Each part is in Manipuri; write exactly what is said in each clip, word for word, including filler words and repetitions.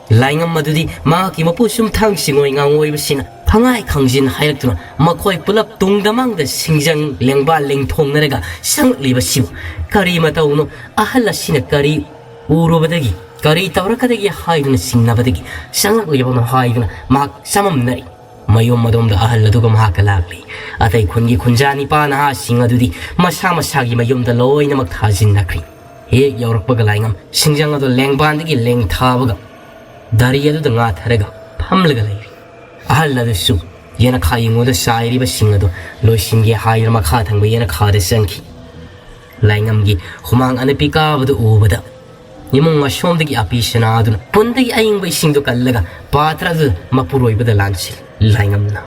ꯂꯥꯏꯉꯝ ꯑꯗꯨꯗꯤ ꯃꯍꯥꯛꯀꯤ ꯃꯄꯨ ꯁꯨꯝꯊꯥꯡ ꯁꯤꯡꯉꯣꯏ ꯉꯥꯉꯣꯏꯕꯁꯤꯅ ꯈꯪꯍꯥꯏ ꯈꯪꯖꯤꯟ ꯍꯥꯏꯔꯛꯇꯨꯅ ꯃꯈꯣꯏ ꯄꯨꯂꯞ ꯇꯨꯡꯗ ꯃꯥꯡꯗ ꯁꯤꯡꯖꯪ ꯂꯦꯡꯕꯥꯜ ꯂꯦꯡꯊꯣꯡꯅꯔꯒ ꯆꯪꯂꯛꯂꯤꯕꯁꯤꯕꯨ ꯀꯔꯤ ꯃꯇꯧꯅꯣ? ꯑꯍꯜ ꯑꯁꯤꯅ ꯀꯔꯤ ꯎꯔꯨꯕꯗꯒꯤ, ꯀꯔꯤ ꯇꯧꯔꯛꯀꯗꯒꯦ ꯍꯥꯏꯗꯨꯅ ꯆꯤꯡꯅꯕꯗꯒꯤ ꯆꯪꯂꯛꯂꯤꯕꯅꯣ ꯍꯥꯏꯗꯨꯅ ꯃꯍꯥꯛ ꯆꯃꯝꯅꯔꯤ꯫ ꯃꯌꯨꯝ ꯑꯗꯣꯝꯗ ꯑꯍꯜ ꯑꯗꯨꯒ ꯃꯍꯥꯛꯀ ꯂꯥꯛꯂꯤ꯫ ꯑꯇꯩ ꯈꯨꯟꯒꯤ ꯈꯨꯟꯖꯥ ꯅꯤꯄꯥ ꯅꯍꯥꯁꯤꯡ ꯑꯗꯨꯗꯤ ꯃꯁꯥ ꯃꯁꯥꯒꯤ ꯃꯌꯨꯝꯗ ꯂꯣꯏꯅꯃꯛ ꯊꯥꯖꯤꯟꯅꯈ꯭ꯔꯤ꯫ ꯍꯦꯛ ꯌꯧꯔꯛꯄꯒ ꯂꯥꯏꯉꯝ ꯁꯤꯡꯖꯪ ꯑꯗꯨ ꯂꯦꯡꯕꯥꯟꯗꯒꯤ ꯂꯦꯡꯊꯥꯕꯒ ꯗꯥꯔꯤ ꯑꯗꯨꯗ ꯉꯥꯊꯔꯒ ꯐꯝꯂꯒ ꯂꯩꯔꯤ꯫ ꯑꯍꯜ ꯑꯗꯨꯁꯨ ꯌꯦꯅꯈꯥ ꯌꯦꯡꯉꯨꯗ ꯆꯥꯏꯔꯤꯕꯁꯤꯡ ꯑꯗꯨ ꯂꯣꯏꯁꯤꯟꯒꯦ ꯍꯥꯏꯗꯨꯅ ꯃꯈꯥ ꯊꯪꯕ ꯌꯦꯅꯈꯥꯗ ꯆꯪꯈꯤ꯫ ꯂꯥꯏꯉꯝꯒꯤ ꯍꯨꯃꯥꯡ ꯑꯅꯞꯄꯤ ꯀꯥꯕꯗꯨ ꯎꯕꯗ ꯏꯃꯨꯡ ꯑꯁꯣꯝꯗꯒꯤ ꯑꯄꯤ ꯁꯅꯥꯗꯨꯅ ꯄꯨꯟꯗꯒꯤ ꯑꯏꯪꯕ ꯏꯁꯤꯡꯗꯨ ꯀꯜꯂꯒ ꯄꯥꯇ꯭ꯔ ꯑꯗꯨ ꯃꯄꯨꯔꯣꯏꯕꯗ ꯂꯥꯟꯁꯤꯜꯂꯤ꯫ ꯂꯥꯏꯉꯝꯅ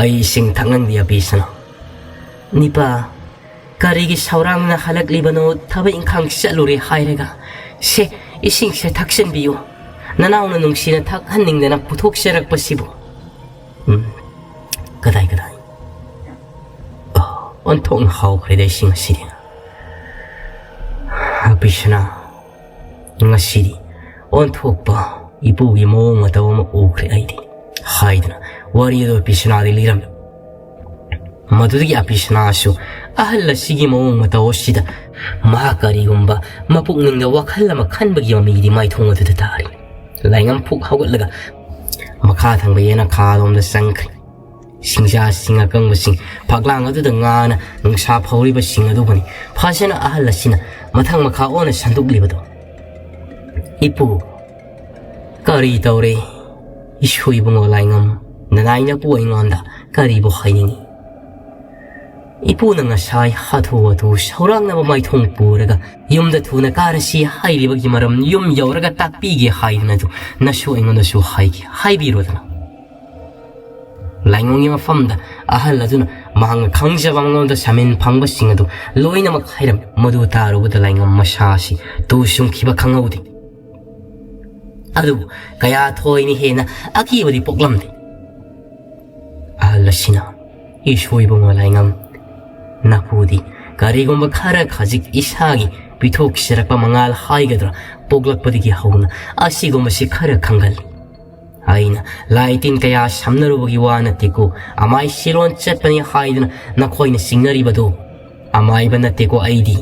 ꯑꯩ ꯏꯁꯤꯡ ꯊꯛꯅꯤꯡꯗꯦ ꯑꯄꯤ ꯁꯅꯥ꯫ ꯅꯤꯄꯥ, ꯀꯔꯤꯒꯤ ꯁꯧꯔꯥꯡꯅ ꯍꯜꯂꯛꯂꯤꯕꯅꯣ? ꯊꯕꯛ ꯏꯪꯈꯥꯡ ꯆꯠꯂꯨꯔꯦ ꯍꯥꯏꯔꯒ꯫ ꯁꯦ, ꯏꯁꯤꯡꯁꯦ ꯊꯛꯆꯟꯕꯤꯌꯨ꯫ ꯅꯅꯥꯎꯅ ꯅꯨꯡꯁꯤꯅ ꯊꯛꯍꯟꯅꯤꯡꯗꯅ ꯄꯨꯊꯣꯛꯆꯔꯛꯄꯁꯤꯕꯨ꯫ ꯎꯝ, ꯀꯗꯥꯏ ꯀꯗꯥꯏ? ꯑ, ꯑꯣꯟꯊꯣꯛꯅ ꯍꯥꯎꯈ꯭ꯔꯦꯗ ꯏꯁꯤꯡ ꯑꯁꯤꯗꯤ꯫ ꯑꯄꯤ ꯁꯅꯥ, ꯉꯁꯤꯗꯤ ꯑꯣꯟꯊꯣꯛꯄ ꯏꯄꯨꯒꯤ ꯃꯑꯣꯡ ꯃꯇꯧ ꯑꯃ ꯎꯈ꯭ꯔꯦ ꯑꯩꯗꯤ, ꯍꯥꯏꯗꯨꯅ ꯋꯥꯔꯤ ꯑꯗꯨ ꯑꯄꯤ ꯁꯅꯥꯗꯤ ꯂꯤꯔꯝꯃꯤ꯫ ꯃꯗꯨꯗꯒꯤ ꯑꯄꯤ ꯁꯅꯥꯁꯨ ꯑꯍꯜ ꯑꯁꯤꯒꯤ ꯃꯑꯣꯡ ꯃꯇꯧ ꯑꯁꯤꯗ ꯃꯍꯥꯛ ꯀꯔꯤꯒꯨꯝꯕ ꯃꯄꯨꯛꯅꯤꯡꯗ ꯋꯥꯈꯜ ꯑꯃ ꯈꯟꯕꯒꯤ ꯃꯃꯤꯗꯤ ꯃꯥꯏꯊꯣꯡ ꯑꯗꯨꯗ ꯇꯥꯔꯤ꯫ ꯂꯥꯏꯉꯝ ꯐꯨꯛ ꯍꯧꯒꯠꯂꯒ ꯃꯈꯥ ꯊꯪꯕ ꯌꯦꯅꯈꯥꯔꯣꯝꯗ ꯆꯪꯈ꯭ꯔꯦ꯫ ꯁꯤꯡꯖꯥꯁꯤꯡ ꯑꯀꯪꯕꯁꯤꯡ ꯐꯛꯂꯥꯡ ꯑꯗꯨꯗ ꯉꯥꯅ ꯅꯨꯡꯁꯥ ꯐꯧꯔꯤꯕꯁꯤꯡ ꯑꯗꯨꯕꯨꯅꯤ ꯐꯖꯅ ꯑꯍꯜ ꯑꯁꯤꯅ ꯃꯊꯪ ꯃꯈꯥ ꯑꯣꯟꯅ ꯁꯟꯗꯣꯛꯂꯤꯕꯗꯣ꯫ ꯏꯄꯨ, ꯀꯔꯤ ꯇꯧꯔꯦ? ꯏꯁꯨ ꯏꯕꯨꯡꯉꯣ ꯂꯥꯏꯉꯝ, ꯅꯅꯥꯏꯅꯄꯨ ꯑꯩꯉꯣꯟꯗ ꯀꯔꯤꯕꯨ ꯍꯥꯏꯅꯤꯡꯉꯤ? ꯏꯄꯨꯅ ꯉꯁꯥꯏ ꯍꯥꯊꯨ ꯍꯥꯊꯨ ꯁꯧꯔꯥꯡꯅꯕ ꯃꯥꯏꯊꯣꯡ ꯄꯨꯔꯒ ꯌꯨꯝꯗ ꯊꯨꯅ ꯀꯥꯔꯁꯤ ꯍꯥꯏꯔꯤꯕꯒꯤ ꯃꯔꯝ ꯌꯨꯝ ꯌꯧꯔꯒ ꯇꯥꯛꯄꯤꯒꯦ ꯍꯥꯏꯗꯨꯅ ꯑꯗꯨ ꯅꯁꯨ ꯑꯩꯉꯣꯟꯗꯁꯨ ꯍꯥꯏꯒꯦ, ꯍꯥꯏꯕꯤꯔꯣꯗꯅ꯫ ꯂꯥꯏꯉꯝꯒꯤ ꯃꯐꯝꯗ ꯑꯍꯜ ꯑꯗꯨꯅ ꯃꯍꯥꯛꯅ ꯈꯪꯖꯕ ꯃꯉꯣꯟꯗ ꯁꯃꯤꯟ ꯐꯪꯕꯁꯤꯡ ꯑꯗꯨ ꯂꯣꯏꯅꯃꯛ ꯍꯥꯏꯔꯝꯃꯤ꯫ ꯃꯗꯨ ꯇꯥꯔꯨꯕꯗ ꯂꯥꯏꯉꯝ ꯃꯁꯥ ꯑꯁꯤ ꯇꯨ ꯁꯨꯡꯈꯤꯕ ꯈꯪꯍꯧꯗꯦ꯫ ꯑꯗꯨꯕꯨ ꯀꯌꯥ ꯊꯣꯏꯅ ꯍꯦꯟꯅ ꯑꯀꯤꯕꯗꯤ ꯄꯣꯛꯂꯝꯗꯦ꯫ ꯑꯍꯜ ꯑꯁꯤꯅ, "ꯏꯁꯨ ꯏꯕꯨꯡꯉꯣ ꯂꯥꯏꯉꯝ, ꯅꯄꯨꯗꯤ ꯀꯔꯤꯒꯨꯝꯕ ꯈꯔ ꯈꯖꯤꯛ ꯏꯁꯥꯒꯤ ꯄꯤꯊꯣꯛꯆꯔꯛꯄ ꯃꯉꯥꯜ ꯍꯥꯏꯒꯗ꯭ꯔꯥ, ꯄꯣꯛꯂꯛꯄꯗꯒꯤ ꯍꯧꯅ ꯑꯁꯤꯒꯨꯝꯕꯁꯤ ꯈꯔ ꯈꯪꯒꯜꯂꯤ꯫ ꯑꯩꯅ ꯂꯥꯏ ꯇꯤꯟ ꯀꯌꯥ ꯁꯝꯅꯔꯨꯕꯒꯤ ꯋꯥ ꯅꯠꯇꯦꯀꯣ, ꯑꯃꯥꯏ ꯁꯤꯔꯣꯟ ꯆꯠꯄꯅꯤ ꯍꯥꯏꯗꯨꯅ ꯅꯈꯣꯏꯅ ꯆꯤꯡꯅꯔꯤꯕꯗꯨ ꯑꯃꯥꯏꯕ ꯅꯠꯇꯦꯀꯣ꯫ ꯑꯩꯗꯤ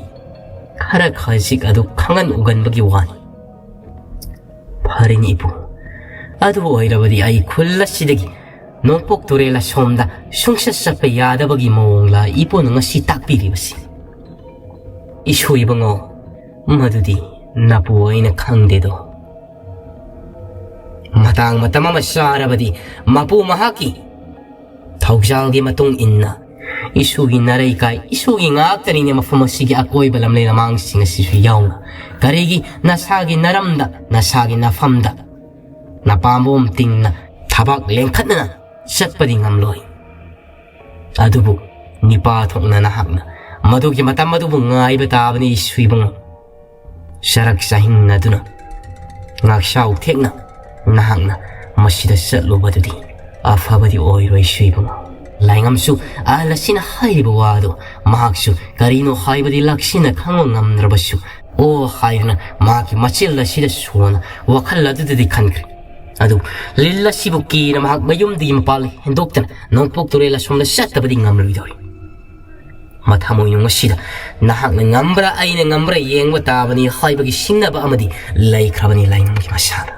ꯈꯔ ꯈꯖꯤꯛ ꯑꯗꯨ ꯈꯪꯍꯟ ꯎꯒꯟꯕꯒꯤ ꯋꯥꯅꯤ꯫ ꯐꯔꯦꯅꯦ ꯏꯄꯨ, ꯑꯗꯨ ꯑꯣꯏꯔꯕꯗꯤ ꯑꯩ ꯈꯨꯜ ꯑꯁꯤꯗꯒꯤ ꯅꯣꯡꯄꯣꯛ ꯇꯨꯔꯦꯜ ꯑꯁꯣꯝꯗ ꯁꯨꯡꯆꯠ ꯆꯠꯄ ꯌꯥꯗꯕꯒꯤ ꯃꯑꯣꯡꯂ ꯏꯄꯨꯅ ꯉꯁꯤ ꯇꯥꯛꯄꯤꯔꯤꯕꯁꯤ? ꯏꯁꯨ ꯏꯕꯨꯡꯉꯣ, ꯃꯗꯨꯗꯤ ꯅꯄꯨ ꯑꯩꯅ ꯈꯪꯗꯦꯗꯣ꯫ ꯃꯇꯥꯡ ꯃꯇꯝ ꯑꯃ ꯆꯥꯔꯕꯗꯤ ꯃꯄꯨ ꯃꯍꯥꯛꯀꯤ ꯊꯧꯖꯥꯜꯒꯤ ꯃꯇꯨꯡ ꯏꯟꯅ ꯏꯁꯨꯒꯤ ꯅꯥꯔꯩꯀꯥꯏ, ꯏꯁꯨꯒꯤ ꯉꯥꯛꯇꯅꯤꯅꯦ ꯃꯐꯝ ꯑꯁꯤꯒꯤ ꯑꯀꯣꯏꯕ ꯂꯝꯂꯩ ꯂꯃꯥꯡꯁꯤꯡ ꯑꯁꯤꯁꯨ ꯌꯥꯎꯅ꯫ ꯀꯔꯤꯒꯤ ꯅꯁꯥꯒꯤ ꯅꯔꯝꯗ, ꯅꯁꯥꯒꯤ ꯅꯐꯝꯗ ꯅꯄꯥꯝꯕꯣꯝ ꯇꯤꯡꯅ ꯊꯕꯥꯛ ꯂꯦꯡꯈꯠꯅꯅ ꯆꯠꯄꯗꯤ ꯉꯝꯂꯣꯏ꯫ ꯑꯗꯨꯕꯨ ꯅꯤꯄꯥ ꯊꯣꯛꯅ ꯅꯍꯥꯛꯅ ꯃꯗꯨꯒꯤ ꯃꯇꯝ ꯑꯗꯨꯕꯨ ꯉꯥꯏꯕ ꯇꯥꯕꯅꯤ ꯏꯁꯨ ꯏꯕꯨꯡꯉꯣ꯫ ꯆꯔꯛ ꯆꯥꯍꯤꯡꯅꯗꯨꯅ ꯉꯥꯛꯆꯥꯎ ꯊꯦꯛꯅ ꯅꯍꯥꯛꯅ ꯃꯁꯤꯗ ꯆꯠꯂꯨꯕꯗꯨꯗꯤ ꯑꯐꯕꯗꯤ ꯑꯣꯏꯔꯣꯏ ꯏꯁꯨ ꯏꯕꯨꯡꯉꯣ꯫ ꯂꯥꯏꯉꯝꯁꯨ ꯑꯍꯜ ꯑꯁꯤꯅ ꯍꯥꯏꯔꯤꯕ ꯋꯥꯗꯣ ꯃꯍꯥꯛꯁꯨ ꯀꯔꯤꯅꯣ ꯍꯥꯏꯕꯗꯤ ꯂꯥꯛꯁꯤꯟꯅ ꯈꯪꯕ ꯉꯝꯗ꯭ꯔꯕꯁꯨ ꯑꯣ ꯍꯥꯏꯗꯨꯅ ꯃꯍꯥꯛꯀꯤ ꯃꯆꯤꯜ ꯑꯁꯤꯗ ꯁꯣꯟꯅ ꯋꯥꯈꯜ ꯑꯗꯨꯗꯗꯤ ꯈꯟꯈ꯭ꯔꯦ꯫ ꯑꯗꯨ ꯂꯤꯜ ꯑꯁꯤꯕꯨ ꯀꯤꯅ ꯃꯍꯥꯛ ꯃꯌꯨꯝꯗꯒꯤ ꯃꯄꯥꯟ ꯍꯦꯟꯗꯣꯛꯇꯅ ꯅꯣꯡꯄꯣꯛ ꯇꯨꯔꯦꯜ ꯑꯁꯣꯝꯗ ꯆꯠꯇꯕꯗꯤ ꯉꯝꯂꯣꯏꯗꯧꯔꯤ꯫ ꯃꯊꯃꯣꯏꯅꯨꯡ ꯑꯁꯤꯗ ꯅꯍꯥꯛꯅ ꯉꯝꯕ꯭ꯔꯥ ꯑꯩꯅ ꯉꯝꯕ꯭ꯔꯥ ꯌꯦꯡꯕ ꯇꯥꯕꯅꯤ ꯍꯥꯏꯕꯒꯤ ꯁꯤꯡꯅꯕ ꯑꯃꯗꯤ ꯂꯩꯈ꯭ꯔꯕꯅꯤ ꯂꯥꯏꯉꯝꯒꯤ ꯃꯁꯥꯗ꯫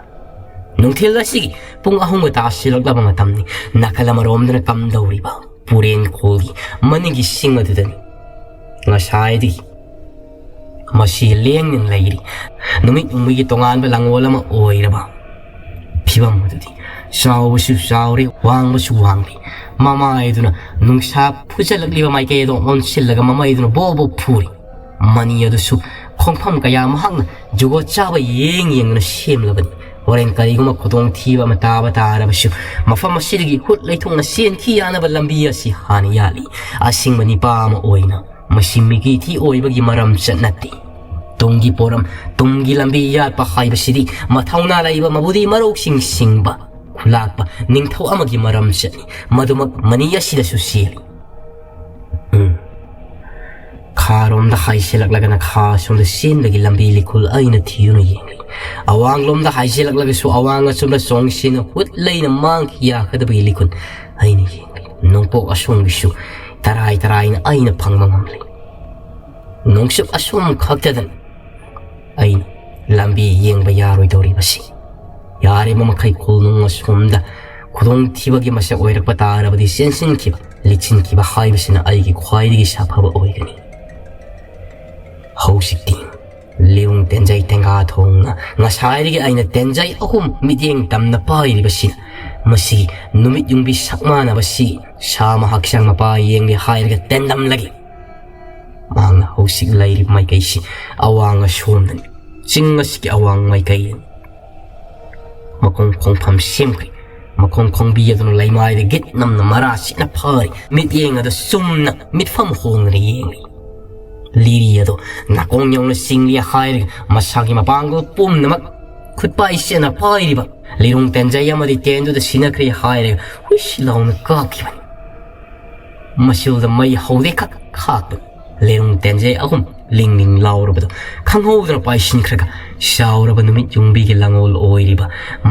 ꯅꯨꯡꯊꯤꯜ ꯑꯁꯤꯒꯤ ꯄꯨꯡ ꯑꯍꯨꯝꯒ ꯇꯥꯁꯤꯜꯂꯛꯂꯕ ꯃꯇꯝꯅꯤ꯫ ꯅꯥꯀꯜ ꯑꯃꯔꯣꯝꯗꯅ ꯀꯝꯗꯧꯔꯤꯕ ꯄꯨꯔꯦꯟ ꯈꯣꯜꯒꯤ ꯃꯅꯤꯡꯒꯤ ꯁꯤꯡ ꯑꯗꯨꯗꯅꯤ꯫ ꯉꯁꯥꯏꯗꯒꯤ ꯃꯁꯤ ꯂꯦꯡꯗꯅ ꯂꯩꯔꯤ꯫ ꯅꯨꯃꯤꯠ ꯍꯨꯝꯅꯤꯒꯤ ꯇꯣꯉꯥꯟꯕ ꯂꯥꯡꯑꯣꯜ ꯑꯃ ꯑꯣꯏꯔꯕ ꯐꯤꯕꯝ ꯑꯗꯨꯗꯤ ꯆꯥꯎꯕꯁꯨ ꯆꯥꯎꯔꯦ, ꯋꯥꯡꯕꯁꯨ ꯋꯥꯡꯂꯦ꯫ ꯃꯃꯥꯏꯗꯨꯅ ꯅꯨꯡꯁꯥ ꯐꯨꯖꯜꯂꯛꯂꯤꯕ ꯃꯥꯏꯀꯩ ꯑꯗꯨ ꯑꯣꯟꯁꯤꯜꯂꯒ ꯃꯃꯩꯗꯨꯅ ꯕꯣ ꯕꯣ ꯐꯨꯔꯤ꯫ ꯃꯅꯤ ꯑꯗꯨꯁꯨ ꯈꯣꯡꯐꯝ ꯀꯌꯥ ꯃꯍꯥꯛꯅ ꯖꯨꯒꯣꯠ ꯆꯥꯕ ꯌꯦꯡ ꯌꯦꯡꯗꯨꯅ ꯁꯦꯝꯂꯕꯅꯤ꯫ ꯍꯣꯔꯦꯟ ꯀꯔꯤꯒꯨꯝꯕ ꯈꯨꯗꯣꯡꯊꯤꯕ ꯑꯃ ꯇꯥꯕ ꯇꯥꯔꯕꯁꯨ ꯃꯐꯝ ꯑꯁꯤꯗꯒꯤ ꯍꯨꯠ ꯂꯩꯊꯣꯛꯅ ꯆꯦꯟꯈꯤ ꯌꯥꯅꯕ ꯂꯝꯕꯤ ꯑꯁꯤ ꯍꯥꯟꯅ ꯌꯥꯠꯂꯤ꯫ ꯑꯁꯤꯡꯕ ꯅꯤꯄꯥ ꯑꯃ ꯑꯣꯏꯅ ꯃꯁꯤ ꯃꯤꯒꯤꯊꯤ ꯑꯣꯏꯕꯒꯤ ꯃꯔꯝꯆꯠ ꯅꯠꯇꯦ꯫ ꯇꯨꯡꯒꯤ ꯄꯣꯔꯝ, ꯇꯨꯡꯒꯤ ꯂꯝꯕꯤ ꯌꯥꯠꯄ ꯍꯥꯏꯕꯁꯤꯗꯤ ꯃꯊꯧꯅꯥ ꯂꯩꯕ ꯃꯕꯨꯗꯤ ꯃꯔꯣꯛꯁꯤꯡ ꯁꯤꯡꯕ, ꯈꯨꯂꯥꯛꯄ ꯅꯤꯡꯊꯧ ꯑꯃꯒꯤ ꯃꯔꯝꯆꯠꯅꯤ꯫ ꯃꯗꯨꯃꯛ ꯃꯅꯤ ꯑꯁꯤꯗꯁꯨ ꯆꯦꯜꯂꯤ꯫ ꯎꯝ꯫ ꯈꯥ ꯔꯣꯝꯗ ꯍꯥꯏꯁꯤꯜꯂꯛꯂꯒꯅ ꯈꯥ ꯁꯣꯝꯗ ꯆꯦꯟꯕꯒꯤ ꯂꯝꯕꯤ ꯂꯤꯈꯨꯜ ꯑꯩꯅ ꯊꯤꯗꯨꯅ ꯌꯦꯡꯂꯤ꯫ ꯑꯋꯥꯡꯂꯣꯝꯗ ꯍꯥꯏꯁꯤꯜꯂꯛꯂꯒꯁꯨ ꯑꯋꯥꯡ ꯑꯁꯣꯝꯗ ꯆꯣꯡꯁꯤꯟꯅ ꯍꯨꯠ ꯂꯩꯅ ꯃꯥꯡꯈꯤ ꯌꯥꯒꯗꯕꯒꯤ ꯂꯤꯈꯨꯜ ꯑꯩꯅ ꯌꯦꯡꯂꯤ꯫ ꯅꯣꯡꯄꯣꯛ ꯑꯁꯣꯝꯒꯤꯁꯨ ꯇꯔꯥꯏ ꯇꯔꯥꯏꯅ ꯑꯩꯅ ꯐꯪꯕ ꯉꯝꯂꯤ꯫ ꯅꯣꯡꯆꯨꯞ ꯑꯁꯣꯝ ꯈꯛꯇꯗꯅ ꯑꯩꯅ ꯂꯝꯕꯤ ꯌꯦꯡꯕ ꯌꯥꯔꯣꯏꯗꯧꯔꯤꯕꯁꯤ꯫ ꯌꯥꯔꯤꯕ ꯃꯈꯩ ꯈꯨꯜꯅꯨꯡ ꯑꯁꯣꯝꯗ ꯈꯨꯗꯣꯡꯊꯤꯕꯒꯤ ꯃꯁꯛ ꯑꯣꯏꯔꯛꯄ ꯇꯥꯔꯕꯗꯤ ꯆꯦꯟꯁꯤꯟꯈꯤꯕ, ꯂꯤꯠꯁꯤꯟꯈꯤꯕ ꯍꯥꯏꯕꯁꯤꯅ ꯑꯩꯒꯤ ꯈ꯭ꯋꯥꯏꯗꯒꯤ ꯁꯥꯐꯕ ꯑꯣꯏꯒꯅꯤ꯫ ꯍꯧꯖꯤꯛꯇꯤ ꯂꯤꯔꯨꯡ ꯇꯦꯟꯖꯩ ꯇꯦꯡꯒꯥ ꯊꯣꯡꯅ ꯉꯁꯥꯏꯗꯒꯤ ꯑꯩꯅ ꯇꯦꯟꯖꯩ ꯑꯍꯨꯝ ꯃꯤꯠꯌꯦꯡ ꯇꯝꯅ ꯄꯥꯏꯔꯤꯕꯁꯤꯅ ꯃꯁꯤ ꯅꯨꯃꯤꯠ ꯌꯨꯡꯕꯤ ꯁꯛ ꯃꯥꯟꯅꯕꯁꯤ ꯁꯥ ꯃꯍꯥꯛꯁꯪ ꯃꯄꯥ ꯌꯦꯡꯂꯤ ꯍꯥꯏꯔꯒ ꯇꯦꯟꯗꯝꯂꯒꯦ꯫ ꯃꯍꯥꯛꯅ ꯍꯧꯖꯤꯛ ꯂꯩꯔꯤꯕ ꯃꯥꯏꯀꯩꯁꯤ ꯑꯋꯥꯡ ꯑꯁꯣꯝꯗꯅꯤ꯫ ꯆꯤꯡ ꯑꯁꯤꯒꯤ ꯑꯋꯥꯡ ꯃꯥꯏꯀꯩꯗꯅꯤ꯫ ꯃꯈꯣꯡ ꯈꯣꯡꯐꯝ ꯁꯦꯝꯈ꯭ꯔꯦ꯫ ꯃꯈꯣꯡ ꯈꯣꯡꯕꯤ ꯑꯗꯨꯅ ꯂꯩꯃꯥꯏꯗ ꯒꯤꯠ ꯅꯝꯅ ꯃꯔꯥ ꯁꯤꯠꯅ ꯐꯥꯔꯤ꯫ ꯃꯤꯠꯌꯦꯡ ꯑꯗꯨ ꯆꯨꯝꯅ ꯃꯤꯠꯐꯝ ꯍꯣꯡꯗꯅ ꯌꯦꯡꯂꯤ꯫ ꯂꯤꯔꯤ ꯑꯗꯨ ꯅꯥꯀꯣꯡ ꯌꯧꯅ ꯆꯤꯡꯂꯤ ꯍꯥꯏꯔꯒ ꯃꯁꯥꯒꯤ ꯃꯄꯥꯡꯒꯜ ꯄꯨꯝꯅꯃꯛ ꯈꯨꯠꯄꯥꯏ ꯁꯦꯠꯅ ꯄꯥꯏꯔꯤꯕ ꯂꯤꯔꯨꯡ ꯇꯦꯟꯖꯩ ꯑꯃꯗꯤ ꯇꯦꯟꯗꯨꯗ ꯁꯤꯟꯅꯈ꯭ꯔꯦ ꯍꯥꯏꯔꯒ ꯍꯨꯏꯁ ꯂꯥꯎꯅ ꯀꯥꯞꯈꯤꯕꯅꯤ꯫ ꯃꯁꯤꯗ ꯃꯩ ꯍꯧꯗꯦ ꯈꯛ ꯈꯥꯛꯇꯨꯅ ꯂꯤꯔꯨꯡ ꯇꯦꯟꯖꯩ ꯑꯍꯨꯝ ꯂꯤꯡ ꯂꯤꯡ ꯂꯥꯎꯔꯕꯗꯨ ꯈꯪꯍꯧꯗꯅ ꯄꯥꯏꯁꯤꯟꯈ꯭ꯔꯒ ꯆꯥꯎꯔꯕ ꯅꯨꯃꯤꯠ ꯌꯨꯡꯕꯤꯒꯤ ꯂꯪꯉꯣꯜ ꯑꯣꯏꯔꯤꯕ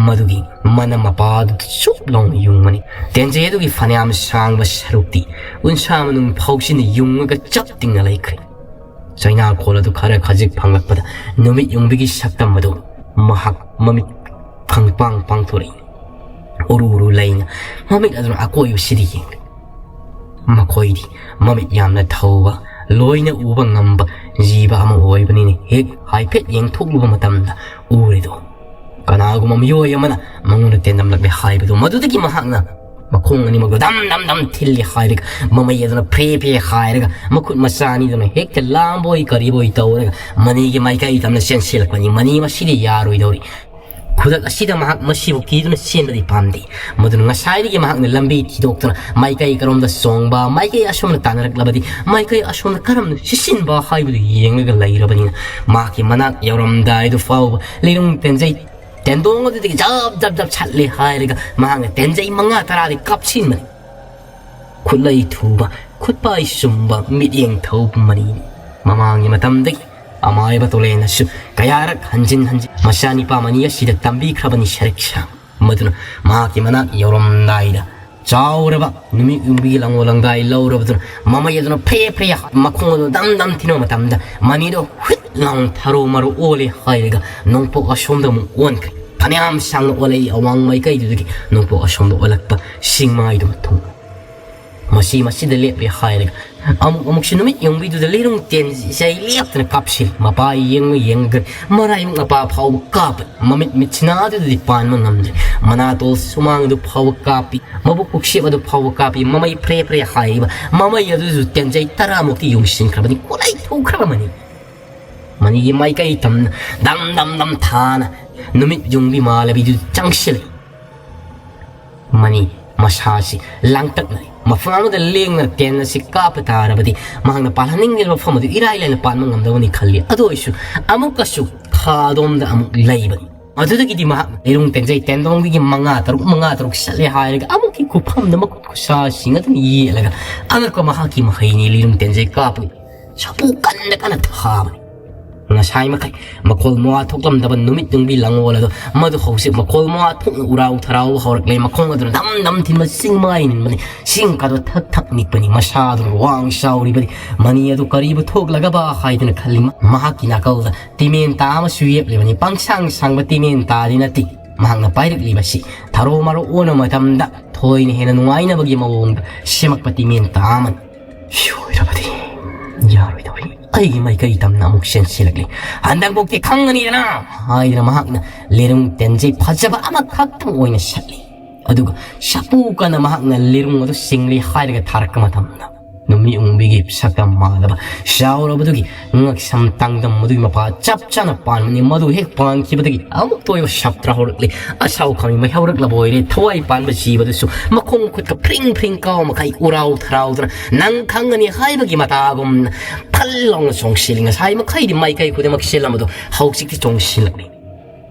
ꯃꯗꯨꯒꯤ ꯃꯅꯝ ꯃꯄꯥ ꯑꯗꯨꯗ ꯆꯨꯞ ꯂꯥꯎꯅ ꯌꯨꯡꯕꯅꯤ꯫ ꯇꯦꯟꯖꯩ ꯑꯗꯨꯒꯤ ꯐꯅꯌꯥꯝ ꯁꯥꯡꯕ ꯁꯔꯨꯛꯇꯤ ꯎꯟꯁꯥ ꯃꯅꯨꯡ ꯐꯥꯎꯁꯤꯟꯅ ꯌꯨꯡꯉꯒ ꯆꯞ ꯇꯤꯡꯅ ꯂꯩꯈ꯭ꯔꯦ꯫ ꯆꯩꯅꯥꯈꯣꯜ ꯑꯗꯨ ꯈꯔ ꯈꯖꯤꯛ ꯐꯪꯂꯛꯄꯗ ꯅꯨꯃꯤꯠ ꯌꯨꯡꯕꯤꯒꯤ ꯁꯛꯇꯝ ꯑꯗꯨ ꯃꯍꯥꯛ ꯃꯃꯤꯠ ꯈꯪꯄꯥꯡ ꯄꯥꯡꯊꯣꯔꯛꯏ꯫ ꯎꯔꯨ ꯎꯔꯨ ꯂꯩꯅ ꯃꯃꯤꯠ ꯑꯗꯨꯅ ꯑꯀꯣꯏꯕꯁꯤꯗ ꯌꯦꯡꯂꯤ꯫ ꯃꯈꯣꯏꯗꯤ ꯃꯃꯤꯠ ꯌꯥꯝꯅ ꯊꯧꯕ, ꯂꯣꯏꯅ ꯎꯕ ꯉꯝꯕ ꯖꯤꯕ ꯑꯃ ꯑꯣꯏꯕꯅꯤꯅ ꯍꯦꯛ ꯍꯥꯏꯐꯦꯠ ꯌꯦꯡꯊꯣꯛꯂꯨꯕ ꯃꯇꯝꯗ ꯎꯔꯤꯗꯨ ꯀꯅꯥꯒꯨꯝꯕ ꯃꯤꯑꯣꯏ ꯑꯃꯅ ꯃꯉꯣꯟꯗ ꯇꯦꯟꯗꯝꯂꯛꯂꯦ ꯍꯥꯏꯕꯗꯨ꯫ ꯃꯗꯨꯗꯒꯤ ꯃꯍꯥꯛꯅ ꯃꯈꯣꯡ ꯑꯅꯤꯃꯛꯇꯨ ꯗꯝ ꯗꯝ ꯗꯝ ꯊꯤꯜꯂꯤ ꯍꯥꯏꯔꯒ ꯃꯃꯩ ꯑꯗꯨꯅ ꯐ꯭ꯔꯦ ꯐ꯭ꯔꯦ ꯍꯥꯏꯔꯒ ꯃꯈꯨꯠ ꯃꯆꯥ ꯑꯅꯤꯗꯨꯅ ꯍꯦꯛꯇ ꯂꯥꯝꯕꯣꯏ ꯀꯔꯤꯕꯣꯏ ꯇꯧꯔꯒ ꯃꯅꯤꯒꯤ ꯃꯥꯏꯀꯩ ꯇꯝꯅ ꯆꯦꯟꯁꯤꯜꯂꯛꯄꯅꯤ꯫ ꯃꯅꯤ ꯃꯁꯤꯗꯤ ꯌꯥꯔꯣꯏꯗꯧꯔꯤ꯫ ꯈꯨꯗꯛ ꯑꯁꯤꯗ ꯃꯍꯥꯛ ꯃꯁꯤꯕꯨ ꯀꯤꯗꯨꯅ ꯆꯦꯟꯕꯗꯤ ꯄꯥꯝꯗꯦ꯫ ꯃꯗꯨꯅ ꯉꯁꯥꯏꯗꯒꯤ ꯃꯍꯥꯛꯅ ꯂꯝꯕꯤ ꯊꯤꯗꯣꯛꯇꯨꯅ ꯃꯥꯏꯀꯩ ꯀꯔꯣꯝꯗ ꯆꯣꯡꯕ, ꯃꯥꯏꯀꯩ ꯑꯁꯣꯝꯗ ꯇꯥꯟꯅꯔꯛꯂꯕꯗꯤ ꯃꯥꯏꯀꯩ ꯑꯁꯣꯝꯗ ꯀꯔꯝꯅ ꯆꯤꯁꯤꯟꯕ ꯍꯥꯏꯕꯗꯨ ꯌꯦꯡꯂꯒ ꯂꯩꯔꯕꯅꯤꯅ ꯃꯍꯥꯛꯀꯤ ꯃꯅꯥꯛ ꯌꯧꯔꯝꯗꯥꯏꯗꯨ ꯐꯥꯎꯕ ꯂꯤꯔꯨꯡ ꯇꯦꯟꯖꯩ ꯇꯦꯟꯗꯣꯡ ꯑꯗꯨꯗꯒꯤ ꯖꯞ ꯖꯞ ꯖꯞ ꯁꯠꯂꯦ ꯍꯥꯏꯔꯒ ꯃꯍꯥꯛꯅ ꯇꯦꯟꯖꯩ ꯃꯉꯥ ꯇꯔꯥꯗꯤ ꯀꯥꯞꯁꯤꯟꯕꯅꯤ꯫ ꯈꯨꯠꯂꯩ ꯊꯨꯕ, ꯈꯨꯠꯄꯥꯏ ꯆꯨꯝꯕ, ꯃꯤꯠꯌꯦꯡ ꯊꯧꯕ ꯃꯅꯤꯅꯤ꯫ ꯃꯃꯥꯡꯒꯤ ꯃꯇꯝꯗꯒꯤ ꯑꯃꯥꯏꯕ ꯇꯣꯂꯦꯟꯅꯁꯨ ꯀꯌꯥꯔꯛ ꯍꯟꯖꯤꯟ ꯍꯟꯖꯤꯟ ꯃꯆꯥꯅꯤꯄꯥ ꯃꯅꯤ ꯑꯁꯤꯗ ꯇꯝꯕꯤꯈ꯭ꯔꯕꯅꯤ ꯁꯔꯤꯛ ꯁꯥ꯫ ꯃꯗꯨꯅ ꯃꯍꯥꯛꯀꯤ ꯃꯅꯥꯛ ꯌꯧꯔꯝꯗꯥꯏꯗ ꯆꯥꯎꯔꯕ ꯅꯨꯃꯤꯠ ꯌꯨꯡꯕꯤꯒꯤ ꯂꯪꯉꯣ ꯂꯪꯗꯥꯏ ꯂꯧꯔꯕꯗꯨꯅ ꯃꯃꯩ ꯑꯗꯨꯅ ꯐ꯭ꯔꯦ ꯐ꯭ꯔꯦ ꯃꯈꯣꯡ ꯑꯗꯨ ꯗꯝ ꯗꯝ ꯊꯤꯟꯕ ꯃꯇꯝꯗ ꯃꯅꯤꯗꯣ ꯍꯨꯏꯠ ꯂꯥꯎꯅ ꯊꯔꯣ ꯃꯔꯣ ꯑꯣꯜꯂꯦ ꯍꯥꯏꯔꯒ ꯅꯣꯡꯄꯣꯛ ꯑꯁꯣꯝꯗ ꯑꯃꯨꯛ ꯑꯣꯟꯈ꯭ꯔꯦ꯫ ꯐꯅꯌꯥꯝ ꯁꯥꯡꯅ ꯑꯣꯜꯂꯛꯏ ꯑꯋꯥꯡ ꯃꯥꯏꯀꯩꯗꯨꯗꯒꯤ ꯅꯣꯡꯄꯣꯛ ꯑꯁꯣꯝꯗ ꯑꯣꯜꯂꯛꯄ ꯁꯤꯡꯃꯥꯏꯗꯨ ꯊꯨꯡ꯫ ꯃꯁꯤ ꯃꯁꯤꯗ ꯂꯦꯞꯂꯦ ꯍꯥꯏꯔꯒ ꯑꯃꯨꯛ ꯑꯃꯨꯛꯁꯨ ꯅꯨꯃꯤꯠ ꯌꯨꯡꯕꯤꯗꯨꯗ ꯂꯤꯔꯨꯡ ꯇꯦꯟꯖꯩ ꯂꯦꯞꯇꯅ ꯀꯥꯞꯁꯤ꯫ ꯃꯄꯥ ꯌꯦꯡꯉ ꯌꯦꯡꯉꯒ ꯃꯔꯥꯏꯃꯛ ꯃꯄꯥ ꯐꯥꯎꯕ ꯀꯥꯞꯄ꯫ ꯃꯃꯤꯠ ꯃꯤꯠꯁꯤꯅꯥ ꯑꯗꯨꯗꯗꯤ ꯄꯥꯟꯕ ꯉꯝꯗ꯭ꯔꯦ꯫ ꯃꯅꯥꯇꯣꯜ ꯁꯨꯃꯥꯡ ꯑꯗꯨ ꯐꯥꯎꯕ ꯀꯥꯞꯄꯤ꯫ ꯃꯕꯨꯛ ꯄꯨꯛꯁꯦꯞ ꯑꯗꯨ ꯐꯥꯎꯕ ꯀꯥꯞꯄꯤ꯫ ꯃꯃꯩ ꯐ꯭ꯔꯦ ꯐ꯭ꯔꯦ ꯍꯥꯏꯔꯤꯕ ꯃꯃꯩ ꯑꯗꯨꯁꯨ ꯇꯦꯟꯖꯩ ꯇꯔꯥꯃꯨꯛꯇꯤ ꯌꯨꯡꯁꯤꯟꯈ꯭ꯔꯕꯅꯤ꯫ ꯀꯣꯂꯩ ꯊꯨꯈ꯭ꯔꯕ ꯃꯅꯤ꯫ ꯃꯅꯤꯒꯤ ꯃꯥꯏꯀꯩ ꯇꯝꯅ ꯗꯝ ꯗꯝ ꯗꯝ ꯊꯥꯅ ꯅꯨꯃꯤꯠ ꯌꯨꯡꯕꯤ ꯃꯥꯂꯕꯤꯗꯨ ꯆꯪꯁꯤꯜꯂꯤ꯫ ꯃꯅꯤ ꯃꯁꯥꯁꯤ ꯂꯥꯡꯇꯛꯅꯔꯤ꯫ ꯃꯐꯝ ꯑꯃꯗ ꯂꯦꯡꯗꯅ ꯇꯦꯟ ꯑꯁꯤ ꯀꯥꯞꯄ ꯇꯥꯔꯕꯗꯤ ꯃꯍꯥꯛꯅ ꯄꯥꯜꯍꯟꯅꯤꯡꯂꯤꯕ ꯃꯐꯝ ꯑꯗꯨ ꯏꯔꯥꯏ ꯂꯥꯏꯅ ꯄꯥꯟꯕ ꯉꯝꯗꯕꯅꯤ ꯈꯜꯂꯤ꯫ ꯑꯗꯨ ꯑꯣꯏꯔꯁꯨ ꯑꯃꯨꯛꯀꯁꯨ ꯈꯥꯗꯣꯝꯗ ꯑꯃꯨꯛ ꯂꯩꯕꯅꯤ꯫ ꯑꯗꯨꯗꯒꯤꯗꯤ ꯃꯍꯥꯛ ꯂꯩꯔꯨꯡ ꯇꯦꯟꯖꯩ ꯇꯦꯟꯗꯣꯡꯗꯒꯤ ꯃꯉꯥ ꯇꯔꯨꯛ ꯃꯉꯥ ꯇꯔꯨꯛ ꯆꯠꯂꯦ ꯍꯥꯏꯔꯒ ꯑꯃꯨꯛꯀꯤ ꯈꯨꯐꯝꯗ ꯃꯈꯨꯠ ꯈꯨꯠꯁꯥꯁꯤꯡ ꯑꯗꯨꯅ ꯌꯦꯠꯂꯒ ꯑꯉꯛꯄ ꯃꯍꯥꯛꯀꯤ ꯃꯍꯩꯅꯤ ꯂꯩꯔꯨꯡ ꯇꯦꯟꯖꯩ ꯀꯥꯞꯄꯒꯤ ꯁꯥꯐꯨ ꯀꯟꯅ ꯀꯟꯅ ꯊꯥꯕꯅꯤ꯫ ꯉꯁꯥꯏ ꯃꯈꯩ ꯃꯈꯣꯜ ꯃꯋꯥ ꯊꯣꯛꯂꯝꯗꯕ ꯅꯨꯃꯤꯠ ꯌꯨꯡꯕꯤ ꯂꯪꯉꯣꯜ ꯑꯗꯣ ꯃꯗꯨ ꯍꯧꯖꯤꯛ ꯃꯈꯣꯜ ꯃꯋꯥ ꯊꯣꯛꯅ ꯎꯔꯥꯎ ꯊꯔꯥꯎ ꯍꯧꯔꯛꯂꯦ꯫ ꯃꯈꯣꯡ ꯑꯗꯨꯅ ꯗꯝ ꯗꯝ ꯊꯤꯟꯕ ꯆꯤꯡ ꯃꯥꯏ ꯅꯤꯟꯕꯅꯤ꯫ ꯆꯤꯡ ꯀꯥꯗꯣ ꯊꯛ ꯊꯛ ꯅꯤꯛꯄꯅꯤ꯫ ꯃꯁꯥꯗꯨꯅ ꯋꯥꯡ ꯆꯥꯎꯔꯤꯕꯅꯤ꯫ ꯃꯅꯤ ꯑꯗꯨ ꯀꯔꯤꯕꯨ ꯊꯣꯛꯂꯒꯕ ꯍꯥꯏꯗꯨꯅ ꯈꯜꯂꯤ꯫ ꯃꯍꯥꯛꯀꯤ ꯅꯥꯀꯜꯗ ꯇꯤꯃꯦꯟ ꯇꯥ ꯑꯃꯁꯨ ꯌꯦꯞꯂꯤꯕꯅꯤ꯫ ꯄꯪꯁꯥꯡ ꯁꯥꯡꯕ ꯇꯤꯃꯦꯟ ꯇꯥꯗꯤ ꯅꯠꯇꯦ꯫ ꯃꯍꯥꯛꯅ ꯄꯥꯏꯔꯛꯂꯤꯕꯁꯤ ꯊꯔꯣ ꯃꯔꯣ ꯑꯣꯟꯕ ꯃꯇꯝꯗ ꯊꯣꯏꯅ ꯍꯦꯟꯅ ꯅꯨꯡꯉꯥꯏꯅꯕꯒꯤ ꯃꯑꯣꯡꯗ ꯁꯦꯝꯃꯛꯄ ꯇꯤꯃꯦꯟ ꯇꯥ ꯑꯃꯅꯤ꯫ ꯁꯣꯏꯔꯕꯗꯤ ꯌꯥꯔꯣꯏꯗꯧꯔꯤ꯫ ꯑꯩꯒꯤ ꯃꯥꯏꯀꯩ ꯇꯝꯅ ꯑꯃꯨꯛ ꯆꯦꯟꯁꯤꯜꯂꯛꯂꯤ꯫ ꯍꯟꯗꯛꯐꯥꯎꯗꯤ ꯈꯪꯒꯅꯤꯗꯅ ꯍꯥꯏꯗꯅ ꯃꯍꯥꯛꯅ ꯂꯤꯔꯨꯡ ꯇꯦꯟꯖꯩ ꯐꯖꯕ ꯑꯃꯈꯛꯇꯪ ꯑꯣꯏꯅ ꯁꯠꯂꯤ꯫ ꯑꯗꯨꯒ ꯁꯥꯐꯨ ꯀꯟꯅ ꯃꯍꯥꯛꯅ ꯂꯤꯔꯨꯡ ꯑꯗꯨ ꯆꯤꯡꯂꯤ ꯍꯥꯏꯔꯒ ꯊꯥꯔꯛꯄ ꯃꯇꯝꯗ ꯅꯨꯃꯤꯠ ꯎꯡꯕꯤꯒꯤ ꯁꯛꯇꯝ ꯃꯥꯜꯂꯕ ꯆꯥꯎꯔꯕꯗꯨꯒꯤ ꯉꯛꯁꯝ ꯇꯥꯡꯗꯝ ꯃꯗꯨꯒꯤ ꯃꯄꯥ ꯆꯞ ꯆꯥꯅ ꯄꯥꯟꯕꯅꯤ꯫ ꯃꯗꯨ ꯍꯦꯛ ꯄꯥꯟꯈꯤꯕꯗꯒꯤ ꯑꯃꯨꯛꯇ ꯑꯣꯏꯕ ꯁꯥꯇ꯭ꯔ ꯍꯧꯔꯛꯂꯤ꯫ ꯑꯁꯥꯎ ꯈꯥꯃꯤ ꯃꯩ ꯍꯧꯔꯛꯂꯕ ꯑꯣꯏꯔꯦ꯫ ꯊꯋꯥꯏ ꯄꯥꯟꯕ ꯖꯤꯕꯗꯨꯁꯨ ꯃꯈꯣꯡ ꯈꯨꯠꯀ ꯐ꯭ꯔꯤꯡ ꯐ꯭ꯔꯤꯡ ꯀꯥꯎ ꯃꯈꯩ ꯎꯔꯥꯎ ꯊꯔꯥꯎꯗꯨꯅ ꯅꯪ ꯈꯪꯒꯅꯤ ꯍꯥꯏꯕꯒꯤ ꯃꯇꯥꯒꯨꯝꯅ ꯐꯜ ꯂꯥꯎꯅ ꯆꯣꯡꯁꯤꯜꯂꯤ꯫ ꯉꯁꯥꯏ ꯃꯈꯩꯗꯤ ꯃꯥꯏꯀꯩ ꯈꯨꯗꯤꯡꯃꯛ ꯆꯦꯜꯂꯝꯕꯗꯨ ꯍꯧꯖꯤꯛꯇꯤ ꯆꯣꯡꯁꯤꯜꯂꯛꯂꯤ꯫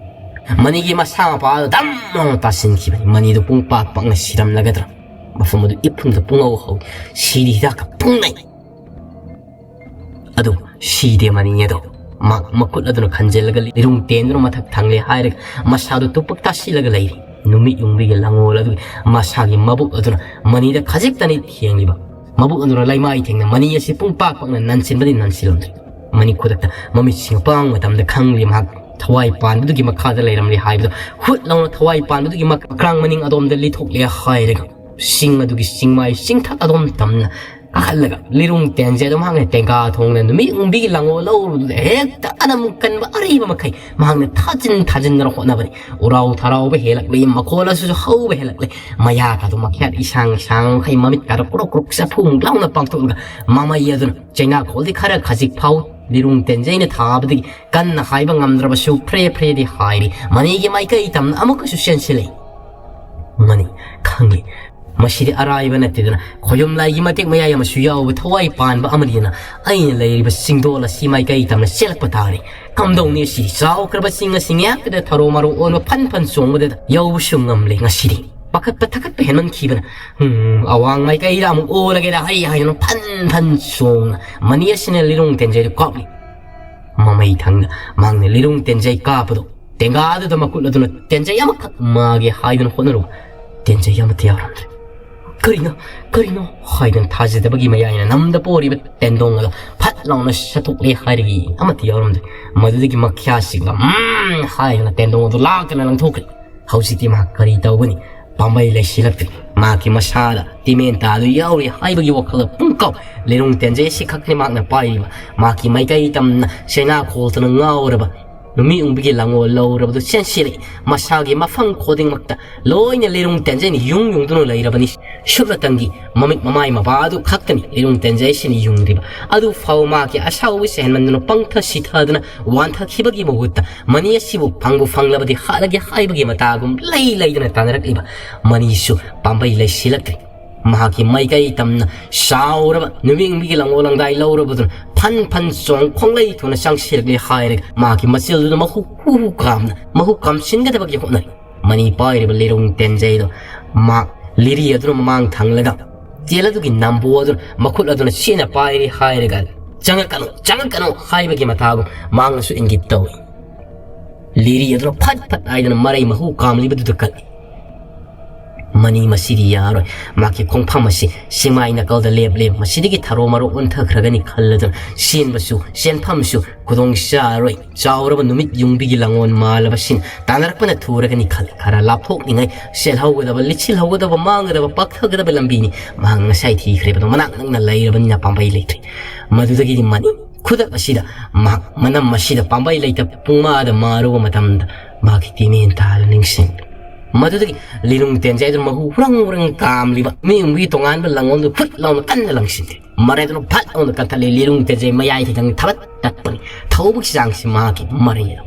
ꯃꯅꯤꯒꯤ ꯃꯁꯥ ꯃꯄꯥꯗ ꯗꯝ ꯂꯥꯎꯅ ꯇꯥꯁꯤꯟꯈꯤꯕꯅꯤ꯫ ꯃꯅꯤꯗꯨ ꯄꯨꯡ ꯄꯥꯛ ꯄꯥꯛꯅ ꯁꯤꯔꯝꯂꯒꯗ꯭ꯔꯥ? ꯃꯐꯝ ꯑꯗꯨ ꯏꯐꯨꯟꯗ ꯄꯨꯡꯍꯧ ꯍꯧꯏ꯫ ꯁꯤꯔꯤ ꯍꯤꯗꯥꯛꯀ ꯄꯨꯡꯅꯩ꯫ ꯑꯗꯨ ꯁꯤꯗꯦ ꯃꯅꯤ ꯑꯗꯣ꯫ ꯃꯥ ꯃꯈꯨꯠ ꯑꯗꯨꯅ ꯈꯟꯖꯤꯜꯂꯒ ꯂꯤꯔꯨꯡ ꯇꯦꯟꯗꯨꯅ ꯃꯊꯛ ꯊꯪꯂꯦ ꯍꯥꯏꯔꯒ ꯃꯁꯥꯗꯨ ꯇꯨꯄꯛ ꯇꯥꯁꯤꯜꯂꯒ ꯂꯩꯔꯤ꯫ ꯅꯨꯃꯤꯠ ꯌꯨꯡꯕꯤꯒꯤ ꯂꯪꯉꯣꯜ ꯑꯗꯨꯒꯤ ꯃꯁꯥꯒꯤ ꯃꯕꯨꯛ ꯑꯗꯨꯅ ꯃꯅꯤꯗ ꯈꯖꯤꯛꯇꯅꯤ ꯊꯦꯡꯂꯤꯕ꯫ ꯃꯕꯨꯛ ꯑꯗꯨꯅ ꯂꯩꯃꯥꯏ ꯊꯦꯡꯅ ꯃꯅꯤ ꯑꯁꯤ ꯄꯨꯡ ꯄꯥꯛ ꯄꯥꯛꯅ ꯅꯟꯁꯤꯟꯕꯗꯤ ꯅꯟꯁꯤꯜꯂꯝꯗ꯭ꯔꯤ꯫ ꯃꯅꯤ ꯈꯨꯗꯛꯇ ꯃꯃꯤꯠꯁꯤꯡ ꯄꯥꯡꯕ ꯃꯇꯝꯗ ꯈꯪꯂꯤ ꯃꯍꯥꯛ ꯊꯋꯥꯏ ꯄꯥꯟꯕꯗꯨꯒꯤ ꯃꯈꯥꯗ ꯂꯩꯔꯝꯂꯦ ꯍꯥꯏꯕꯗꯨ꯫ ꯍꯨꯠ ꯂꯥꯎꯅ ꯊꯋꯥꯏ ꯄꯥꯟꯕꯗꯨꯒꯤ ꯃꯈ꯭ꯔꯥꯡ ꯃꯅꯤꯡ ꯑꯗꯣꯝꯗ ꯂꯤꯊꯣꯛꯂꯦ ꯍꯥꯏꯔꯒ ꯆꯤꯡ ꯑꯗꯨꯒꯤ ꯆꯤꯡꯃꯥꯏ ꯆꯤꯡꯊꯛ ꯑꯗꯣꯝ ꯇꯝꯅ ꯀꯥꯈꯠꯂꯒ ꯂꯤꯔꯨꯡ ꯇꯦꯟꯖꯩ ꯑꯗꯨꯝ ꯍꯥꯡꯅ ꯇꯦꯡꯒꯥ ꯊꯣꯡꯅ ꯅꯨꯃꯤꯠ ꯌꯨꯡꯕꯤꯒꯤ ꯂꯪꯉꯣ ꯂꯧꯔꯨꯗꯨꯗ ꯍꯦꯛꯇ ꯑꯅꯝ ꯀꯟꯕ ꯑꯔꯩꯕ ꯃꯈꯩ ꯃꯍꯥꯛꯅ ꯊꯥꯖꯤꯟ ꯊꯥꯖꯤꯟꯗꯅ ꯍꯣꯠꯅꯕꯅꯤ꯫ ꯎꯔꯥꯎ ꯊꯔꯥꯎꯕ ꯍꯦꯜꯂꯛꯂꯤ, ꯃꯈꯣꯜ ꯑꯁꯤꯁꯨ ꯍꯧꯕ ꯍꯦꯜꯂꯛꯂꯤ꯫ ꯃꯌꯥ ꯀꯥꯗꯨ ꯃꯈꯌꯥꯠ ꯏꯁꯥꯡ ꯏꯁꯥꯡ ꯃꯈꯩ ꯃꯃꯤꯠ ꯀꯥꯗ ꯀ꯭ꯔꯣꯛ ꯀ꯭ꯔꯣꯛ ꯆꯐꯨ ꯂꯥꯎꯅ ꯄꯥꯡꯊꯣꯛꯂꯒ ꯃꯃꯩ ꯑꯗꯨꯅ ꯆꯩꯅꯥꯈꯣꯜꯗꯤ ꯈꯔ ꯈꯖꯤꯛ ꯐꯥꯎ ꯂꯤꯔꯨꯡ ꯇꯦꯟꯖꯩꯅ ꯊꯥꯕꯗꯒꯤ ꯀꯟꯅ ꯍꯥꯏꯕ ꯉꯝꯗ꯭ꯔꯕꯁꯨ ꯐ꯭ꯔꯦ ꯐ꯭ꯔꯦꯗꯤ ꯍꯥꯏꯔꯤ꯫ ꯃꯅꯤꯒꯤ ꯃꯥꯏꯀꯩ ꯇꯝꯅ ꯑꯃꯨꯛꯀꯁꯨ ꯆꯦꯟꯁꯤꯜꯂꯤ꯫ ꯃꯅꯤ ꯈꯪꯂꯤ꯫ ꯃꯁꯤꯗꯤ ꯑꯔꯥꯏꯕ ꯅꯠꯇꯦꯗꯅ, ꯈꯣꯌꯨꯝ ꯂꯥꯏꯒꯤ ꯃꯇꯦꯛ ꯃꯌꯥꯏ ꯑꯃꯁꯨ ꯌꯥꯎꯕ ꯊꯋꯥꯏ ꯄꯥꯟꯕ ꯑꯃꯅꯤꯗꯅ꯫ ꯑꯩꯅ ꯂꯩꯔꯤꯕ ꯆꯤꯡꯗꯣꯜ ꯑꯁꯤ ꯃꯥꯏꯀꯩ ꯇꯝꯅ ꯆꯦꯜꯂꯛꯄ ꯇꯥꯔꯦ꯫ ꯀꯝꯗꯧꯅꯤ ꯁꯤ ꯆꯥꯎꯈ꯭ꯔꯕ ꯆꯤꯡ ꯑꯁꯤ ꯉꯥꯏꯍꯥꯛꯇꯗ ꯊꯔꯣ ꯃꯔꯣ ꯑꯣꯟꯕ ꯐꯟ ꯐꯟ ꯆꯣꯡꯕꯗ ꯌꯧꯕꯁꯨ ꯉꯝꯂꯦ ꯉꯁꯤꯗꯤ꯫ ꯄꯥꯈꯠꯄ ꯊꯀꯠꯄ ꯍꯦꯟꯃꯟꯈꯤꯕꯅ, "ꯎꯝ, ꯑꯋꯥꯡ ꯃꯥꯏꯀꯩꯗ ꯑꯃꯨꯛ ꯑꯣꯜꯂꯒꯦꯗ" ꯍꯩ ꯍꯥꯏꯗꯨꯅ ꯐꯟ ꯐꯟ ꯆꯣꯡꯅ ꯃꯅꯤ ꯑꯁꯤꯅ ꯂꯤꯔꯨꯡ ꯇꯦꯟꯖꯩꯗꯨ ꯀꯥꯞꯂꯤ꯫ ꯃꯃꯩ ꯊꯪꯅ ꯃꯍꯥꯛꯅ ꯂꯤꯔꯨꯡ ꯇꯦꯟꯖꯩ ꯀꯥꯞꯄꯗꯨ ꯇꯦꯡꯒꯥꯗꯨꯗ ꯃꯈꯨꯠ ꯑꯗꯨꯅ ꯇꯦꯟꯖꯩ ꯑꯃꯈꯛ ꯃꯥꯒꯦ ꯍꯥꯏꯗꯨꯅ ꯍꯣꯠꯅꯔꯨꯕ꯫ ꯇꯦꯟꯖꯩ ꯑꯃꯠꯇ ꯌꯥꯎꯔꯝꯗ꯭ꯔꯦ꯫ "ꯀꯔꯤꯅꯣ? ꯀꯔꯤꯅꯣ?" ꯍꯥꯏꯗꯨꯅ ꯊꯥꯖꯗꯕꯒꯤ ꯃꯌꯥꯏꯅ ꯅꯝꯗ ꯄꯣꯔꯤꯕ ꯇꯦꯟꯗꯣꯡ ꯑꯗꯨ ꯐꯠ ꯂꯥꯎꯅ ꯁꯠꯇꯣꯛꯂꯦ ꯍꯥꯏꯔꯒ ꯑꯃꯠꯇ ꯌꯥꯎꯔꯝꯗ꯭ꯔꯦ꯫ ꯃꯗꯨꯗꯒꯤ ꯃꯈ꯭ꯌꯥꯁꯤꯡꯒ "ꯎꯝ" ꯍꯥꯏꯗꯨꯅ ꯇꯦꯟꯗꯣꯡ ꯑꯗꯨ ꯂꯥꯛꯇꯅ ꯂꯪꯊꯣꯛꯈ꯭ꯔꯦ꯫ ꯍꯧꯖꯤꯛꯇꯤ ꯃꯍꯥꯛ ꯀꯔꯤ ꯇꯧꯒꯅꯤ? ꯄꯥꯝꯕꯩ ꯂꯩꯁꯤꯜꯂꯛꯇ꯭ꯔꯦ꯫ ꯃꯍꯥꯛꯀꯤ ꯃꯁꯥꯗ ꯇꯤꯃꯦꯟ ꯇꯥꯗꯨ ꯌꯥꯎꯔꯤ ꯍꯥꯏꯕꯒꯤ ꯋꯥꯈꯜꯗ ꯄꯨꯡꯀꯥꯎ ꯂꯤꯔꯨꯡ ꯇꯦꯟꯖꯩ ꯑꯁꯤ ꯈꯛꯇꯅꯤ ꯃꯍꯥꯛꯅ ꯄꯥꯏꯔꯤꯕ꯫ ꯃꯍꯥꯛꯀꯤ ꯃꯥꯏꯀꯩ ꯇꯝꯅ ꯆꯩꯅꯥ ꯈꯣꯜꯇꯅ ꯉꯥꯎꯔꯕ ꯅꯨꯃꯤꯠ ꯌꯨꯡꯕꯤꯒꯤ ꯂꯪꯉꯣꯜ ꯂꯧꯔꯕꯗꯨ ꯆꯦꯟꯁꯤꯜꯂꯛꯏ꯫ ꯃꯁꯥꯒꯤ ꯃꯐꯝ ꯈꯨꯗꯤꯡꯃꯛꯇ ꯂꯣꯏꯅ ꯂꯤꯔꯨꯡ ꯇꯦꯟꯖꯩꯅ ꯌꯨꯡ ꯌꯨꯡꯗꯨꯅ ꯂꯩꯔꯕꯅꯤ꯫ ꯁꯨꯞꯅꯇꯪꯒꯤ ꯃꯃꯤꯠ ꯃꯃꯥꯏ ꯃꯄꯥ ꯑꯗꯨ ꯈꯛꯇꯅꯤ ꯂꯤꯔꯨꯡ ꯇꯦꯟꯖꯩꯁꯤꯅ ꯌꯨꯡꯂꯤꯕ꯫ ꯑꯗꯨ ꯐꯥꯎ ꯃꯥꯒꯤ ꯑꯁꯥꯎꯕꯁꯦ ꯍꯦꯟꯃꯟꯗꯨꯅ ꯄꯪꯊ ꯁꯤꯊꯗꯨꯅ ꯋꯥꯟꯊꯈꯤꯕꯒꯤ ꯃꯍꯨꯠꯇ ꯃꯅꯤ ꯑꯁꯤꯕꯨ ꯐꯪꯕꯨ ꯐꯪꯂꯕꯗꯤ ꯍꯥꯠꯂꯒꯦ ꯍꯥꯏꯕꯒꯤ ꯃꯇꯥꯒꯨꯝ ꯂꯩ ꯂꯩꯗꯅ ꯇꯥꯟꯅꯔꯛꯂꯤꯕ꯫ ꯃꯅꯤꯁꯨ ꯄꯥꯝꯕꯩ ꯂꯩꯁꯤꯜꯂꯛꯇ꯭ꯔꯦ꯫ ꯃꯍꯥꯛꯀꯤ ꯃꯥꯏꯀꯩ ꯇꯝꯅ ꯆꯥꯎꯔꯕ ꯅꯨꯃꯤꯠ ꯌꯨꯡꯕꯤꯒꯤ ꯂꯪꯉꯣꯜ ꯂꯪꯗꯥꯏ ꯂꯧꯔꯕꯗꯨꯅ ꯐꯟ ꯐꯟ ꯆꯣꯡ ꯈꯣꯡꯂꯩ ꯊꯨꯅ ꯆꯪꯁꯤꯜꯂꯛꯂꯦ ꯍꯥꯏꯔꯒ ꯃꯍꯥꯛꯀꯤ ꯃꯆꯤꯜꯗꯨꯗ ꯃꯍꯨ ꯍꯨ ꯍꯨ ꯀꯥꯝꯅ ꯃꯍꯨ ꯀꯥꯝꯁꯤꯟꯒꯗꯕꯒꯤ ꯍꯣꯠꯅꯔꯤ꯫ ꯃꯅꯤ ꯄꯥꯏꯔꯤꯕ ꯂꯤꯔꯨꯡ ꯇꯦꯟꯖꯩꯗꯣ ꯃꯍꯥꯛ ꯂꯤꯔꯤ ꯑꯗꯨꯅ ꯃꯃꯥꯡ ꯊꯪꯂꯒ ꯇꯦꯜ ꯑꯗꯨꯒꯤ ꯅꯝꯕꯨ ꯑꯗꯨꯅ ꯃꯈꯨꯠ ꯑꯗꯨꯅ ꯆꯦꯠꯅ ꯄꯥꯏꯔꯤ ꯍꯥꯏꯔꯒ "ꯆꯪꯉꯛꯀꯅꯨ, ꯆꯪꯉꯛꯀꯅꯨ" ꯍꯥꯏꯕꯒꯤ ꯃꯇꯥꯒꯨꯝ ꯃꯍꯥꯛꯅꯁꯨ ꯏꯪꯒꯤꯠ ꯇꯧꯏ꯫ ꯂꯤꯔꯤ ꯑꯗꯨꯅ ꯐꯠ ꯐꯠ ꯍꯥꯏꯗꯨꯅ ꯃꯔꯩ ꯃꯍꯨ ꯀꯥꯝꯂꯤꯕꯗꯨꯗ ꯀꯜꯂꯤ꯫ "ꯃꯅꯤ, ꯃꯁꯤꯗꯤ ꯌꯥꯔꯣꯏ꯫ ꯃꯍꯥꯛꯀꯤ ꯈꯣꯡꯐꯝ ꯑꯁꯤ ꯁꯤꯡꯃꯥꯏ ꯅꯥꯀꯜꯗ ꯂꯦꯞꯂꯦ꯫ ꯃꯁꯤꯗꯒꯤ ꯊꯔꯣ ꯃꯔꯣ ꯑꯣꯟꯊꯈ꯭ꯔꯒꯅꯤ" ꯈꯜꯂꯗꯨꯅ ꯆꯦꯟꯕꯁꯨ ꯆꯦꯟꯐꯝꯁꯨ ꯈꯨꯗꯣꯡ ꯆꯥꯔꯣꯏ꯫ ꯆꯥꯎꯔꯕ ꯅꯨꯃꯤꯠ ꯌꯨꯡꯕꯤꯒꯤ ꯂꯥꯡꯑꯣꯟ ꯃꯥꯜꯂꯕꯁꯤꯅ ꯇꯥꯟꯅꯔꯛꯄꯅ ꯊꯨꯔꯒꯅꯤ ꯈꯜꯂꯤ꯫ ꯈꯔ ꯂꯥꯞꯊꯣꯛꯂꯤꯉꯩ ꯆꯦꯜꯍꯧꯒꯗꯕ, ꯂꯤꯠꯁꯤꯜꯍꯧꯒꯗꯕ, ꯃꯥꯡꯒꯗꯕ, ꯄꯥꯛꯊꯒꯗꯕ ꯂꯝꯕꯤꯅꯤ꯫ ꯃꯍꯥꯛ ꯉꯁꯥꯏ ꯊꯤꯈ꯭ꯔꯦꯕꯗꯣ ꯃꯅꯥꯛ ꯅꯛꯅ ꯂꯩꯔꯕꯅꯤꯅ ꯄꯥꯝꯕꯩ ꯂꯩꯇ꯭ꯔꯦ꯫ ꯃꯗꯨꯗꯒꯤꯗꯤ ꯃꯅꯤ ꯈꯨꯗꯛ ꯑꯁꯤꯗ ꯃꯍꯥꯛ ꯃꯅꯝ ꯑꯁꯤꯗ ꯄꯥꯝꯕꯩ ꯂꯩꯇ ꯄꯨꯡꯃꯥꯗ ꯃꯥꯔꯨꯕ ꯃꯇꯝꯗ ꯃꯍꯥꯛꯀꯤ ꯇꯤꯃꯦꯟ ꯇꯥꯗ ꯅꯤꯡꯁꯤꯡ꯫ ꯃꯗꯨꯗꯒꯤ ꯂꯤꯔꯨꯡ ꯇꯦꯟꯖꯩꯗꯨꯅ ꯃꯍꯨ ꯍꯨꯔꯪ ꯍꯨꯔꯪ ꯀꯥꯝꯂꯤꯕ ꯃꯤꯑꯣꯏꯕꯒꯤ ꯇꯣꯉꯥꯟꯕ ꯂꯪꯉꯣꯟꯗꯨ ꯐꯨꯠ ꯂꯥꯎꯅ ꯀꯟꯅ ꯂꯪꯁꯤꯟꯈ꯭ꯔꯦ꯫ ꯃꯔꯩꯗꯨꯅ ꯐꯠ ꯂꯥꯎꯅ ꯀꯟꯊꯠꯂꯦ꯫ ꯂꯤꯔꯨꯡ ꯇꯦꯟꯖꯩ ꯃꯌꯥꯏ ꯈꯤꯇꯪ ꯊꯕꯠ ꯇꯠꯄꯅꯤ꯫ ꯊꯧꯕꯒꯤ ꯆꯥꯡꯁꯤ ꯃꯍꯥꯛꯀꯤ ꯃꯔꯩ ꯑꯗꯣ꯫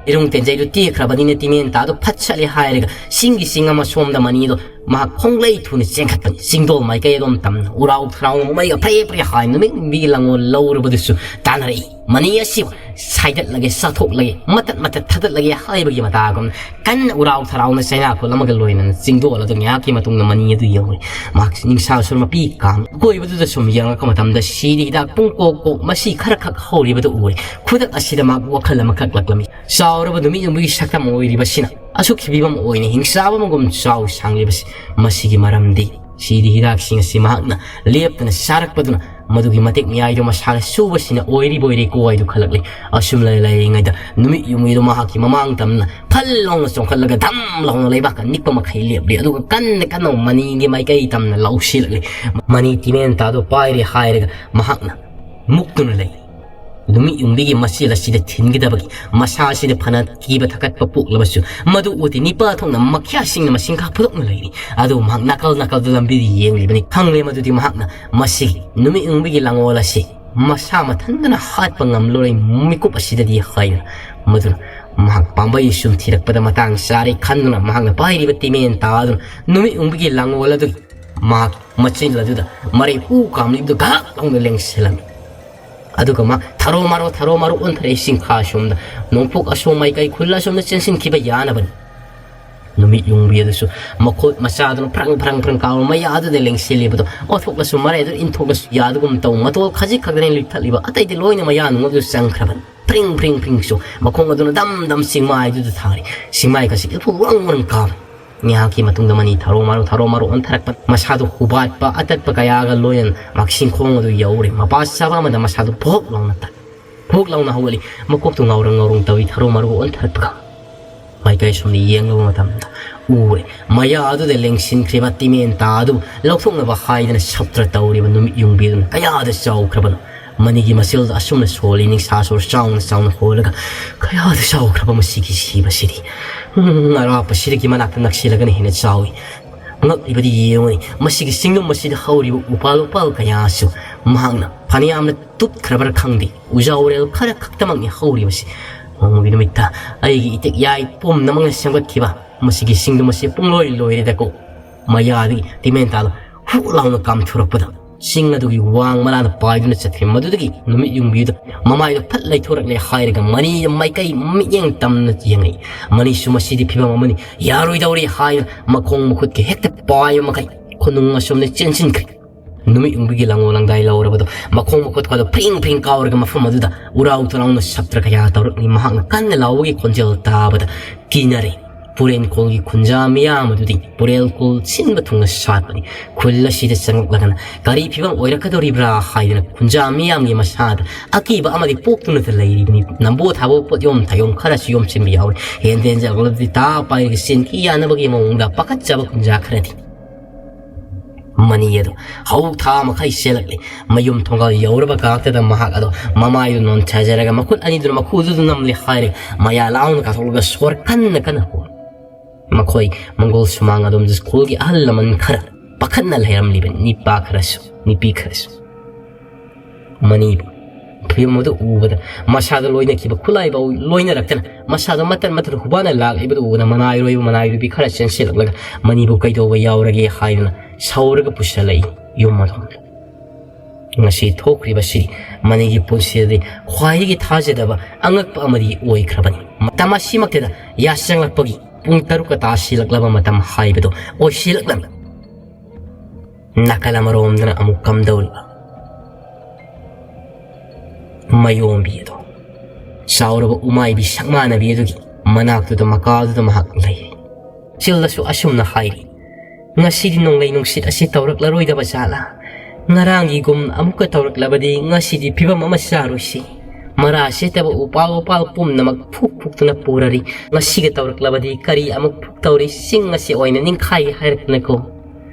ꯂꯤꯔꯨꯡ ꯇꯦꯟꯖꯩꯗꯨ ꯇꯦꯛꯈ꯭ꯔꯕꯅꯤꯅ ꯇꯤꯃꯦꯟ ꯇꯥꯗꯨ ꯐꯠ ꯁꯠꯂꯦ ꯍꯥꯏꯔꯒ ꯁꯤꯡꯒꯤ ꯁꯤꯡ ꯑꯃ ꯁꯣꯝꯗ ꯃꯅꯤꯗꯣ ꯃꯍꯥꯛ ꯈꯣꯡꯂꯩ ꯊꯨꯅ ꯆꯦꯟꯈꯠꯄꯅꯤ꯫ ꯆꯤꯡꯗꯣꯜ ꯃꯥꯏꯀꯩ ꯑꯗꯣꯝ ꯇꯝꯅ ꯎꯔꯥꯎ ꯊꯔꯥꯎ ꯃꯩꯒ ꯐ꯭ꯔꯦ ꯐ꯭ꯔꯦ ꯍꯥꯏ ꯅꯨꯃꯤꯠ ꯌꯨꯡꯕꯤꯒꯤ ꯂꯪꯉꯣꯜ ꯂꯧꯔꯕꯗꯨꯁꯨ ꯇꯥꯟꯅꯔꯛꯏ꯫ ꯃꯅꯤ ꯑꯁꯤꯕꯨ ꯁꯥꯏꯗꯠꯂꯒꯦ, ꯆꯥꯊꯣꯛꯂꯒꯦ, ꯃꯇꯠ ꯃꯇꯠ ꯊꯥꯗꯠꯂꯒꯦ ꯍꯥꯏꯕꯒꯤ ꯃꯇꯥꯒꯨꯝ ꯀꯟꯅ ꯎꯔꯥꯎ ꯊꯔꯥꯎꯅ ꯆꯩꯅꯥꯈꯣꯜ ꯑꯃꯒ ꯂꯣꯏꯅꯅ ꯆꯤꯡꯗꯣꯜ ꯑꯗꯨ ꯉꯥꯏꯍꯥꯛꯀꯤ ꯃꯇꯨꯡꯗ ꯃꯅꯤ ꯑꯗꯨ ꯌꯧꯔꯦ꯫ ꯃꯍꯥꯛꯁꯤ ꯅꯤꯡꯁꯥ ꯁꯨꯔ ꯃꯄꯤ ꯀꯥꯝ ꯀꯣꯏꯕꯗꯨꯗ ꯁꯨꯝ ꯌꯦꯡꯂꯛꯄ ꯃꯇꯝꯗ ꯁꯤꯗꯤ ꯍꯤꯗꯥꯛ ꯄꯨꯡ ꯀꯣꯛ ꯀꯣꯛ ꯃꯁꯤ ꯈꯔ ꯈꯛ ꯍꯧꯔꯤꯕꯗꯨ ꯎꯔꯦ꯫ ꯈꯨꯗꯛ ꯑꯁꯤꯗ ꯃꯍꯥꯛ ꯋꯥꯈꯜ ꯑꯃꯈꯛ ꯂꯥꯛꯂꯝꯃꯤ꯫ ꯆꯥꯎꯔꯕ ꯅꯨꯃꯤꯠ ꯌꯨꯡꯕꯒꯤ ꯁꯛꯇꯝ ꯑꯣꯏꯔꯤꯕꯁꯤꯅ ꯑꯁꯨꯛꯀꯤ ꯐꯤꯕꯝ ꯑꯣꯏꯅ ꯍꯤꯡꯆꯥꯕ ꯑꯃꯒꯨꯝ ꯆꯥꯎ ꯁꯥꯡꯂꯤꯕꯁꯤ ꯃꯁꯤꯒꯤ ꯃꯔꯝꯗꯤ ꯁꯤꯗꯤ ꯍꯤꯗꯥꯛꯁꯤꯡ ꯑꯁꯤ ꯃꯍꯥꯛꯅ ꯂꯦꯞꯇꯅ ꯆꯥꯔꯛꯄꯗꯨꯅ ꯃꯗꯨꯒꯤ ꯃꯇꯤꯛ ꯃꯌꯥꯏꯗꯣ ꯃꯁꯥꯅ ꯁꯨꯕꯁꯤꯅ ꯑꯣꯏꯔꯤꯕ ꯑꯣꯏꯔꯦꯀꯣ ꯍꯥꯏꯗꯨ ꯈꯜꯂꯛꯂꯤ꯫ ꯑꯁꯨꯝ ꯂꯩ ꯂꯩꯔꯤꯉꯩꯗ ꯅꯨꯃꯤꯠ ꯌꯨꯡꯕꯤꯗꯨ ꯃꯍꯥꯛꯀꯤ ꯃꯃꯥꯡ ꯇꯝꯅ ꯐꯜ ꯂꯥꯎꯅ ꯆꯣꯡꯈꯠꯂꯒ ꯙꯝ ꯂꯥꯎꯅ ꯂꯩꯕꯥꯛꯀ ꯅꯤꯛꯄ ꯃꯈꯩ ꯂꯦꯞꯂꯤ꯫ ꯑꯗꯨꯒ ꯀꯟꯅ ꯀꯟꯅ ꯃꯅꯤꯒꯤ ꯃꯥꯏꯀꯩ ꯇꯝꯅ ꯂꯥꯎꯁꯤꯜꯂꯛꯂꯤ꯫ ꯃꯅꯤ ꯇꯤꯃꯦꯟ ꯇꯥꯗꯨ ꯄꯥꯏꯔꯦ ꯍꯥꯏꯔꯒ ꯃꯍꯥꯛꯅ ꯃꯨꯛꯇꯨꯅ ꯂꯩ꯫ ꯅꯨꯃꯤꯠ ꯌꯨꯡꯕꯤꯒꯤ ꯃꯆꯦꯜ ꯑꯁꯤꯗ ꯊꯤꯟꯒꯗꯕꯒꯤ ꯃꯁꯥ ꯑꯁꯤꯗ ꯐꯅ ꯀꯤꯕ ꯊꯛꯀꯠꯄ ꯄꯣꯛꯂꯕꯁꯨ ꯃꯗꯨ ꯎꯗꯦ꯫ ꯅꯤꯄꯥ ꯊꯣꯛꯅ ꯃꯈ꯭ꯌꯥꯁꯤꯡꯅ ꯃꯁꯤꯡꯈꯥ ꯐꯨꯗꯣꯛꯅ ꯂꯩꯔꯤ꯫ ꯑꯗꯨ ꯃꯍꯥꯛ ꯅꯥꯀꯜ ꯅꯥꯀꯜꯗ ꯂꯝꯕꯤꯗ ꯌꯦꯡꯂꯤꯕꯅꯤ꯫ ꯈꯪꯂꯦ ꯃꯗꯨꯗꯤ ꯃꯍꯥꯛꯅ ꯃꯁꯤꯒꯤ ꯅꯨꯃꯤꯠ ꯌꯨꯡꯕꯤꯒꯤ ꯂꯥꯡꯑꯣꯜ ꯑꯁꯤ ꯃꯁꯥ ꯃꯊꯟꯇꯅ ꯍꯥꯠꯄ ꯉꯝꯂꯣꯏ ꯃꯤꯀꯨꯞ ꯑꯁꯤꯗꯗꯤ ꯍꯥꯏꯅ꯫ ꯃꯗꯨꯅ ꯃꯍꯥꯛ ꯄꯥꯝꯕꯩ ꯁꯨꯝ ꯊꯤꯔꯛꯄꯗ ꯃꯇꯥꯡ ꯆꯥꯔꯦ ꯈꯟꯗꯨꯅ ꯃꯍꯥꯛꯅ ꯄꯥꯏꯔꯤꯕ ꯇꯤꯃꯦꯟ ꯇꯥꯗꯨꯅ ꯅꯨꯃꯤꯠ ꯌꯨꯡꯕꯤꯒꯤ ꯂꯥꯡꯑꯣꯜ ꯑꯗꯨꯒꯤ ꯃꯍꯥꯛ ꯃꯆꯤꯟ ꯑꯗꯨꯗ ꯃꯔꯩ ꯎ ꯀꯥꯝꯂꯤꯕꯗꯨ ꯉꯥꯏꯍꯥꯛ ꯂꯥꯎꯅ ꯂꯦꯡꯁꯤꯜꯂꯝꯃꯤ꯫ ꯑꯗꯨꯒ ꯃꯥ ꯊꯔꯣ ꯃꯥꯔꯣ ꯊꯔꯣ ꯃꯥꯔꯣ ꯑꯣꯟꯊꯔꯛꯏ꯫ ꯆꯤꯡꯈꯥ ꯁꯣꯝꯗ ꯅꯣꯡꯄꯣꯛ ꯑꯁꯣꯝ ꯃꯥꯏꯀꯩ ꯈꯨꯜ ꯑꯁꯣꯝꯗ ꯆꯦꯟꯁꯤꯟꯈꯤꯕ ꯌꯥꯅꯕꯅꯤ꯫ ꯅꯨꯃꯤꯠ ꯌꯨꯡꯕꯤ ꯑꯗꯨꯁꯨ ꯃꯈꯨꯠ ꯃꯆꯥꯗꯨꯅ ꯐ꯭ꯔꯪ ꯐ꯭ꯔꯪ ꯐ꯭ꯔꯪ ꯀꯥꯎꯔ ꯃꯌꯥꯗꯨꯗ ꯂꯦꯡꯁꯤꯜꯂꯤꯕꯗꯣ, ꯑꯣꯊꯣꯛꯂꯁꯨ ꯃꯔꯩꯗꯨ ꯏꯟꯊꯣꯛꯂꯁꯨ ꯌꯥꯗꯒꯨꯝ ꯇꯧ, ꯃꯇꯣꯜ ꯈꯖꯤꯛ ꯈꯛꯇꯅꯤ ꯂꯤꯛꯊꯠꯂꯤꯕ, ꯑꯇꯩꯗꯤ ꯂꯣꯏꯅ ꯃꯌꯥ ꯅꯨꯡ ꯑꯗꯨ ꯆꯪꯈ꯭ꯔꯕꯅꯤ꯫ ꯐ꯭ꯔꯤꯡ ꯐ꯭ꯔꯤꯡ ꯐ꯭ꯔꯤꯡꯁꯨ ꯃꯈꯣꯡ ꯑꯗꯨꯅ ꯗꯝ ꯗꯝ ꯆꯤꯡꯃꯥꯏꯗꯨꯗ ꯊꯥꯔꯤ꯫ ꯆꯤꯡꯃꯥꯏ ꯈꯖꯤꯛ ꯑꯗꯨ ꯋꯪ ꯋꯪ ꯀꯥꯎꯔꯤ꯫ ꯉꯥꯏꯍꯥꯛꯀꯤ ꯃꯇꯨꯡꯗ ꯃꯅꯤ ꯊꯔꯣ ꯃꯔꯣ ꯊꯔꯣ ꯃꯔꯣ ꯑꯣꯟꯊꯔꯛꯄ, ꯃꯁꯥꯗꯨ ꯍꯨꯕꯥꯠꯄ ꯑꯇꯠꯄ ꯀꯌꯥꯒ ꯂꯣꯏꯅꯅ ꯃꯈꯤꯡꯈꯣꯡ ꯑꯗꯨ ꯌꯧꯔꯦ꯫ ꯃꯄꯥ ꯆꯥꯕ ꯑꯃꯗ ꯃꯁꯥꯗꯨ ꯚꯣꯛ ꯂꯥꯎꯅ ꯇꯠ, ꯚꯣꯛ ꯂꯥꯎꯅ ꯍꯧꯒꯠꯂꯤ꯫ ꯃꯀꯣꯛꯇꯨ ꯉꯥꯎꯔꯪ ꯉꯥꯎꯔꯪ ꯇꯧꯏ꯫ ꯊꯔꯣ ꯃꯔꯣ ꯑꯣꯟꯊꯔꯛꯄꯒ ꯃꯥꯏꯀꯩ ꯁꯨꯝꯅ ꯌꯦꯡꯂꯨꯕ ꯃꯇꯝꯗ ꯎꯔꯦ, ꯃꯌꯥ ꯑꯗꯨꯗ ꯂꯦꯡꯁꯤꯟꯈ꯭ꯔꯤꯕ ꯇꯤꯃꯦꯟꯇꯥ ꯑꯗꯨ ꯂꯧꯊꯣꯛꯅꯕ ꯍꯥꯏꯗꯅ ꯁꯞꯇ꯭ꯔ ꯇꯧꯔꯤꯕ ꯅꯨꯃꯤꯠ ꯌꯨꯡꯕꯤꯗꯨꯅ ꯀꯌꯥꯗ ꯆꯥꯎꯈ꯭ꯔꯕꯅꯣ꯫ ꯃꯅꯤꯒꯤ ꯃꯁꯦꯜꯗ ꯑꯁꯨꯝꯅ ꯁꯣꯜꯂꯤ, ꯅꯤꯡꯁꯥ ꯁꯣꯔ ꯆꯥꯎꯅ ꯆꯥꯎꯅ ꯍꯣꯜꯂꯒ, "ꯀꯌꯥꯗ ꯆꯥꯎꯈ꯭ꯔꯕ ꯃꯁꯤꯒꯤ ꯁꯤꯕꯁꯤꯗꯤ! ꯎꯝ, ꯑꯔꯥꯞꯄꯁꯤꯗꯒꯤ ꯃꯅꯥꯛꯇ ꯅꯛꯁꯤꯜꯂꯒꯅ ꯍꯦꯟꯅ ꯆꯥꯎꯏ꯫ ꯉꯛꯂꯤꯕꯗꯤ ꯌꯦꯡꯉꯨꯅꯦ, ꯃꯁꯤꯒꯤ ꯆꯤꯡꯂꯨꯝ ꯑꯁꯤꯗ ꯍꯧꯔꯤꯕ ꯎꯄꯥꯜ ꯋꯥꯄꯥꯜ ꯀꯌꯥꯁꯨ ꯃꯍꯥꯛꯅ ꯐꯅꯌꯥꯝꯅ ꯇꯨꯠꯈ꯭ꯔꯕ꯭ꯔꯥ ꯈꯪꯗꯦ, ꯎꯖꯥꯎꯔꯦꯜ ꯈꯔ ꯈꯛꯇꯃꯛꯅꯤ ꯍꯧꯔꯤꯕꯁꯤ꯫ ꯅꯣꯡꯃꯒꯤ ꯅꯨꯃꯤꯠꯇ ꯑꯩꯒꯤ ꯏꯇꯤꯛ ꯌꯥꯏ ꯄꯨꯝꯅꯃꯛꯅ ꯁꯦꯝꯒꯠꯈꯤꯕ ꯃꯁꯤꯒꯤ ꯆꯤꯡꯗꯨ ꯃꯁꯤ ꯄꯨꯡꯂꯣꯏ ꯂꯣꯏꯔꯦꯗꯀꯣ!" ꯃꯌꯥꯗꯒꯤ ꯇꯤꯃꯦꯟꯇꯥꯗ ꯍꯨꯛ ꯂꯥꯎꯅ ꯀꯥꯝꯊꯣꯔꯛꯄꯗ ꯆꯤꯡ ꯑꯗꯨꯒꯤ ꯋꯥꯡ ꯃꯅꯥꯗ ꯄꯥꯏꯗꯨꯅ ꯆꯠꯈꯤ꯫ ꯃꯗꯨꯗꯒꯤ ꯅꯨꯃꯤꯠ ꯌꯨꯡꯕꯤꯗꯨ ꯃꯃꯥꯏꯗꯨ ꯐꯠ ꯂꯩꯊꯣꯔꯛꯂꯦ ꯍꯥꯏꯔꯒ ꯃꯅꯤꯗ ꯃꯥꯏꯀꯩ ꯃꯤꯠꯌꯦꯡ ꯇꯝꯅ ꯌꯦꯡꯉꯛꯏ꯫ ꯃꯅꯤꯁꯨ ꯃꯁꯤꯗꯤ ꯐꯤꯕꯝ ꯑꯃꯅꯤ, ꯌꯥꯔꯣꯏꯗꯧꯔꯤ ꯍꯥꯏꯗꯨꯅ ꯃꯈꯣꯡ ꯃꯈꯨꯠꯀꯤ ꯍꯦꯛꯇ ꯄꯥꯏꯕ ꯃꯈꯩ ꯈꯨꯅꯨꯡ ꯑꯁꯣꯝꯗ ꯆꯦꯟꯁꯤꯟꯈ꯭ꯔꯦ꯫ ꯅꯨꯃꯤꯠ ꯌꯨꯡꯕꯤꯒꯤ ꯂꯪꯉꯣ ꯂꯪꯗꯥꯏ ꯂꯧꯔꯕꯗꯣ ꯃꯈꯣꯡ ꯃꯈꯨꯠꯀꯗꯣ ꯐ꯭ꯔꯤꯡ ꯐ꯭ꯔꯤꯡ ꯀꯥꯎꯔꯒ ꯃꯐꯝ ꯑꯗꯨꯗ ꯎꯔꯥꯎ ꯊꯔꯥꯎꯅ ꯁꯞꯇ꯭ꯔ ꯀꯌꯥ ꯇꯧꯔꯛꯂꯤ꯫ ꯃꯍꯥꯛꯅ ꯀꯟꯅ ꯂꯥꯎꯕꯒꯤ ꯈꯣꯟꯖꯦꯜ ꯇꯥꯕꯗ ꯀꯤꯅꯔꯦ꯫ ꯄꯨꯔꯦꯟ ꯈꯨꯜꯒꯤ ꯈꯨꯟꯖꯥ ꯃꯤꯌꯥꯝ ꯑꯗꯨꯗꯤ ꯄꯨꯔꯦꯜ ꯈꯨꯜ ꯁꯤꯟꯕ ꯊꯨꯡꯅ ꯁꯥꯠꯄꯅꯤ꯫ ꯈꯨꯜ ꯑꯁꯤꯗ ꯆꯪꯂꯛꯂꯒꯅ ꯀꯔꯤ ꯐꯤꯕꯝ ꯑꯣꯏꯔꯛꯀꯗꯧꯔꯤꯕ꯭ꯔꯥ ꯍꯥꯏꯗꯅ ꯈꯨꯟꯖꯥ ꯃꯤꯌꯥꯝꯒꯤ ꯃꯁꯥꯗ ꯑꯀꯤꯕ ꯑꯃꯗꯤ ꯄꯣꯛꯇꯨꯅꯇ ꯂꯩꯔꯤꯕꯅꯤ꯫ ꯅꯝꯕꯣ ꯊꯥꯕꯣ ꯄꯣꯠꯌꯣꯝ ꯊꯥꯌꯣꯝ ꯈꯔꯁꯨ ꯌꯣꯝꯁꯤꯟꯕ ꯌꯥꯎꯔꯤ꯫ ꯍꯦꯟꯗꯦꯟ ꯖꯒꯂꯕꯗꯤ ꯇꯥ ꯄꯥꯏꯔꯒ ꯆꯦꯟꯈꯤ ꯌꯥꯅꯕꯒꯤ ꯃꯑꯣꯡꯗ ꯄꯥꯈꯠꯆꯕ ꯈꯨꯟꯖꯥ ꯈꯔꯗꯤ ꯃꯅꯤ ꯑꯗꯨ ꯍꯧ ꯊꯥ ꯃꯈꯩ ꯆꯦꯜꯂꯛꯂꯤ꯫ ꯃꯌꯨꯝ ꯊꯣꯡꯒꯥꯜ ꯌꯧꯔꯕ ꯀꯥꯛꯇꯗ ꯃꯍꯥꯛ ꯑꯗꯣ ꯃꯃꯥꯏꯗꯨ ꯅꯣꯟꯊꯖꯔꯒ ꯃꯈꯨꯠ ꯑꯅꯤꯗꯨꯅ ꯃꯈꯨꯗꯨꯗ ꯅꯝꯂꯤ ꯍꯥꯏꯔꯦ꯫ ꯃꯌꯥ ꯂꯥꯎꯅ ꯀꯥꯊꯣꯛꯂꯒ ꯁꯣꯔ ꯀꯟꯅ ꯀꯟꯅ ꯍꯣꯔꯤ꯫ ꯃꯈꯣꯏ ꯃꯪꯒꯣꯜ ꯁꯨꯃꯥꯡ ꯑꯗꯣꯝꯗ ꯁ꯭ꯀꯨꯜꯒꯤ ꯑꯍꯜ ꯂꯃꯟ ꯈꯔ ꯄꯥꯈꯠꯅ ꯂꯩꯔꯝꯂꯤꯕ ꯅꯤꯄꯥ ꯈꯔꯁꯨ, ꯅꯨꯄꯤ ꯈꯔꯁꯨ꯫ ꯃꯅꯤꯕꯨ ꯐꯤꯕꯝ ꯑꯗꯨ ꯎꯕꯗ ꯃꯁꯥꯗ ꯂꯣꯏꯅꯈꯤꯕ ꯈꯨꯠꯂꯥꯏ ꯐꯥꯎ ꯂꯣꯏꯅꯔꯛꯇꯅ ꯃꯁꯥꯗ ꯃꯇꯠ ꯃꯇꯠ ꯍꯨꯕꯥꯅ ꯂꯥꯛꯂꯤꯕꯗꯨ ꯎꯕꯗ ꯃꯅꯥꯏꯔꯣꯏꯕ ꯃꯅꯥꯏꯔꯣꯏꯕꯤ ꯈꯔ ꯆꯦꯟꯁꯤꯜꯂꯛꯂꯒ ꯃꯅꯤꯕꯨ ꯀꯩꯗꯧꯕ ꯌꯥꯎꯔꯒꯦ ꯍꯥꯏꯗꯨꯅ ꯁꯧꯔꯒ ꯄꯨꯁꯤꯜꯂꯛꯏ ꯌꯨꯝ ꯑꯗꯣꯝꯗ꯫ ꯉꯁꯤ ꯊꯣꯛꯈ꯭ꯔꯤꯕꯁꯤ ꯃꯅꯤꯒꯤ ꯄꯨꯟꯁꯤꯗꯗꯤ ꯈ꯭ꯋꯥꯏꯗꯒꯤ ꯊꯥꯖꯗꯕ ꯑꯉꯛꯄ ꯑꯃꯗꯤ ꯑꯣꯏꯈ꯭ꯔꯕꯅꯤ꯫ ꯃꯇꯝ ꯑꯁꯤꯃꯛꯇꯗ ꯌꯥꯆꯪꯂꯛꯄꯒꯤ ꯄꯨꯡ ꯇꯔꯨꯛꯀ ꯇꯥꯁꯤꯜꯂꯛꯂꯕ ꯃꯇꯝ ꯍꯥꯏꯕꯗꯣ ꯑꯣꯏꯁꯤꯜꯂꯛꯂꯝꯃꯤ꯫ ꯅꯥꯀꯜ ꯑꯃꯔꯣꯝꯗꯅ ꯑꯃꯨꯛ ꯀꯝꯗꯧꯔꯤꯕ? ꯃꯌꯣꯝꯕꯤ ꯑꯗꯣ, ꯆꯥꯎꯔꯕ ꯎꯃꯥꯏꯕꯤ ꯁꯛꯃꯥꯟꯅꯕꯤ ꯑꯗꯨꯒꯤ ꯃꯅꯥꯛꯇꯨꯗ, ꯃꯀꯥꯗꯨꯗ ꯃꯍꯥꯛ ꯂꯩꯔꯤ꯫ ꯆꯤꯜꯗꯁꯨ ꯑꯁꯨꯝꯅ ꯍꯥꯏꯔꯤ, "ꯉꯁꯤꯗꯤ ꯅꯣꯡꯂꯩ ꯅꯨꯡꯁꯤꯠ ꯑꯁꯤ ꯇꯧꯔꯛꯂꯔꯣꯏꯗꯕ ꯖꯥꯠꯂꯥ? ꯉꯔꯥꯡꯒꯤꯒꯨꯝ ꯑꯃꯨꯛꯀ ꯇꯧꯔꯛꯂꯕꯗꯤ ꯉꯁꯤꯗꯤ ꯐꯤꯕꯝ ꯑꯃ ꯆꯥꯔꯣꯏꯁꯤ꯫ ꯃꯔꯥ ꯁꯦꯠꯇꯕ ꯎꯄꯥꯜ ꯋꯥꯄꯥꯜ ꯄꯨꯝꯅꯃꯛ ꯐꯨꯛ ꯐꯨꯛꯇꯨꯅ ꯄꯨꯔꯔꯤ꯫ ꯉꯁꯤꯒ ꯇꯧꯔꯛꯂꯕꯗꯤ ꯀꯔꯤ ꯑꯃꯨꯛ ꯐꯨꯛ ꯇꯧꯔꯤ? ꯆꯤꯡ ꯑꯁꯤ ꯑꯣꯏꯅ ꯅꯤꯡꯈꯥꯏꯒꯦ ꯍꯥꯏꯔꯛꯇꯅꯀꯣ?"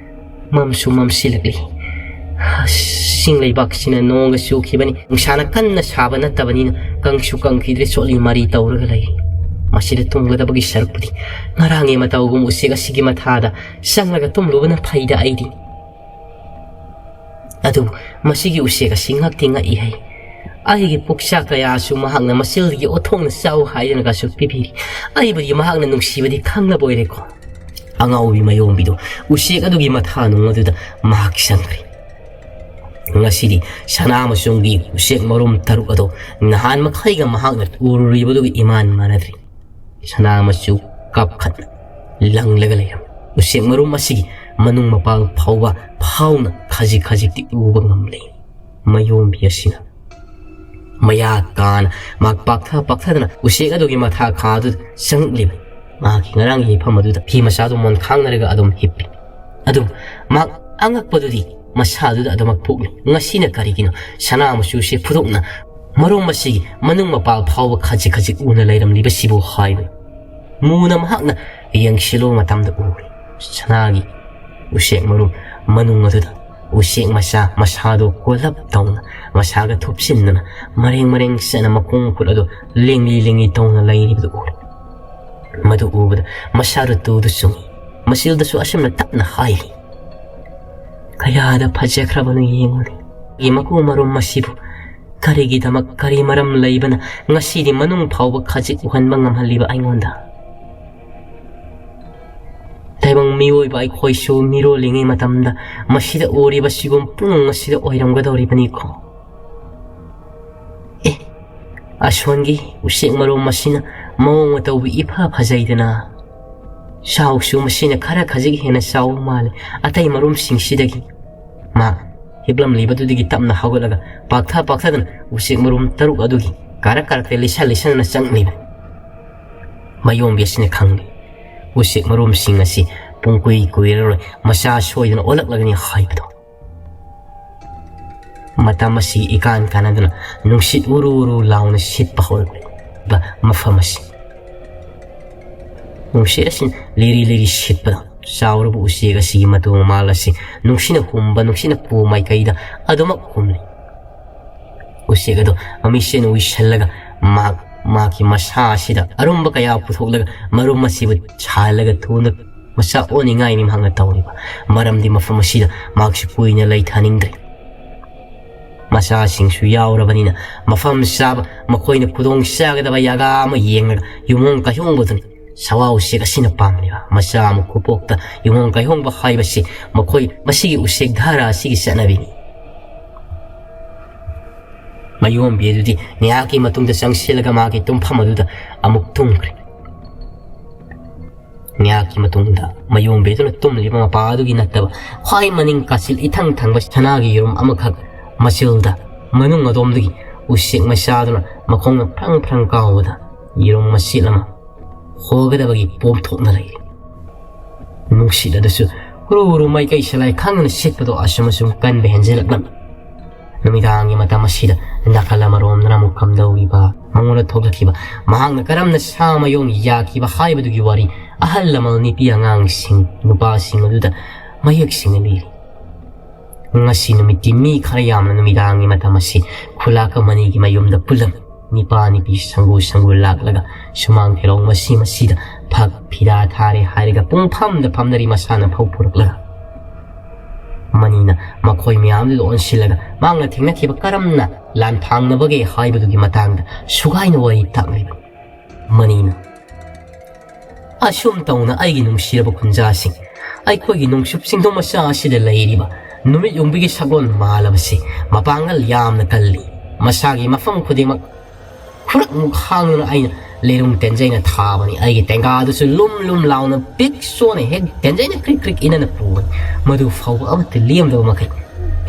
ꯃꯝꯁꯨ ꯃꯝꯁꯤꯜꯂꯛꯂꯤ꯫ ꯆꯤꯡ ꯂꯩꯕꯥꯛꯁꯤꯅ ꯅꯣꯡꯒ ꯆꯨꯈꯤꯕꯅꯤ꯫ ꯅꯨꯡꯁꯥꯅ ꯀꯟꯅ ꯁꯥꯕ ꯅꯠꯇꯕꯅꯤꯅ ꯀꯪꯁꯨ ꯀꯪꯈꯤꯗ꯭ꯔꯦ, ꯆꯣꯠꯂꯤ ꯃꯥꯔꯤ ꯇꯧꯔꯒ ꯂꯩ꯫ ꯃꯁꯤꯗ ꯇꯨꯝꯒꯗꯕꯒꯤ ꯁꯔꯨꯛꯄꯨꯗꯤ ꯉꯔꯥꯡꯒꯤ ꯃꯇꯧꯒꯨꯝ ꯎꯆꯦꯛ ꯑꯁꯤꯒꯤ ꯃꯊꯥꯗ ꯆꯪꯂꯒ ꯇꯨꯝꯂꯨꯕꯅ ꯐꯩꯗ ꯑꯩꯗꯤ꯫ ꯑꯗꯨꯕꯨ ꯃꯁꯤꯒꯤ ꯎꯆꯦꯛ ꯑꯁꯤ ꯉꯛꯇꯤ ꯉꯛꯏ ꯍꯥꯏ꯫ ꯑꯩꯒꯤ ꯄꯨꯛꯆꯥꯛ ꯀꯌꯥꯁꯨ ꯃꯍꯥꯛꯅ ꯃꯆꯤꯜꯗꯒꯤ ꯑꯣꯊꯣꯛꯅ ꯆꯥꯎ ꯍꯥꯏꯗꯨꯅꯒꯁꯨ ꯄꯤꯕꯤꯔꯤ꯫ ꯑꯩꯕꯨꯗꯤ ꯃꯍꯥꯛꯅ ꯅꯨꯡꯁꯤꯕꯗꯤ ꯈꯪꯂꯕ ꯑꯣꯏꯔꯦꯀꯣ꯫ ꯑꯉꯥꯎꯕꯤ ꯃꯌꯣꯝꯕꯤꯗꯨ ꯎꯆꯦꯛ ꯑꯗꯨꯒꯤ ꯃꯊꯥ ꯅꯨꯡ ꯑꯗꯨꯗ ꯃꯍꯥꯛ ꯆꯪꯈ꯭ꯔꯦ꯫ ꯉꯁꯤꯗꯤ ꯁꯅꯥ ꯃꯆꯨꯝꯒꯤ ꯎꯆꯦꯛ ꯃꯔꯨꯝ ꯇꯔꯨꯛ ꯑꯗꯣ ꯅꯍꯥꯟ ꯃꯈꯩꯒ ꯃꯍꯥꯛꯅ ꯎꯔꯨꯔꯤꯕꯗꯨꯒ ꯏꯃꯥꯟ ꯃꯥꯟꯅꯗ꯭ꯔꯤ꯫ ꯁꯅꯥ ꯃꯆꯨ ꯀꯥꯞꯈꯠꯅ ꯂꯪꯂꯒ ꯂꯩꯔꯝꯃꯤ꯫ ꯎꯆꯦꯛ ꯃꯔꯨꯝ ꯑꯁꯤꯒꯤ ꯃꯅꯨꯡ ꯃꯄꯥꯜ ꯐꯥꯎꯕ ꯐꯥꯎꯅ ꯈꯖꯤꯛ ꯈꯖꯤꯛꯇꯤ ꯎꯕ ꯉꯝꯂꯤ꯫ ꯃꯌꯣꯝꯕꯤ ꯑꯁꯤꯅ ꯃꯌꯥ ꯀꯥꯅ ꯃꯍꯥꯛ ꯄꯥꯛꯊ ꯄꯥꯛꯊꯗꯅ ꯎꯆꯦꯛ ꯑꯗꯨꯒꯤ ꯃꯊꯥ ꯈꯥꯗꯨꯗ ꯆꯪꯂꯛꯂꯤꯕꯅꯤ꯫ ꯃꯍꯥꯛꯀꯤ ꯉꯔꯥꯡꯒꯤ ꯍꯤꯞꯐꯝ ꯑꯗꯨꯗ ꯐꯤ ꯃꯆꯥꯗꯨ ꯃꯣꯟꯈꯥꯡꯅꯔꯒ ꯑꯗꯨꯝ ꯍꯤꯞꯄꯤ꯫ ꯑꯗꯨꯕꯨ ꯃꯍꯥꯛ ꯑꯉꯛꯄꯗꯨꯗꯤ ꯃꯁꯥꯗꯨꯗ ꯑꯗꯨꯃꯛ ꯄꯣꯛꯂꯤ꯫ ꯉꯁꯤꯅ ꯀꯔꯤꯒꯤꯅꯣ ꯁꯅꯥ ꯃꯆꯨꯁꯦ ꯐꯨꯗꯣꯛꯅ ꯃꯔꯨꯝ ꯑꯁꯤꯒꯤ ꯃꯅꯨꯡ ꯃꯄꯥꯜ ꯐꯥꯎꯕ ꯈꯖꯤꯛ ꯈꯖꯤꯛ ꯎꯅ ꯂꯩꯔꯝꯂꯤꯕꯁꯤꯕꯨ ꯍꯥꯏꯕꯅꯤ꯫ ꯃꯨꯅ ꯃꯍꯥꯛꯅ ꯌꯦꯡꯁꯤꯜꯂꯨꯕ ꯃꯇꯝꯗ ꯎꯔꯦ, ꯁꯅꯥꯒꯤ ꯎꯆꯦꯛ ꯃꯔꯨꯝ ꯃꯅꯨꯡ ꯑꯗꯨꯗ ꯎꯆꯦꯛ ꯃꯆꯥ ꯃꯁꯥꯗꯨ ꯀꯣꯜꯂꯞ ꯇꯧꯅ ꯃꯁꯥꯒ ꯊꯨꯞꯆꯤꯟꯗꯅ ꯃꯔꯦꯡ ꯃꯔꯦꯡ ꯆꯠꯅ ꯃꯈꯣꯡ ꯃꯈꯨꯠ ꯑꯗꯨ ꯂꯦꯡꯂꯤ ꯂꯦꯡꯂꯤ ꯇꯧꯅ ꯂꯩꯔꯤꯕꯗꯨ ꯎꯔꯦ꯫ ꯃꯗꯨ ꯎꯕꯗ ꯃꯁꯥꯗꯨ ꯇꯨꯗꯨ ꯆꯨꯡꯏ꯫ ꯃꯆꯤꯜꯗꯁꯨ ꯑꯁꯨꯝꯅ ꯇꯞꯅ ꯍꯥꯏꯔꯤ, "ꯀꯌꯥꯗ ꯐꯖꯈ꯭ꯔꯕꯅꯣ ꯌꯦꯡꯉꯨꯅꯦ꯫ ꯑꯩꯒꯤ ꯃꯀꯨ ꯃꯔꯨꯝ ꯑꯁꯤꯕꯨ ꯀꯔꯤꯒꯤꯗꯃꯛ, ꯀꯔꯤ ꯃꯔꯝ ꯂꯩꯕꯅ ꯉꯁꯤꯗꯤ ꯃꯅꯨꯡ ꯐꯥꯎꯕ ꯈꯖꯤꯛ ꯎꯍꯟꯕ ꯉꯝꯍꯜꯂꯤꯕ ꯑꯩꯉꯣꯟꯗ?" ꯇꯥꯏꯕꯪ ꯃꯤꯑꯣꯏꯕ ꯑꯩꯈꯣꯏꯁꯨ ꯃꯤꯔꯣꯜꯂꯤꯉꯩ ꯃꯇꯝꯗ ꯃꯁꯤꯗ ꯎꯔꯤꯕ ꯁꯤꯒꯨꯝ ꯄꯨꯝꯅꯃꯛ ꯑꯁꯤꯗ ꯑꯣꯏꯔꯝꯒꯗꯧꯔꯤꯕꯅꯤꯀꯣ꯫ ꯑꯦ, ꯑꯁꯣꯟꯒꯤ ꯎꯆꯦꯛ ꯃꯔꯨꯝ ꯑꯁꯤꯅ ꯃꯑꯣꯡ ꯃꯇꯧꯕꯨ ꯏꯐ ꯐꯖꯩꯗꯅ꯫ ꯆꯥꯎꯁꯨ ꯃꯁꯤꯅ ꯈꯔ ꯈꯖꯤꯛ ꯍꯦꯟꯅ ꯆꯥꯎꯕ ꯃꯥꯜꯂꯦ ꯑꯇꯩ ꯃꯔꯨꯝꯁꯤꯡꯁꯤꯗꯒꯤ꯫ ꯃꯥ ꯍꯤꯞꯂꯝꯂꯤꯕꯗꯨꯗꯒꯤ ꯇꯞꯅ ꯍꯧꯒꯠꯂꯒ ꯄꯥꯛꯊ ꯄꯥꯛꯊꯗꯅ ꯎꯆꯦꯛ ꯃꯔꯨꯝ ꯇꯔꯨꯛ ꯑꯗꯨꯒꯤ ꯀꯥꯔꯛ ꯀꯥꯔꯛꯇ ꯂꯤꯁ ꯂꯤꯁꯟꯗꯨꯅ ꯆꯪꯂꯤꯕꯅꯤ꯫ ꯃꯌꯣꯝꯕꯤ ꯑꯁꯤꯅ ꯈꯪꯂꯤ, ꯎꯆꯦꯛ ꯃꯔꯨꯝꯁꯤꯡ ꯑꯁꯤ ꯄꯨꯡ ꯀꯨꯏ ꯀꯨꯏꯔꯔꯣꯏ ꯃꯆꯥ ꯁꯣꯏꯗꯅ ꯑꯣꯜꯂꯛꯂꯒꯅꯤ ꯍꯥꯏꯕꯗꯣ꯫ ꯃꯇꯝ ꯑꯁꯤ ꯏꯀꯥꯟ ꯀꯥꯟꯅꯗꯅ ꯅꯨꯡꯁꯤꯠ ꯎꯔꯨ ꯎꯔꯨ ꯂꯥꯎꯅ ꯁꯤꯠꯄ ꯍꯧꯔꯛꯂꯤ꯫ ꯃꯐꯝ ꯑꯁꯤ ꯅꯨꯡꯁꯤꯠ ꯑꯁꯤ ꯂꯤꯔꯤ ꯂꯤꯔꯤ ꯁꯤꯠꯄꯗ ꯆꯥꯎꯔꯕ ꯎꯆꯦꯛ ꯑꯁꯤꯒꯤ ꯃꯇꯨ ꯃꯃꯥꯜ ꯑꯁꯤ ꯅꯨꯡꯁꯤꯠꯅ ꯍꯨꯝꯕ, ꯅꯨꯡꯁꯤꯠꯅ ꯄꯨ ꯃꯥꯏꯀꯩꯗ ꯑꯗꯨꯃꯛ ꯍꯨꯝꯂꯤ꯫ ꯎꯆꯦꯛ ꯑꯗꯨ ꯃꯃꯤꯠꯁꯦꯟ ꯎꯏꯁꯜꯂꯒ ꯃꯍꯥꯛ ꯃꯍꯥꯛꯀꯤ ꯃꯁꯥ ꯑꯁꯤꯗ ꯑꯔꯨꯝꯕ ꯀꯌꯥ ꯄꯨꯊꯣꯛꯂꯒ ꯃꯔꯨꯝ ꯑꯁꯤꯕꯨ ꯁꯥꯍꯜꯂꯒ ꯊꯨꯅ ꯃꯆꯥ ꯑꯣꯟꯅꯤꯡꯉꯥꯏꯅꯤ ꯃꯍꯥꯛꯅ ꯇꯧꯔꯤꯕ꯫ ꯃꯔꯝꯗꯤ ꯃꯐꯝ ꯑꯁꯤꯗ ꯃꯍꯥꯛꯁꯨ ꯀꯨꯏꯅ ꯂꯩꯊꯅꯤꯡꯗ꯭ꯔꯦ꯫ ꯃꯆꯥꯁꯤꯡꯁꯨ ꯌꯥꯎꯔꯕꯅꯤꯅ ꯃꯐꯝ ꯆꯥꯕ, ꯃꯈꯣꯏꯅ ꯈꯨꯗꯣꯡ ꯆꯥꯒꯗꯕ ꯖꯒꯥ ꯑꯃ ꯌꯦꯡꯂꯒ ꯌꯨꯝꯍꯣꯡ ꯀꯥꯏꯍꯣꯡꯕꯗꯨꯅꯤ ꯁꯋꯥ ꯎꯆꯦꯛ ꯑꯁꯤꯅ ꯄꯥꯝꯂꯤꯕ꯫ ꯃꯆꯥ ꯑꯃ ꯈꯨꯄꯣꯛꯇ ꯌꯨꯝꯍꯣꯡ ꯀꯥꯏꯍꯣꯡꯕ ꯍꯥꯏꯕꯁꯤ ꯃꯈꯣꯏ ꯃꯁꯤꯒꯤ ꯎꯆꯦꯛ ꯙꯥꯔꯥ ꯑꯁꯤꯒꯤ ꯆꯠꯅꯕꯤꯅꯤ꯫ ꯃꯌꯣꯝꯕꯤ ꯑꯗꯨꯗꯤ ꯉꯥꯏꯍꯥꯛꯀꯤ ꯃꯇꯨꯡꯗ ꯆꯪꯁꯤꯜꯂꯒ ꯃꯥꯒꯤ ꯇꯨꯝꯐꯝ ꯑꯗꯨꯗ ꯑꯃꯨꯛ ꯇꯨꯝꯈ꯭ꯔꯦ꯫ ꯉꯥꯏꯍꯥꯛꯀꯤ ꯃꯇꯨꯡꯗ ꯃꯌꯣꯝꯕꯤ ꯑꯗꯨꯅ ꯇꯨꯝꯂꯤꯕ ꯃꯄꯥ ꯑꯗꯨꯒꯤ ꯅꯠꯇꯕ ꯈ꯭ꯋꯥꯏ ꯃꯅꯤꯡ ꯀꯥꯆꯤꯜ ꯏꯊꯪ ꯊꯪꯕ ꯁꯅꯥꯒꯤ ꯌꯦꯔꯨꯝ ꯑꯃꯈꯛ ꯃꯆꯤꯜꯗ ꯃꯅꯨꯡ ꯑꯗꯣꯝꯗꯒꯤ ꯎꯆꯦꯛ ꯃꯆꯥꯗꯨꯅ ꯃꯈꯣꯡꯅ ꯐ꯭ꯔꯪ ꯐ꯭ꯔꯪ ꯀꯥꯎꯕꯗ ꯌꯦꯔꯨꯝ ꯃꯆꯦꯠ ꯑꯃ ꯍꯣꯒꯗꯕꯒꯤ ꯄꯣꯝꯊꯣꯛꯅ ꯂꯩꯔꯤ꯫ ꯅꯨꯡꯁꯤꯠ ꯑꯗꯨꯁꯨ ꯍꯨꯔꯨ ꯍꯨꯔꯨ ꯃꯥꯏꯀꯩ ꯁꯂꯥꯏ ꯈꯪꯗꯅ ꯁꯤꯠꯄꯗꯣ ꯑꯁꯨꯝ ꯑꯁꯨꯝ ꯀꯟꯕ ꯍꯦꯟꯖꯤꯜꯂꯛꯂꯝꯃꯤ꯫ ꯅꯨꯃꯤꯗꯥꯡꯒꯤ ꯃꯇꯝ ꯑꯁꯤꯗ ꯅꯥꯀꯜ ꯑꯃꯔꯣꯝꯗꯅ ꯑꯃꯨꯛ ꯀꯝꯗꯧꯔꯤꯕ, ꯃꯉꯣꯟꯗ ꯊꯣꯛꯂꯛꯈꯤꯕ, ꯃꯍꯥꯛꯅ ꯀꯔꯝꯅ ꯁꯥ ꯃꯌꯣꯡ ꯌꯥꯈꯤꯕ ꯍꯥꯏꯕꯗꯨꯒꯤ ꯋꯥꯔꯤ ꯑꯍꯜ ꯂꯃꯟ ꯅꯨꯄꯤ ꯑꯉꯥꯡꯁꯤꯡ, ꯅꯨꯄꯥꯁꯤꯡ ꯑꯗꯨꯗ ꯃꯌꯦꯛ ꯁꯦꯡꯅ ꯂꯤꯔꯤ꯫ ꯉꯁꯤ ꯅꯨꯃꯤꯠꯇꯤ ꯃꯤ ꯈꯔ ꯌꯥꯝꯅ ꯅꯨꯃꯤꯗꯥꯡꯒꯤ ꯃꯇꯝ ꯑꯁꯤ ꯈꯨꯂꯥꯛꯀ ꯃꯅꯤꯒꯤ ꯃꯌꯨꯝꯗ ꯄꯨꯜꯂꯝꯃꯤ꯫ ꯅꯤꯄꯥ ꯅꯤꯄꯤ ꯁꯪꯒꯨ ꯁꯪꯒꯨ ꯂꯥꯛꯂꯒ ꯁꯨꯃꯥꯡ ꯊꯦꯂꯣꯡ ꯃꯁꯤ ꯃꯁꯤꯗ ꯐꯛ ꯐꯤꯗꯥ ꯊꯥꯔꯦ ꯍꯥꯏꯔꯒ ꯄꯨꯡ ꯐꯝꯗ ꯐꯝꯅꯔꯤ ꯃꯁꯥꯅ ꯐꯧ ꯄꯨꯔꯛꯂꯒ꯫ ꯃꯅꯤꯅ ꯃꯈꯣꯏ ꯃꯌꯥꯝꯗꯨꯗ ꯑꯣꯟꯁꯤꯜꯂꯒ ꯃꯍꯥꯛꯅ ꯊꯦꯡꯅꯈꯤꯕ ꯀꯔꯝꯅ ꯂꯥꯟꯐꯥꯡꯅꯕꯒꯦ ꯍꯥꯏꯕꯗꯨꯒꯤ ꯃꯇꯥꯡꯗ ꯁꯨꯒꯥꯏꯅ ꯋꯥꯔꯤ ꯇꯥꯛꯂꯤꯕꯅꯤ꯫ ꯃꯅꯤꯅ, "ꯑꯁꯨꯝ ꯇꯧꯅ ꯑꯩꯒꯤ ꯅꯨꯡꯁꯤꯔꯕ ꯈꯨꯟꯖꯥꯁꯤꯡ, ꯑꯩꯈꯣꯏꯒꯤ ꯅꯣꯡꯆꯨꯞ ꯆꯤꯡꯗꯣꯡ ꯃꯆꯥ ꯑꯁꯤꯗ ꯂꯩꯔꯤꯕ ꯅꯨꯃꯤꯠ ꯌꯨꯡꯕꯤꯒꯤ ꯁꯒꯣꯜ ꯃꯥꯜꯂꯕꯁꯤ ꯃꯄꯥꯡꯒꯜ ꯌꯥꯝꯅ ꯀꯜꯂꯤ꯫ ꯃꯁꯥꯒꯤ ꯃꯐꯝ ꯈꯨꯗꯤꯡꯃꯛ ꯈꯨꯔꯛꯃꯨꯛ ꯍꯥꯡꯗꯨꯅ ꯑꯩꯅ ꯂꯤꯔꯨꯡ ꯇꯦꯟꯖꯩꯅ ꯊꯥꯕꯅꯤ꯫ ꯑꯩꯒꯤ ꯇꯦꯡꯒꯥꯗꯨꯁꯨ ꯂꯨꯝ ꯂꯨꯝ ꯂꯥꯎꯅ ꯄꯤꯛ ꯁꯣꯅ ꯍꯦꯛ ꯇꯦꯟꯖꯩꯅ ꯀ꯭ꯔꯤꯛ ꯀ꯭ꯔꯤꯛ ꯏꯅꯅ ꯄꯨꯕꯅꯤ꯫ ꯃꯗꯨ ꯐꯥꯎꯕ ꯑꯃꯠꯇ ꯂꯦꯝꯗꯕ ꯃꯈꯩ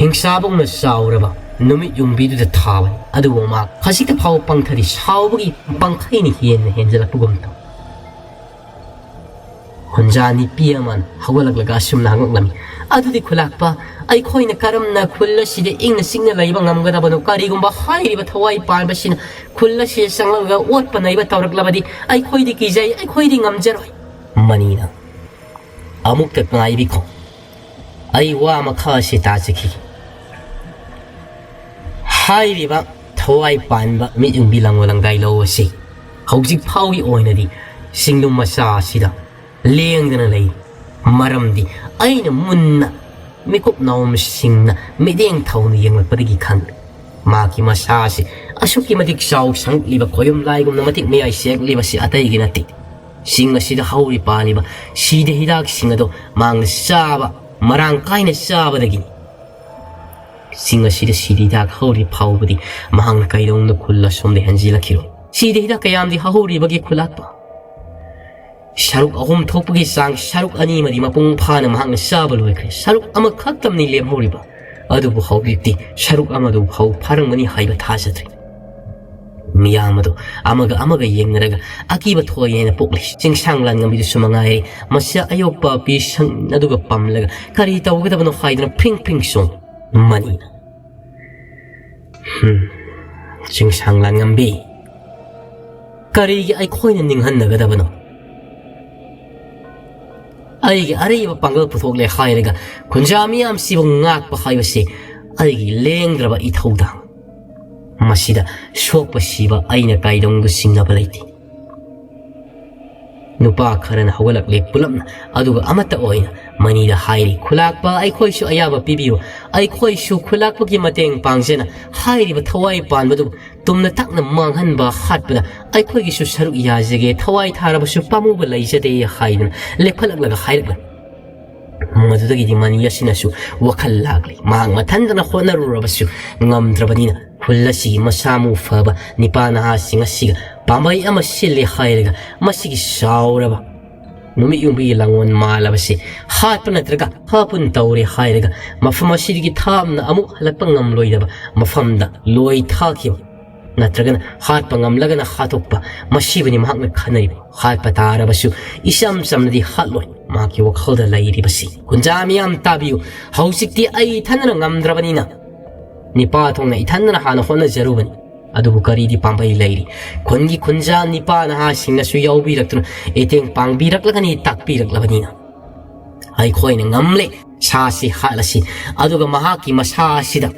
ꯍꯤꯡꯁꯥꯕꯨꯡꯅ ꯆꯥꯎꯔꯕ ꯅꯨꯃꯤꯠ ꯌꯨꯡꯕꯤꯗꯨꯗ ꯊꯥꯕꯅꯤ꯫ ꯑꯗꯨꯕꯨ ꯃꯥ ꯈꯖꯤꯛꯇ ꯐꯥꯎꯕ ꯄꯪꯊꯗꯤ ꯁꯥꯎꯕꯒꯤ ꯄꯪꯈꯩꯅ ꯍꯦꯟꯅ ꯍꯦꯟꯖꯜꯂꯛꯄꯒꯨꯝ ꯇꯧ꯫ ꯈꯨꯟꯖꯥ ꯅꯨꯄꯤ ꯑꯃꯅ ꯍꯧꯒꯠꯂꯛꯂꯒ ꯑꯁꯨꯝꯅ ꯍꯪꯉꯛꯂꯝꯃꯤ, "ꯑꯗꯨꯗꯤ ꯈꯨꯂꯥꯛꯄ, ꯑꯩꯈꯣꯏꯅ ꯀꯔꯝꯅ ꯈꯨꯜ ꯑꯁꯤꯗ ꯏꯪꯅ ꯆꯤꯛꯅ ꯂꯩꯕ ꯉꯝꯒꯗꯕꯅꯣ? ꯀꯔꯤꯒꯨꯝꯕ ꯍꯥꯏꯔꯤꯕ ꯊꯋꯥꯏ ꯄꯥꯟꯕꯁꯤꯅ ꯈꯨꯜ ꯑꯁꯤꯗ ꯆꯪꯂꯛꯂꯒ ꯑꯣꯠꯄ ꯅꯩꯕ ꯇꯧꯔꯛꯂꯕꯗꯤ ꯑꯩꯈꯣꯏꯗꯤ ꯀꯤꯖꯩ, ꯑꯩꯈꯣꯏꯗꯤ ꯉꯝꯖꯔꯣꯏ꯫" ꯃꯅꯤꯅ, "ꯑꯃꯨꯛꯇ ꯉꯥꯏꯕꯤꯈꯣ, ꯑꯩ ꯋꯥ ꯃꯈꯥ ꯑꯁꯤ ꯇꯥꯖꯈꯤꯒꯦ꯫ ꯍꯥꯏꯔꯤꯕ ꯊꯋꯥꯏ ꯄꯥꯟꯕ ꯃꯤꯠꯌꯨꯡꯕꯤ ꯂꯪꯉꯣ ꯂꯪꯗꯥꯏ ꯂꯧ ꯑꯁꯤ ꯍꯧꯖꯤꯛ ꯐꯥꯎꯒꯤ ꯑꯣꯏꯅꯗꯤ ꯆꯤꯡꯗꯨꯝ ꯃꯆꯥ ꯑꯁꯤꯗ ꯂꯦꯡꯗꯅ ꯂꯩ꯫ ꯃꯔꯝꯗꯤ ꯑꯩꯅ ꯃꯨꯟꯅ ꯃꯤꯀꯨꯞ ꯅꯥꯎꯃꯁꯤꯡꯅ ꯃꯤꯠꯌꯦꯡ ꯊꯧꯅ ꯌꯦꯡꯂꯛꯄꯗꯒꯤ ꯈꯪꯂꯦ꯫ ꯃꯍꯥꯛꯀꯤ ꯃꯁꯥ ꯑꯁꯤ ꯑꯁꯨꯛꯀꯤ ꯃꯇꯤꯛ ꯆꯥꯎ ꯁꯪꯂꯤꯕ ꯈꯣꯌꯨꯝ ꯂꯥꯏꯒꯨꯝꯅ ꯃꯇꯤꯛ ꯃꯌꯥꯏ ꯁꯦꯛꯂꯤꯕꯁꯤ ꯑꯇꯩꯒꯤ ꯅꯠꯇꯦ꯫ ꯆꯤꯡ ꯑꯁꯤꯗ ꯍꯧꯔꯤ ꯄꯥꯜꯂꯤꯕ ꯁꯤꯗ ꯍꯤꯗꯥꯛꯁꯤꯡ ꯑꯗꯣ ꯃꯍꯥꯛꯅ ꯆꯥꯕ, ꯃꯔꯥꯡ ꯀꯥꯏꯅ ꯆꯥꯕꯗꯒꯤꯅꯤ꯫ ꯆꯤꯡ ꯑꯁꯤꯗ ꯁꯤꯗ ꯍꯤꯗꯥꯛ ꯍꯧꯔꯤ ꯐꯥꯎꯕꯗꯤ ꯃꯍꯥꯛꯅ ꯀꯩꯗꯧꯅ ꯈꯨꯜ ꯑꯁꯣꯝꯗ ꯍꯦꯟꯖꯤꯜꯂꯛꯈꯤꯔꯣꯏ꯫ ꯁꯤꯗ ꯍꯤꯗꯥꯛ ꯀꯌꯥꯝꯗꯤ ꯍꯧꯔꯤꯕꯒꯦ ꯈꯨꯂꯥꯛꯄ? ꯁꯔꯨꯛ ꯑꯍꯨꯝ ꯊꯣꯛꯄꯒꯤ ꯆꯥꯡ ꯁꯔꯨꯛ ꯑꯅꯤꯃꯗꯤ ꯃꯄꯨꯡ ꯐꯥꯅ ꯃꯍꯥꯛꯅ ꯆꯥꯕ ꯂꯣꯏꯈ꯭ꯔꯦ꯫ ꯁꯔꯨꯛ ꯑꯃꯈꯛꯇꯪꯅꯤ ꯂꯦꯝꯍꯧꯔꯤꯕ꯫ ꯑꯗꯨꯕꯨ ꯍꯧꯖꯤꯛꯇꯤ ꯁꯔꯨꯛ ꯑꯃꯗꯨ ꯐꯥꯎ ꯐꯥꯔꯝꯒꯅꯤ ꯍꯥꯏꯕ ꯊꯥꯖꯗ꯭ꯔꯦ꯫ ꯃꯤꯌꯥꯝ ꯑꯗꯨ ꯑꯃꯒ ꯑꯃꯒ ꯌꯦꯡꯅꯔꯒ ꯑꯀꯤꯕ ꯊꯣꯛꯑꯦ ꯍꯥꯏꯅ ꯄꯣꯛꯂꯤ꯫ ꯆꯤꯡꯁꯥꯡ ꯂꯥꯟꯉꯝꯕꯤꯗꯨꯁꯨ ꯃꯉꯥꯏꯔꯦ, ꯃꯁꯤ ꯑꯌꯣꯛꯄ ꯄꯤ ꯁꯪ ꯑꯗꯨꯒ ꯄꯝꯂꯒ ꯀꯔꯤ ꯇꯧꯒꯗꯕꯅꯣ ꯍꯥꯏꯗꯨꯅ ꯐ꯭ꯔꯤꯡ ꯐ꯭ꯔꯤꯡ ꯆꯣꯡ꯫ ꯃꯅꯤꯅ, "ꯍꯝ, ꯆꯤꯡꯁꯥꯡ ꯂꯥꯟꯉꯝꯕꯤ, ꯀꯔꯤꯒꯤ ꯑꯩꯈꯣꯏꯅ ꯅꯤꯡꯍꯟꯅꯒꯗꯕꯅꯣ? ꯑꯩꯒꯤ ꯑꯔꯩꯕ ꯄꯥꯡꯒꯜ ꯄꯨꯊꯣꯛꯂꯦ ꯍꯥꯏꯔꯒ ꯈꯨꯟꯖꯥ ꯃꯤꯌꯥꯝꯁꯤꯕꯨ ꯉꯥꯛꯄ ꯍꯥꯏꯕꯁꯤ ꯑꯩꯒꯤ ꯂꯦꯡꯗ꯭ꯔꯕ ꯏꯊꯧꯗꯥꯡ꯫ ꯃꯁꯤꯗ ꯁꯣꯛꯄ ꯁꯤꯕ ꯑꯩꯅ ꯀꯥꯏꯗꯣꯡꯗꯨ ꯆꯤꯡꯅꯕ ꯂꯩꯇꯦ꯫" ꯅꯨꯄꯥ ꯈꯔꯅ ꯍꯧꯒꯠꯂꯛꯂꯦ ꯄꯨꯂꯞꯅ, ꯑꯗꯨꯒ ꯑꯃꯠꯇ ꯑꯣꯏꯅ ꯃꯅꯤꯗ ꯍꯥꯏꯔꯤ, "ꯈꯨꯂꯥꯛꯄ, ꯑꯩꯈꯣꯏꯁꯨ ꯑꯌꯥꯕ ꯄꯤꯕꯤꯌꯨ, ꯑꯩꯈꯣꯏꯁꯨ ꯈꯨꯂꯥꯛꯄꯒꯤ ꯃꯇꯦꯡ ꯄꯥꯡꯖꯅ ꯍꯥꯏꯔꯤꯕ ꯊꯋꯥꯏ ꯄꯥꯟꯕꯗꯨ ꯇꯨꯝꯅ ꯇꯛꯅ ꯃꯥꯡꯍꯟꯕ ꯍꯥꯠꯄꯗ ꯑꯩꯈꯣꯏꯒꯤꯁꯨ ꯁꯔꯨꯛ ꯌꯥꯖꯒꯦ, ꯊꯋꯥꯏ ꯊꯥꯔꯕꯁꯨ ꯄꯥꯝꯃꯨꯕ ꯂꯩꯖꯗꯦ" ꯍꯥꯏꯗꯨꯅ ꯂꯦꯞꯈꯠꯂꯛꯂꯒ ꯍꯥꯏꯔꯛꯂꯝꯃꯤ꯫ ꯃꯗꯨꯗꯒꯤꯗꯤ ꯃꯅꯤ ꯑꯁꯤꯅꯁꯨ ꯋꯥꯈꯜ ꯂꯥꯛꯂꯤ꯫ ꯃꯍꯥꯛ ꯃꯊꯟꯇꯅ ꯍꯣꯠꯅꯔꯨꯔꯕꯁꯨ ꯉꯝꯗ꯭ꯔꯕꯅꯤꯅ ꯈꯨꯜ ꯑꯁꯤꯒꯤ ꯃꯁꯥ ꯃꯎ ꯐꯕ ꯅꯤꯄꯥ ꯅꯍꯥꯁꯤꯡ ꯑꯁꯤꯒ ꯄꯥꯝꯕꯩ ꯑꯃ ꯁꯤꯜꯂꯦ ꯍꯥꯏꯔꯒ ꯃꯁꯤꯒꯤ ꯆꯥꯎꯔꯕ ꯅꯨꯃꯤꯠ ꯌꯨꯡꯕꯤꯒꯤ ꯂꯥꯡꯒꯣꯜ ꯃꯥꯜꯂꯕꯁꯤ ꯍꯥꯠꯄ ꯅꯠꯇ꯭ꯔꯒ ꯍꯥꯞꯄꯨꯟ ꯇꯧꯔꯦ ꯍꯥꯏꯔꯒ ꯃꯐꯝ ꯑꯁꯤꯗꯒꯤ ꯊꯥꯞꯅ ꯑꯃꯨꯛ ꯍꯜꯂꯛꯄ ꯉꯝꯂꯣꯏꯗꯕ ꯃꯐꯝꯗ ꯂꯣꯏ ꯊꯥꯈꯤꯕ ꯅꯠꯇ꯭ꯔꯒꯅ ꯍꯥꯠꯄ ꯉꯝꯂꯒꯅ ꯍꯥꯠꯇꯣꯛꯄ, ꯃꯁꯤꯕꯨꯅꯤ ꯃꯍꯥꯛꯅ ꯈꯟꯅꯔꯤꯕ꯫ ꯍꯥꯠꯄ ꯇꯥꯔꯕꯁꯨ ꯏꯆꯝ ꯆꯝꯅꯗꯤ ꯍꯥꯠꯂꯣꯏ꯫ ꯃꯍꯥꯛꯀꯤ ꯋꯥꯈꯜꯗ ꯂꯩꯔꯤꯕꯁꯤ, ꯈꯨꯟꯖꯥ ꯃꯤꯌꯥꯝ ꯇꯥꯕꯤꯌꯨ, ꯍꯧꯖꯤꯛꯇꯤ ꯑꯩ ꯏꯊꯟꯗꯅ ꯉꯝꯗ꯭ꯔꯕꯅꯤꯅ ꯅꯤꯄꯥ ꯊꯣꯛꯅ ꯏꯊꯟꯗꯅ ꯍꯥꯟꯅ ꯍꯣꯠꯅꯖꯔꯨꯕꯅꯤ꯫ ꯑꯗꯨꯕꯨ ꯀꯔꯤꯗꯤ ꯄꯥꯝꯕꯩ ꯂꯩꯔꯤ? ꯈꯨꯟꯒꯤ ꯈꯨꯟꯖꯥ ꯅꯤꯄꯥ ꯅꯍꯥꯁꯤꯡꯅꯁꯨ ꯌꯥꯎꯕꯤꯔꯛꯇꯨꯅ ꯃꯇꯦꯡ ꯄꯥꯡꯕꯤꯔꯛꯂꯒꯅꯤ, ꯇꯥꯛꯄꯤꯔꯛꯂꯕꯅꯤꯅ ꯑꯩꯈꯣꯏꯅ ꯉꯝꯂꯦ꯫ ꯁꯥꯁꯤ ꯍꯥꯠꯂꯁꯤ, ꯑꯗꯨꯒ ꯃꯍꯥꯛꯀꯤ ꯃꯁꯥ ꯑꯁꯤꯗ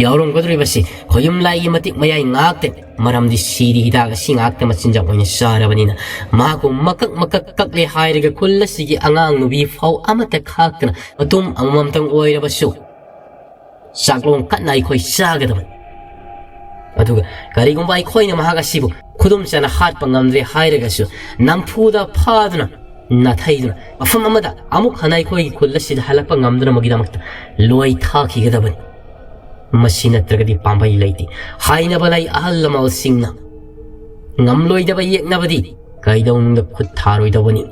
ꯌꯥꯎꯔꯝꯒꯗꯧꯔꯤꯕꯁꯤ ꯈꯣꯌꯨꯝ ꯂꯥꯏꯒꯤ ꯃꯇꯤꯛ ꯃꯌꯥꯏ ꯉꯥꯛꯇꯅꯤ꯫ ꯃꯔꯝꯗꯤ ꯁꯤꯔꯤ ꯍꯤꯗꯥꯛ ꯑꯁꯤ ꯉꯥꯛꯇ ꯃꯆꯤꯟꯖꯥꯛ ꯑꯣꯏꯅ ꯆꯥꯔꯕꯅꯤꯅ ꯃꯍꯥꯛꯄꯨ ꯃꯀꯛ ꯃꯀꯛ ꯀꯛꯂꯦ ꯍꯥꯏꯔꯒ ꯈꯨꯜ ꯑꯁꯤꯒꯤ ꯑꯉꯥꯡ ꯅꯨꯕꯤ ꯐꯥꯎ ꯑꯃꯠꯇ ꯈꯥꯛꯇꯅ ꯃꯇꯨꯝ ꯑꯃꯃꯝꯇꯪ ꯑꯣꯏꯔꯕꯁꯨ ꯆꯥꯛꯂꯣꯡ ꯀꯟꯅ ꯑꯩꯈꯣꯏ ꯆꯥꯒꯗꯕꯅꯤ꯫ ꯑꯗꯨꯒ ꯀꯔꯤꯒꯨꯝꯕ ꯑꯩꯈꯣꯏꯅ ꯃꯍꯥꯛ ꯑꯁꯤꯕꯨ ꯈꯨꯗꯨꯝ ꯆꯟꯅ ꯍꯥꯠꯄ ꯉꯝꯗ꯭ꯔꯦ ꯍꯥꯏꯔꯒꯁꯨ ꯅꯝꯐꯨꯗ ꯐꯥꯗꯨꯅ ꯅꯥꯊꯩꯗꯨꯅ ꯃꯐꯝ ꯑꯃꯗ ꯑꯃꯨꯛ ꯍꯟꯅ ꯑꯩꯈꯣꯏꯒꯤ ꯈꯨꯜ ꯑꯁꯤꯗ ꯍꯜꯂꯛꯄ ꯉꯝꯗꯅꯕꯒꯤꯗꯃꯛꯇ ꯂꯣꯏ ꯊꯥꯈꯤꯒꯗꯕꯅꯤ꯫ ꯃꯁꯤ ꯅꯠꯇ꯭ꯔꯒꯗꯤ ꯄꯥꯝꯕꯩ ꯂꯩꯇꯦ꯫ ꯍꯥꯏꯅꯕ ꯂꯩ ꯑꯍꯜ ꯂꯃꯟꯁꯤꯡꯅ, ꯉꯝꯂꯣꯏꯗꯕ ꯌꯦꯛꯅꯕꯗꯤ ꯀꯩꯗꯧꯅꯨꯡꯗ ꯈꯨꯠ ꯊꯥꯔꯣꯏꯗꯧꯕꯅꯤ꯫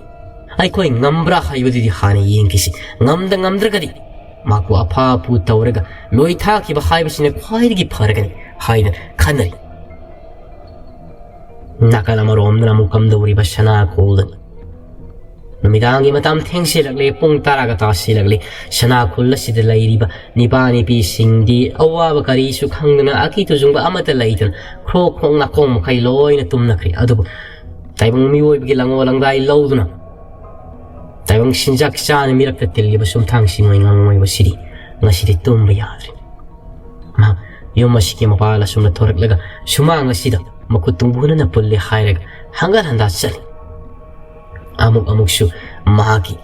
ꯑꯩꯈꯣꯏ ꯉꯝꯕ꯭ꯔꯥ ꯍꯥꯏꯕꯗꯨꯗꯤ ꯍꯥꯟꯅ ꯌꯦꯡꯈꯤꯁꯤ꯫ ꯉꯝꯗ ꯉꯝꯗ꯭ꯔꯒꯗꯤ ꯃꯍꯥꯛꯄꯨ ꯑꯐ ꯑꯄꯨ ꯇꯧꯔꯒ ꯂꯣꯏ ꯊꯥꯈꯤꯕ ꯍꯥꯏꯕꯁꯤꯅ ꯈ꯭ꯋꯥꯏꯗꯒꯤ ꯐꯔꯒꯅꯤ ꯍꯥꯏꯅ ꯈꯟꯅꯔꯤ꯫ ꯅꯥꯀꯜ ꯑꯃꯔꯣꯝꯗꯅ ꯑꯃꯨꯛ ꯀꯝꯗꯧꯔꯤꯕ ꯁꯅꯥ ꯈꯨꯜꯗꯅꯤ꯫ ꯅꯨꯃꯤꯗꯥꯡꯒꯤ ꯃꯇꯝ ꯊꯦꯡꯁꯤꯜꯂꯛꯂꯦ, ꯄꯨꯡ ꯇꯔꯥꯒ ꯇꯥꯁꯤꯜꯂꯛꯂꯦ꯫ ꯁꯅꯥ ꯈꯨꯜ ꯑꯁꯤꯗ ꯂꯩꯔꯤꯕ ꯅꯤꯄꯥ ꯅꯤꯄꯤꯁꯤꯡꯗꯤ ꯑꯋꯥꯕ ꯀꯔꯤꯁꯨ ꯈꯪꯗꯅ ꯑꯀꯤ ꯇꯨꯖꯨꯡꯕ ꯑꯃꯠꯇ ꯂꯩꯇꯅ ꯈ꯭ꯔꯣꯛ ꯈ꯭ꯔꯣꯛ ꯅꯥꯀꯣꯡ ꯃꯈꯩ ꯂꯣꯏꯅ ꯇꯨꯝꯅꯈ꯭ꯔꯦ꯫ ꯑꯗꯨꯕꯨ ꯇꯥꯏꯕꯪ ꯃꯤꯑꯣꯏꯕꯒꯤ ꯂꯥꯡꯑꯣ ꯂꯥꯡꯗꯥꯏ ꯂꯧꯗꯨꯅ ꯇꯥꯏꯕꯪ ꯆꯤꯟꯖꯥꯛ ꯆꯥꯅ ꯃꯤꯔꯛꯇ ꯇꯤꯜꯂꯤꯕ ꯁꯨꯝꯊꯥꯡ ꯁꯤꯡꯉꯣꯏ ꯉꯥꯡꯉꯣꯏꯕꯁꯤꯗꯤ ꯉꯁꯤꯗꯤ ꯇꯨꯝꯕ ꯌꯥꯗ꯭ꯔꯦ꯫ ꯃꯍꯥꯛ ꯌꯨꯝ ꯑꯁꯤꯒꯤ ꯃꯄꯥꯜ ꯑꯁꯨꯝꯅ ꯊꯣꯔꯛꯂꯒ ꯁꯨꯃꯥꯡ ꯑꯁꯤꯗ ꯃꯈꯨꯠ ꯇꯨꯡꯕꯨꯅꯅ ꯄꯨꯜꯂꯦ ꯍꯥꯏꯔꯒ ꯍꯪꯒꯠ ꯍꯟꯗꯥ ꯆꯠꯂꯤ꯫ ꯑꯃꯨꯛ ꯑꯃꯨꯛꯁꯨ ꯃꯍꯥꯛꯀꯤ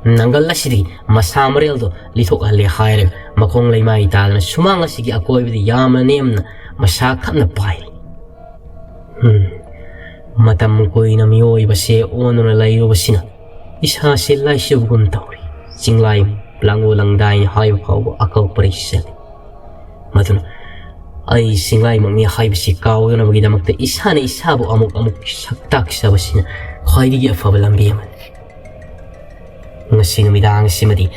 ꯅꯪꯒꯜ ꯑꯁꯤꯗꯒꯤ ꯃꯁꯥ ꯃꯔꯦꯜꯗꯣ ꯂꯤꯊꯣꯛꯍꯜꯂꯦ ꯍꯥꯏꯔꯒ ꯃꯈꯣꯡ ꯂꯩꯃꯥꯏ ꯇꯥꯗꯅ ꯁꯨꯃꯥꯡ ꯑꯁꯤꯒꯤ ꯑꯀꯣꯏꯕꯗ ꯌꯥꯝꯅ ꯅꯦꯝꯅ ꯃꯁꯥ ꯈꯞꯅ ꯄꯥꯏꯔꯤ꯫ ꯎꯝ, ꯃꯇꯝ ꯀꯨꯏꯅ ꯃꯤꯑꯣꯏꯕꯁꯦ ꯑꯣꯟꯗꯨꯅ ꯂꯩꯔꯨꯕꯁꯤꯅ ꯏꯁꯥꯁꯦ ꯂꯥꯏꯁꯨꯕꯒꯨꯝ ꯇꯧꯔꯤ꯫ ꯆꯤꯡꯂꯥꯏ ꯂꯥꯡꯒꯣ ꯂꯥꯡꯗꯥꯏꯅ ꯍꯥꯏꯕ ꯐꯥꯎꯕ ꯑꯀꯛꯄꯔꯩ ꯆꯜꯂꯤ꯫ ꯃꯗꯨꯅ ꯑꯩ ꯁꯤꯡꯂꯥꯏꯃꯛꯅꯤ ꯍꯥꯏꯕꯁꯤ ꯀꯥꯎꯗꯅꯕꯒꯤꯗꯃꯛꯇ ꯏꯁꯥꯅ ꯏꯁꯥꯕꯨ ꯑꯃꯨꯛ ꯑꯃꯨꯛ ꯁꯛꯇꯥꯛꯆꯕꯁꯤꯅ ꯈ꯭ꯋꯥꯏꯗꯒꯤ ꯑꯐꯕ ꯂꯝꯕꯤ ꯑꯃꯅꯤ꯫ ꯉꯁꯤ ꯅꯨꯃꯤꯗꯥꯡꯁꯤꯃꯗꯤ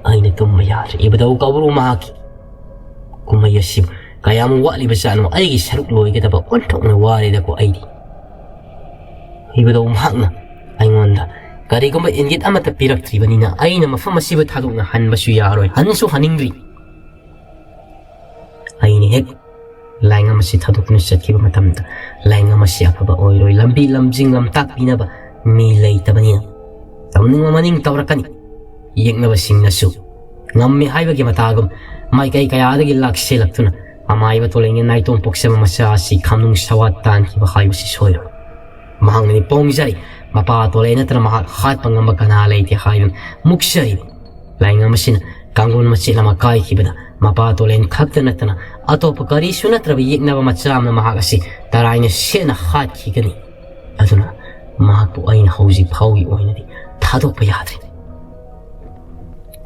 ꯑꯩꯅ ꯇꯨꯝꯕ ꯌꯥꯗ꯭ꯔꯦ꯫ ꯏꯕꯨꯙꯧ ꯀꯧꯕ꯭ꯔꯨ ꯃꯍꯥꯛꯀꯤ ꯀꯨꯝꯍꯩ ꯑꯁꯤꯕꯨ ꯀꯌꯥꯝ ꯋꯥꯠꯂꯤꯕꯖꯥꯠꯅꯣ? ꯑꯩꯒꯤ ꯁꯔꯨꯛ ꯂꯣꯏꯒꯗꯕ ꯑꯣꯟꯊꯣꯛꯅ ꯋꯥꯔꯦꯗꯀꯣ ꯑꯩꯗꯤ꯫ ꯏꯕꯨꯙꯧ ꯃꯍꯥꯛꯅ ꯑꯩꯉꯣꯟꯗ ꯀꯔꯤꯒꯨꯝꯕ ꯏꯪꯒꯤꯠ ꯑꯃꯠꯇ ꯄꯤꯔꯛꯇ꯭ꯔꯤꯕꯅꯤꯅ ꯑꯩꯅ ꯃꯐꯝ ꯑꯁꯤꯕꯨ ꯊꯥꯗꯣꯛꯅ ꯍꯟꯕꯁꯨ ꯌꯥꯔꯣꯏ, ꯍꯟꯁꯨ ꯍꯟꯅꯤꯡꯗ꯭ꯔꯤ꯫ ꯑꯩꯅ ꯍꯦꯛ ꯂꯥꯏꯉꯝ ꯑꯁꯤ ꯊꯥꯗꯣꯛꯇꯨꯅ ꯆꯠꯈꯤꯕ ꯃꯇꯝꯗ ꯂꯥꯏꯉꯝ ꯑꯁꯤ ꯑꯐꯕ ꯑꯣꯏꯔꯣꯏ꯫ ꯂꯝꯕꯤ ꯂꯝꯖꯤꯡ ꯂꯝꯇꯥꯛꯄꯤꯅꯕ ꯃꯤ ꯂꯩꯇꯕꯅꯤꯅ ꯇꯧꯅꯤꯡꯕ ꯃꯅꯤꯡ ꯇꯧꯔꯛꯀꯅꯤ꯫ ꯌꯦꯛꯅꯕꯁꯤꯡꯅꯁꯨ ꯉꯝꯃꯤ ꯍꯥꯏꯕꯒꯤ ꯃꯇꯥꯒꯨꯝ ꯃꯥꯏꯀꯩ ꯀꯌꯥꯗꯒꯤ ꯂꯥꯛꯁꯤꯜꯂꯛꯇꯨꯅ ꯃꯃꯥꯏꯕ ꯇꯣꯂꯦꯟꯒꯤ ꯅꯥꯏꯇꯣꯝ ꯄꯣꯛꯆꯕ ꯃꯆꯥ ꯑꯁꯤ ꯈꯝꯅꯨꯡ ꯁꯋꯥꯠ ꯇꯥꯟꯈꯤꯕ ꯍꯥꯏꯕꯁꯤ ꯁꯣꯏꯔꯣꯏ꯫ ꯃꯍꯥꯛꯅꯗꯤ ꯄꯣꯡꯖꯔꯤ, ꯃꯄꯥ ꯇꯣꯂꯦꯟ ꯅꯠꯇꯅ ꯃꯍꯥꯛ ꯍꯥꯠꯄ ꯉꯝꯕ ꯀꯅꯥ ꯂꯩꯇꯦ ꯍꯥꯏꯗꯨꯅ ꯃꯨꯛꯆꯔꯤꯕ ꯂꯥꯏꯉꯝ ꯑꯁꯤꯅ ꯀꯥꯡꯂꯣꯟ ꯃꯆꯦꯠ ꯑꯃ ꯀꯥꯏꯈꯤꯕꯗ ꯃꯄꯥ ꯇꯣꯂꯦꯟ ꯈꯛꯇ ꯅꯠꯇꯅ ꯑꯇꯣꯞꯄ ꯀꯔꯤꯁꯨ ꯅꯠꯇ꯭ꯔꯕ ꯌꯦꯛꯅꯕ ꯃꯆꯥ ꯑꯃꯅ ꯃꯍꯥꯛ ꯑꯁꯤ ꯇꯔꯥꯏꯅ ꯁꯦꯠꯅ ꯍꯥꯠꯈꯤꯒꯅꯤ꯫ ꯑꯗꯨꯅ ꯃꯍꯥꯛꯄꯨ ꯑꯩꯅ ꯍꯧꯖꯤꯛ ꯐꯥꯎꯒꯤ ꯑꯣꯏꯅꯗꯤ ꯊꯥꯗꯣꯛꯄ ꯌꯥꯗ꯭ꯔꯤ꯫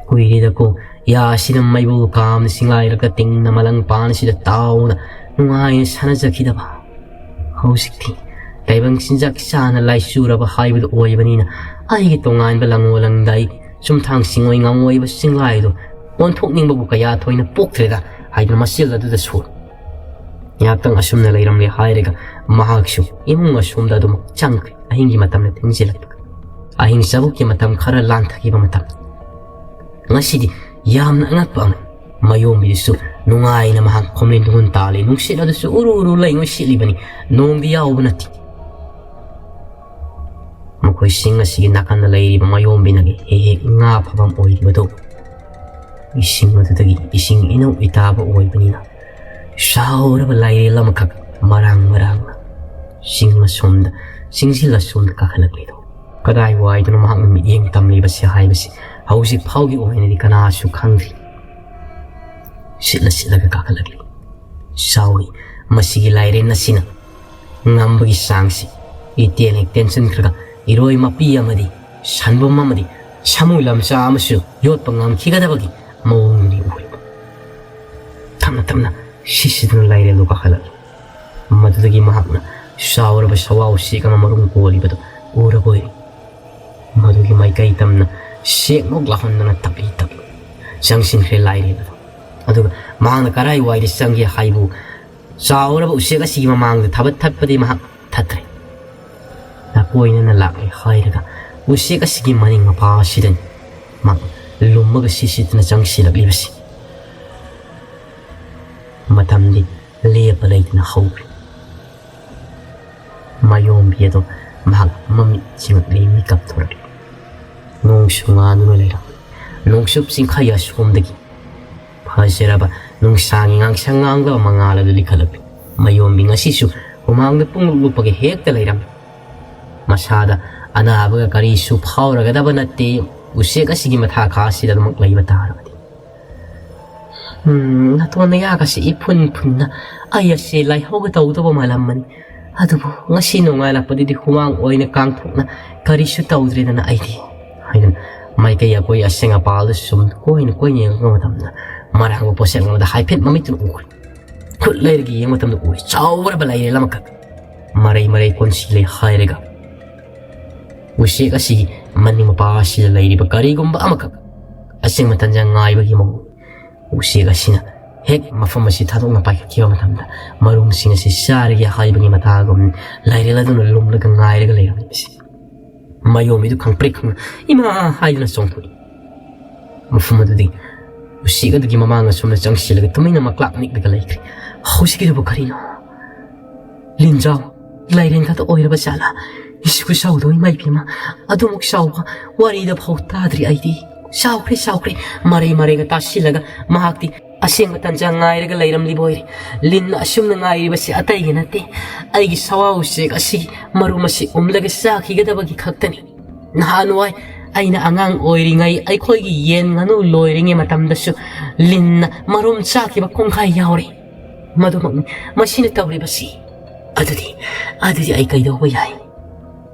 ꯀꯨꯏꯔꯦꯗꯀꯣ, ꯌꯥ ꯑꯁꯤꯅ ꯃꯩꯕꯨ ꯀꯥꯝꯅ ꯁꯤꯡꯂꯥꯏꯔꯒ ꯇꯤꯡꯅ ꯃꯂꯪ ꯄꯥꯟ ꯑꯁꯤꯗ ꯇꯥꯎꯅ ꯅꯨꯡꯉꯥꯏꯅ ꯁꯥꯟꯅꯖꯈꯤꯗꯕ꯫ ꯍꯧꯖꯤꯛꯇꯤ ꯇꯥꯏꯕꯪ ꯆꯤꯟꯖꯥꯛ ꯆꯥꯅ ꯂꯥꯏꯆꯨꯔꯕ ꯍꯥꯏꯕꯗꯨ ꯑꯣꯏꯕꯅꯤꯅ ꯑꯩꯒꯤ ꯇꯣꯉꯥꯟꯕ ꯂꯪꯉꯣ ꯂꯪꯗꯥꯏ ꯆꯨꯝꯊꯥꯡ ꯁꯤꯡꯉꯣꯏ ꯉꯥꯡꯉꯣꯏꯕ ꯁꯤꯡꯂꯥꯏꯗꯨ ꯑꯣꯟꯊꯣꯛꯅꯤꯡꯕꯕꯨ ꯀꯌꯥ ꯊꯣꯏꯅ ꯄꯣꯛꯇ꯭ꯔꯦꯗ ꯍꯥꯏꯗꯨꯅ ꯃꯆꯤꯜ ꯑꯗꯨꯗ ꯁꯣꯟ ꯉꯥꯏꯍꯥꯛꯇꯪ ꯑꯁꯨꯝꯅ ꯂꯩꯔꯝꯂꯦ ꯍꯥꯏꯔꯒ ꯃꯍꯥꯛꯁꯨ ꯏꯃꯨꯡ ꯑꯁꯣꯝꯗ ꯑꯗꯨꯃꯛ ꯆꯪꯈ꯭ꯔꯦ꯫ ꯑꯍꯤꯡꯒꯤ ꯃꯇꯝꯅ ꯊꯦꯡꯖꯤꯜꯂꯛꯄ, ꯑꯍꯤꯡ ꯆꯕꯨꯛꯀꯤ ꯃꯇꯝ ꯈꯔ ꯂꯥꯟꯊꯈꯤꯕ ꯃꯇꯝ꯫ ꯉꯁꯤꯗꯤ ꯌꯥꯝꯅ ꯑꯉꯛꯄ ꯑꯃ, ꯃꯌꯣꯝꯕꯤꯗꯨꯁꯨ ꯅꯨꯡꯉꯥꯏꯅ ꯃꯍꯥꯛ ꯈꯣꯝꯂꯦꯟ ꯇꯨꯡꯍꯨꯟ ꯇꯥꯜꯂꯤ꯫ ꯅꯨꯡꯁꯤꯠ ꯑꯗꯨꯁꯨ ꯎꯔꯨ ꯎꯔꯨ ꯂꯩꯉꯣꯏ ꯁꯤꯠꯂꯤꯕꯅꯤ, ꯅꯣꯡꯗꯤ ꯌꯥꯎꯕ ꯅꯠꯇꯦ꯫ ꯃꯈꯣꯏꯁꯤꯡ ꯑꯁꯤꯒꯤ ꯅꯥꯀꯟꯗ ꯂꯩꯔꯤꯕ ꯃꯌꯣꯝꯕꯤꯅꯒꯤ ꯍꯦꯛ ꯍꯦꯛ ꯉꯥ ꯐꯥꯐꯝ ꯑꯣꯏꯔꯤꯕꯗꯨ ꯏꯁꯤꯡ ꯑꯗꯨꯗꯒꯤ ꯏꯁꯤꯡ ꯏꯅꯧ ꯏꯇꯥꯕ ꯑꯣꯏꯕꯅꯤꯅ ꯆꯥꯎꯔꯕ ꯂꯥꯏꯔꯦꯜ ꯑꯃꯈꯛ ꯃꯔꯥꯡ ꯃꯔꯥꯡꯅ ꯆꯤꯡ ꯑꯁꯣꯝꯗ, ꯆꯤꯡꯖꯤꯜ ꯑꯁꯣꯝꯗ ꯀꯥꯈꯠꯂꯛꯂꯤꯗꯣ꯫ ꯀꯗꯥꯏ ꯋꯥꯏꯗꯅꯣ ꯃꯍꯥꯛꯅ ꯃꯤꯠꯌꯦꯡ ꯇꯝꯂꯤꯕꯁꯤ ꯍꯥꯏꯕꯁꯤ ꯍꯧꯖꯤꯛ ꯐꯥꯎꯒꯤ ꯑꯣꯏꯅꯗꯤ ꯀꯅꯥꯁꯨ ꯈꯪꯗ꯭ꯔꯤ꯫ ꯁꯤꯠꯂ ꯁꯤꯠꯂꯒ ꯀꯥꯈꯠꯂꯛꯂꯤ꯫ ꯆꯥꯎꯔꯤ꯫ ꯃꯁꯤꯒꯤ ꯂꯥꯏꯔꯦꯟ ꯑꯁꯤꯅ ꯉꯝꯕꯒꯤ ꯆꯥꯡꯁꯤ ꯏꯇꯦꯟ ꯍꯦꯛ ꯇꯦꯟꯁꯤꯟꯈ꯭ꯔꯒ ꯏꯔꯣꯏ ꯃꯄꯤ ꯑꯃꯗꯤ ꯁꯟꯕꯨꯝ ꯑꯃꯗꯤ ꯁꯥꯃꯨ ꯂꯝꯆꯥ ꯑꯃꯁꯨ ꯌꯣꯠꯄ ꯉꯝꯈꯤꯒꯗꯕꯒꯤ ꯃꯑꯣꯡꯗꯨꯅꯤ ꯎꯔꯤꯕ꯫ ꯇꯞꯅ ꯇꯞꯅ ꯁꯤꯁꯤꯗꯨꯅ ꯂꯥꯏꯔꯦꯜꯗꯨ ꯀꯥꯈꯠꯂꯛꯂꯤ꯫ ꯃꯗꯨꯗꯒꯤ ꯃꯍꯥꯛꯅ ꯆꯥꯎꯔꯕ ꯁꯋꯥ ꯎꯆꯦꯛ ꯑꯃ ꯃꯔꯨꯝ ꯀꯣꯜꯂꯤꯕꯗꯨ ꯎꯔꯕ ꯑꯣꯏꯔꯦ꯫ ꯃꯗꯨꯒꯤ ꯃꯥꯏꯀꯩ ꯇꯝꯅ ꯁꯦꯛꯃꯨꯛ ꯂꯥꯎꯍꯟꯗꯨꯅ ꯇꯞꯂꯤ ꯇꯞꯂꯤ ꯆꯪꯁꯤꯟꯈ꯭ꯔꯦ ꯂꯥꯏꯔꯦꯜ ꯑꯗꯨ꯫ ꯑꯗꯨꯒ ꯃꯍꯥꯛꯅ ꯀꯔꯥꯏꯋꯥꯏꯗ ꯆꯪꯒꯦ ꯍꯥꯏꯕꯨ ꯆꯥꯎꯔꯕ ꯎꯆꯦꯛ ꯑꯁꯤꯒꯤ ꯃꯃꯥꯡꯗ ꯊꯕꯠ ꯊꯠꯄꯗꯤ ꯃꯍꯥꯛ ꯊꯠꯇ꯭ꯔꯦ꯫ ꯅꯥꯀꯣꯏꯅꯅ ꯂꯥꯛꯂꯦ ꯍꯥꯏꯔꯒ ꯎꯆꯦꯛ ꯑꯁꯤꯒꯤ ꯃꯅꯤꯡ ꯃꯄꯥ ꯑꯁꯤꯗꯅꯤ ꯃꯍꯥꯛ ꯂꯨꯝꯃꯒ ꯁꯤꯁꯤꯠꯇꯨꯅ ꯆꯪꯁꯤꯜꯂꯛꯂꯤꯕꯁꯤ꯫ ꯃꯇꯝꯗꯤ ꯂꯦꯞꯄ ꯂꯩꯇꯅ ꯍꯧꯈ꯭ꯔꯦ꯫ ꯃꯌꯣꯝꯕꯤ ꯑꯗꯣ ꯃꯍꯥꯛ ꯃꯃꯤꯠ ꯁꯤꯡꯉꯛꯂꯤ, ꯃꯤꯀꯞ ꯊꯣꯔꯛꯂꯤ꯫ ꯅꯣꯡꯁꯨ ꯉꯥꯟꯗꯨꯅ ꯂꯩꯔꯝꯂꯤ꯫ ꯅꯣꯡꯆꯨꯞ ꯆꯤꯡꯈꯩ ꯑꯁꯣꯝꯗꯒꯤ ꯐꯖꯔꯕ ꯅꯨꯡꯁꯥꯒꯤ ꯉꯥꯡꯁꯪ ꯉꯥꯡꯂꯕ ꯃꯉꯥꯜ ꯑꯗꯨ ꯂꯤꯈꯠꯂꯛꯂꯤ꯫ ꯃꯌꯣꯝꯕꯤ ꯉꯁꯤꯁꯨ ꯍꯨꯃꯥꯡꯗ ꯄꯨꯡꯂꯨꯞ ꯂꯨꯞꯄꯒ ꯍꯦꯛꯇ ꯂꯩꯔꯝꯃꯤ꯫ ꯃꯁꯥꯗ ꯑꯅꯥꯕꯒ ꯀꯔꯤꯁꯨ ꯐꯥꯎꯔꯒꯗꯕ ꯅꯠꯇꯦ꯫ ꯎꯆꯦꯛ ꯑꯁꯤꯒꯤ ꯃꯊꯥ ꯈꯥꯁꯤꯗ ꯑꯗꯨꯃꯛ ꯂꯩꯕ ꯇꯥꯔꯕꯗꯤ꯫ ꯎꯝ, ꯅꯥꯇꯣꯟ ꯅꯌꯥꯒꯁꯤ ꯏꯐꯨꯟ ꯐꯨꯟꯅ ꯑꯩ ꯑꯁꯤ ꯂꯥꯏꯍꯧꯒ ꯇꯧꯗꯧꯕ ꯃꯥꯜꯂꯝꯕꯅꯤ꯫ ꯑꯗꯨꯕꯨ ꯉꯁꯤ ꯅꯣꯡꯉꯥꯜꯂꯛꯄꯗꯗꯤ ꯍꯨꯃꯥꯡ ꯑꯣꯏꯅ ꯀꯥꯡꯊꯣꯛꯅ ꯀꯔꯤꯁꯨ ꯇꯧꯗ꯭ꯔꯦꯗꯅ ꯑꯩꯗꯤ, ꯍꯥꯏꯗꯨꯅ ꯃꯥꯏꯀꯩ ꯑꯀꯣꯏ ꯑꯁꯦꯡ ꯑꯄꯥꯜꯗ ꯁꯨꯝ ꯀꯣꯏꯅ ꯀꯣꯏꯅ ꯌꯦꯡꯉꯛꯄ ꯃꯇꯝꯗ ꯃꯔꯥꯡꯕ ꯄꯣꯠꯁꯛ ꯑꯃꯗ ꯍꯥꯏꯐꯦꯠ ꯃꯃꯤꯠꯇꯨꯅ ꯎꯈ꯭ꯔꯦ꯫ ꯈꯨꯠ ꯂꯩꯔꯒ ꯌꯦꯡꯕ ꯃꯇꯝꯗ ꯎꯔꯦ, ꯆꯥꯎꯔꯕ ꯂꯥꯏꯔꯦꯜ ꯑꯃꯈꯛ ꯃꯔꯩ ꯃꯔꯩ ꯀꯣꯟꯁꯤꯜꯂꯦ ꯍꯥꯏꯔꯒ ꯎꯆꯦꯛ ꯑꯁꯤꯒꯤ ꯃꯅꯤꯡ ꯃꯄꯥ ꯑꯁꯤꯗ ꯂꯩꯔꯤꯕ ꯀꯔꯤꯒꯨꯝꯕ ꯑꯃꯈꯛ ꯑꯁꯦꯡꯕ ꯇꯟꯖꯥ ꯉꯥꯏꯕꯒꯤ ꯃꯑꯣꯡ꯫ ꯎꯆꯦꯛ ꯑꯁꯤꯅ ꯍꯦꯛ ꯃꯐꯝ ꯑꯁꯤ ꯊꯥꯗꯣꯛꯅ ꯄꯥꯏꯈꯠꯈꯤꯕ ꯃꯇꯝꯗ ꯃꯔꯨꯝꯁꯤꯡ ꯑꯁꯤ ꯆꯥꯔꯒꯦ ꯍꯥꯏꯕꯒꯤ ꯃꯇꯥꯒꯨꯝ ꯂꯥꯏꯔꯦꯜ ꯑꯗꯨꯅ ꯂꯨꯝꯂꯒ ꯉꯥꯏꯔꯒ ꯂꯩꯔꯝꯂꯤꯕꯁꯤ꯫ ꯃꯌꯣꯝꯕꯤꯗꯨ ꯈꯪꯄ꯭ꯔꯦꯛ ꯈꯪꯅ "ꯏꯃꯥ!" ꯍꯥꯏꯗꯨꯅ ꯆꯣꯡꯊꯣꯛꯏ꯫ ꯃꯐꯝ ꯑꯗꯨꯗꯒꯤ ꯎꯆꯦꯛ ꯑꯗꯨꯒꯤ ꯃꯃꯥꯡ ꯑꯁꯣꯝꯗ ꯆꯪꯁꯤꯜꯂꯒ ꯇꯨꯃꯤꯟꯅ ꯃꯀ꯭ꯂꯥꯛ ꯅꯤꯛꯂꯒ ꯂꯩꯈ꯭ꯔꯦ꯫ ꯍꯧꯖꯤꯛꯀꯤꯗꯨꯕꯨ ꯀꯔꯤꯅꯣ? ꯂꯤꯟꯖꯥꯎ, ꯂꯥꯏꯔꯦꯟ ꯈꯛꯇ ꯑꯣꯏꯔꯕ ꯖꯥꯠꯂꯥ? ꯏꯁꯨ ꯈꯨꯆꯥꯎꯗꯣ, ꯏꯃꯥ ꯏꯕꯦꯝꯃ, ꯑꯗꯨꯃꯨꯛ ꯆꯥꯎꯕ ꯋꯥꯔꯤꯗ ꯐꯥꯎ ꯇꯥꯗ꯭ꯔꯤ ꯑꯩꯗꯤ꯫ ꯆꯥꯎꯈ꯭ꯔꯦ, ꯆꯥꯎꯈ꯭ꯔꯦ꯫ ꯃꯔꯩ ꯃꯔꯩꯒ ꯇꯥꯁꯤꯜꯂꯒ ꯃꯍꯥꯛꯇꯤ ꯑꯁꯦꯡꯕ ꯇꯟꯖꯥ ꯉꯥꯏꯔꯒ ꯂꯩꯔꯝꯂꯤꯕ ꯑꯣꯏꯔꯦ꯫ ꯂꯤꯟꯅ ꯑꯁꯨꯝꯅ ꯉꯥꯏꯔꯤꯕꯁꯤ ꯑꯇꯩꯒꯤ ꯅꯠꯇꯦ, ꯑꯩꯒꯤ ꯁꯋꯥ ꯎꯆꯦꯛ ꯑꯁꯤꯒꯤ ꯃꯔꯨꯝ ꯑꯁꯤ ꯎꯝꯂꯒ ꯆꯥꯈꯤꯒꯗꯕꯒꯤ ꯈꯛꯇꯅꯤ꯫ ꯅꯍꯥꯟꯋꯥꯏ ꯑꯩꯅ ꯑꯉꯥꯡ ꯑꯣꯏꯔꯤꯉꯩ ꯑꯩꯈꯣꯏꯒꯤ ꯌꯦꯟ ꯉꯥꯅꯨ ꯂꯣꯏꯔꯤꯉꯩ ꯃꯇꯝꯗꯁꯨ ꯂꯤꯟꯅ ꯃꯔꯨꯝ ꯆꯥꯈꯤꯕ ꯀꯣꯡꯈꯥꯏ ꯌꯥꯎꯔꯤ꯫ ꯃꯗꯨꯃꯛꯅꯤ ꯃꯁꯤꯅ ꯇꯧꯔꯤꯕꯁꯤ꯫ ꯑꯗꯨꯗꯤ, ꯑꯗꯨꯗꯤ ꯑꯩ ꯀꯩꯗꯧꯕ ꯌꯥꯏ?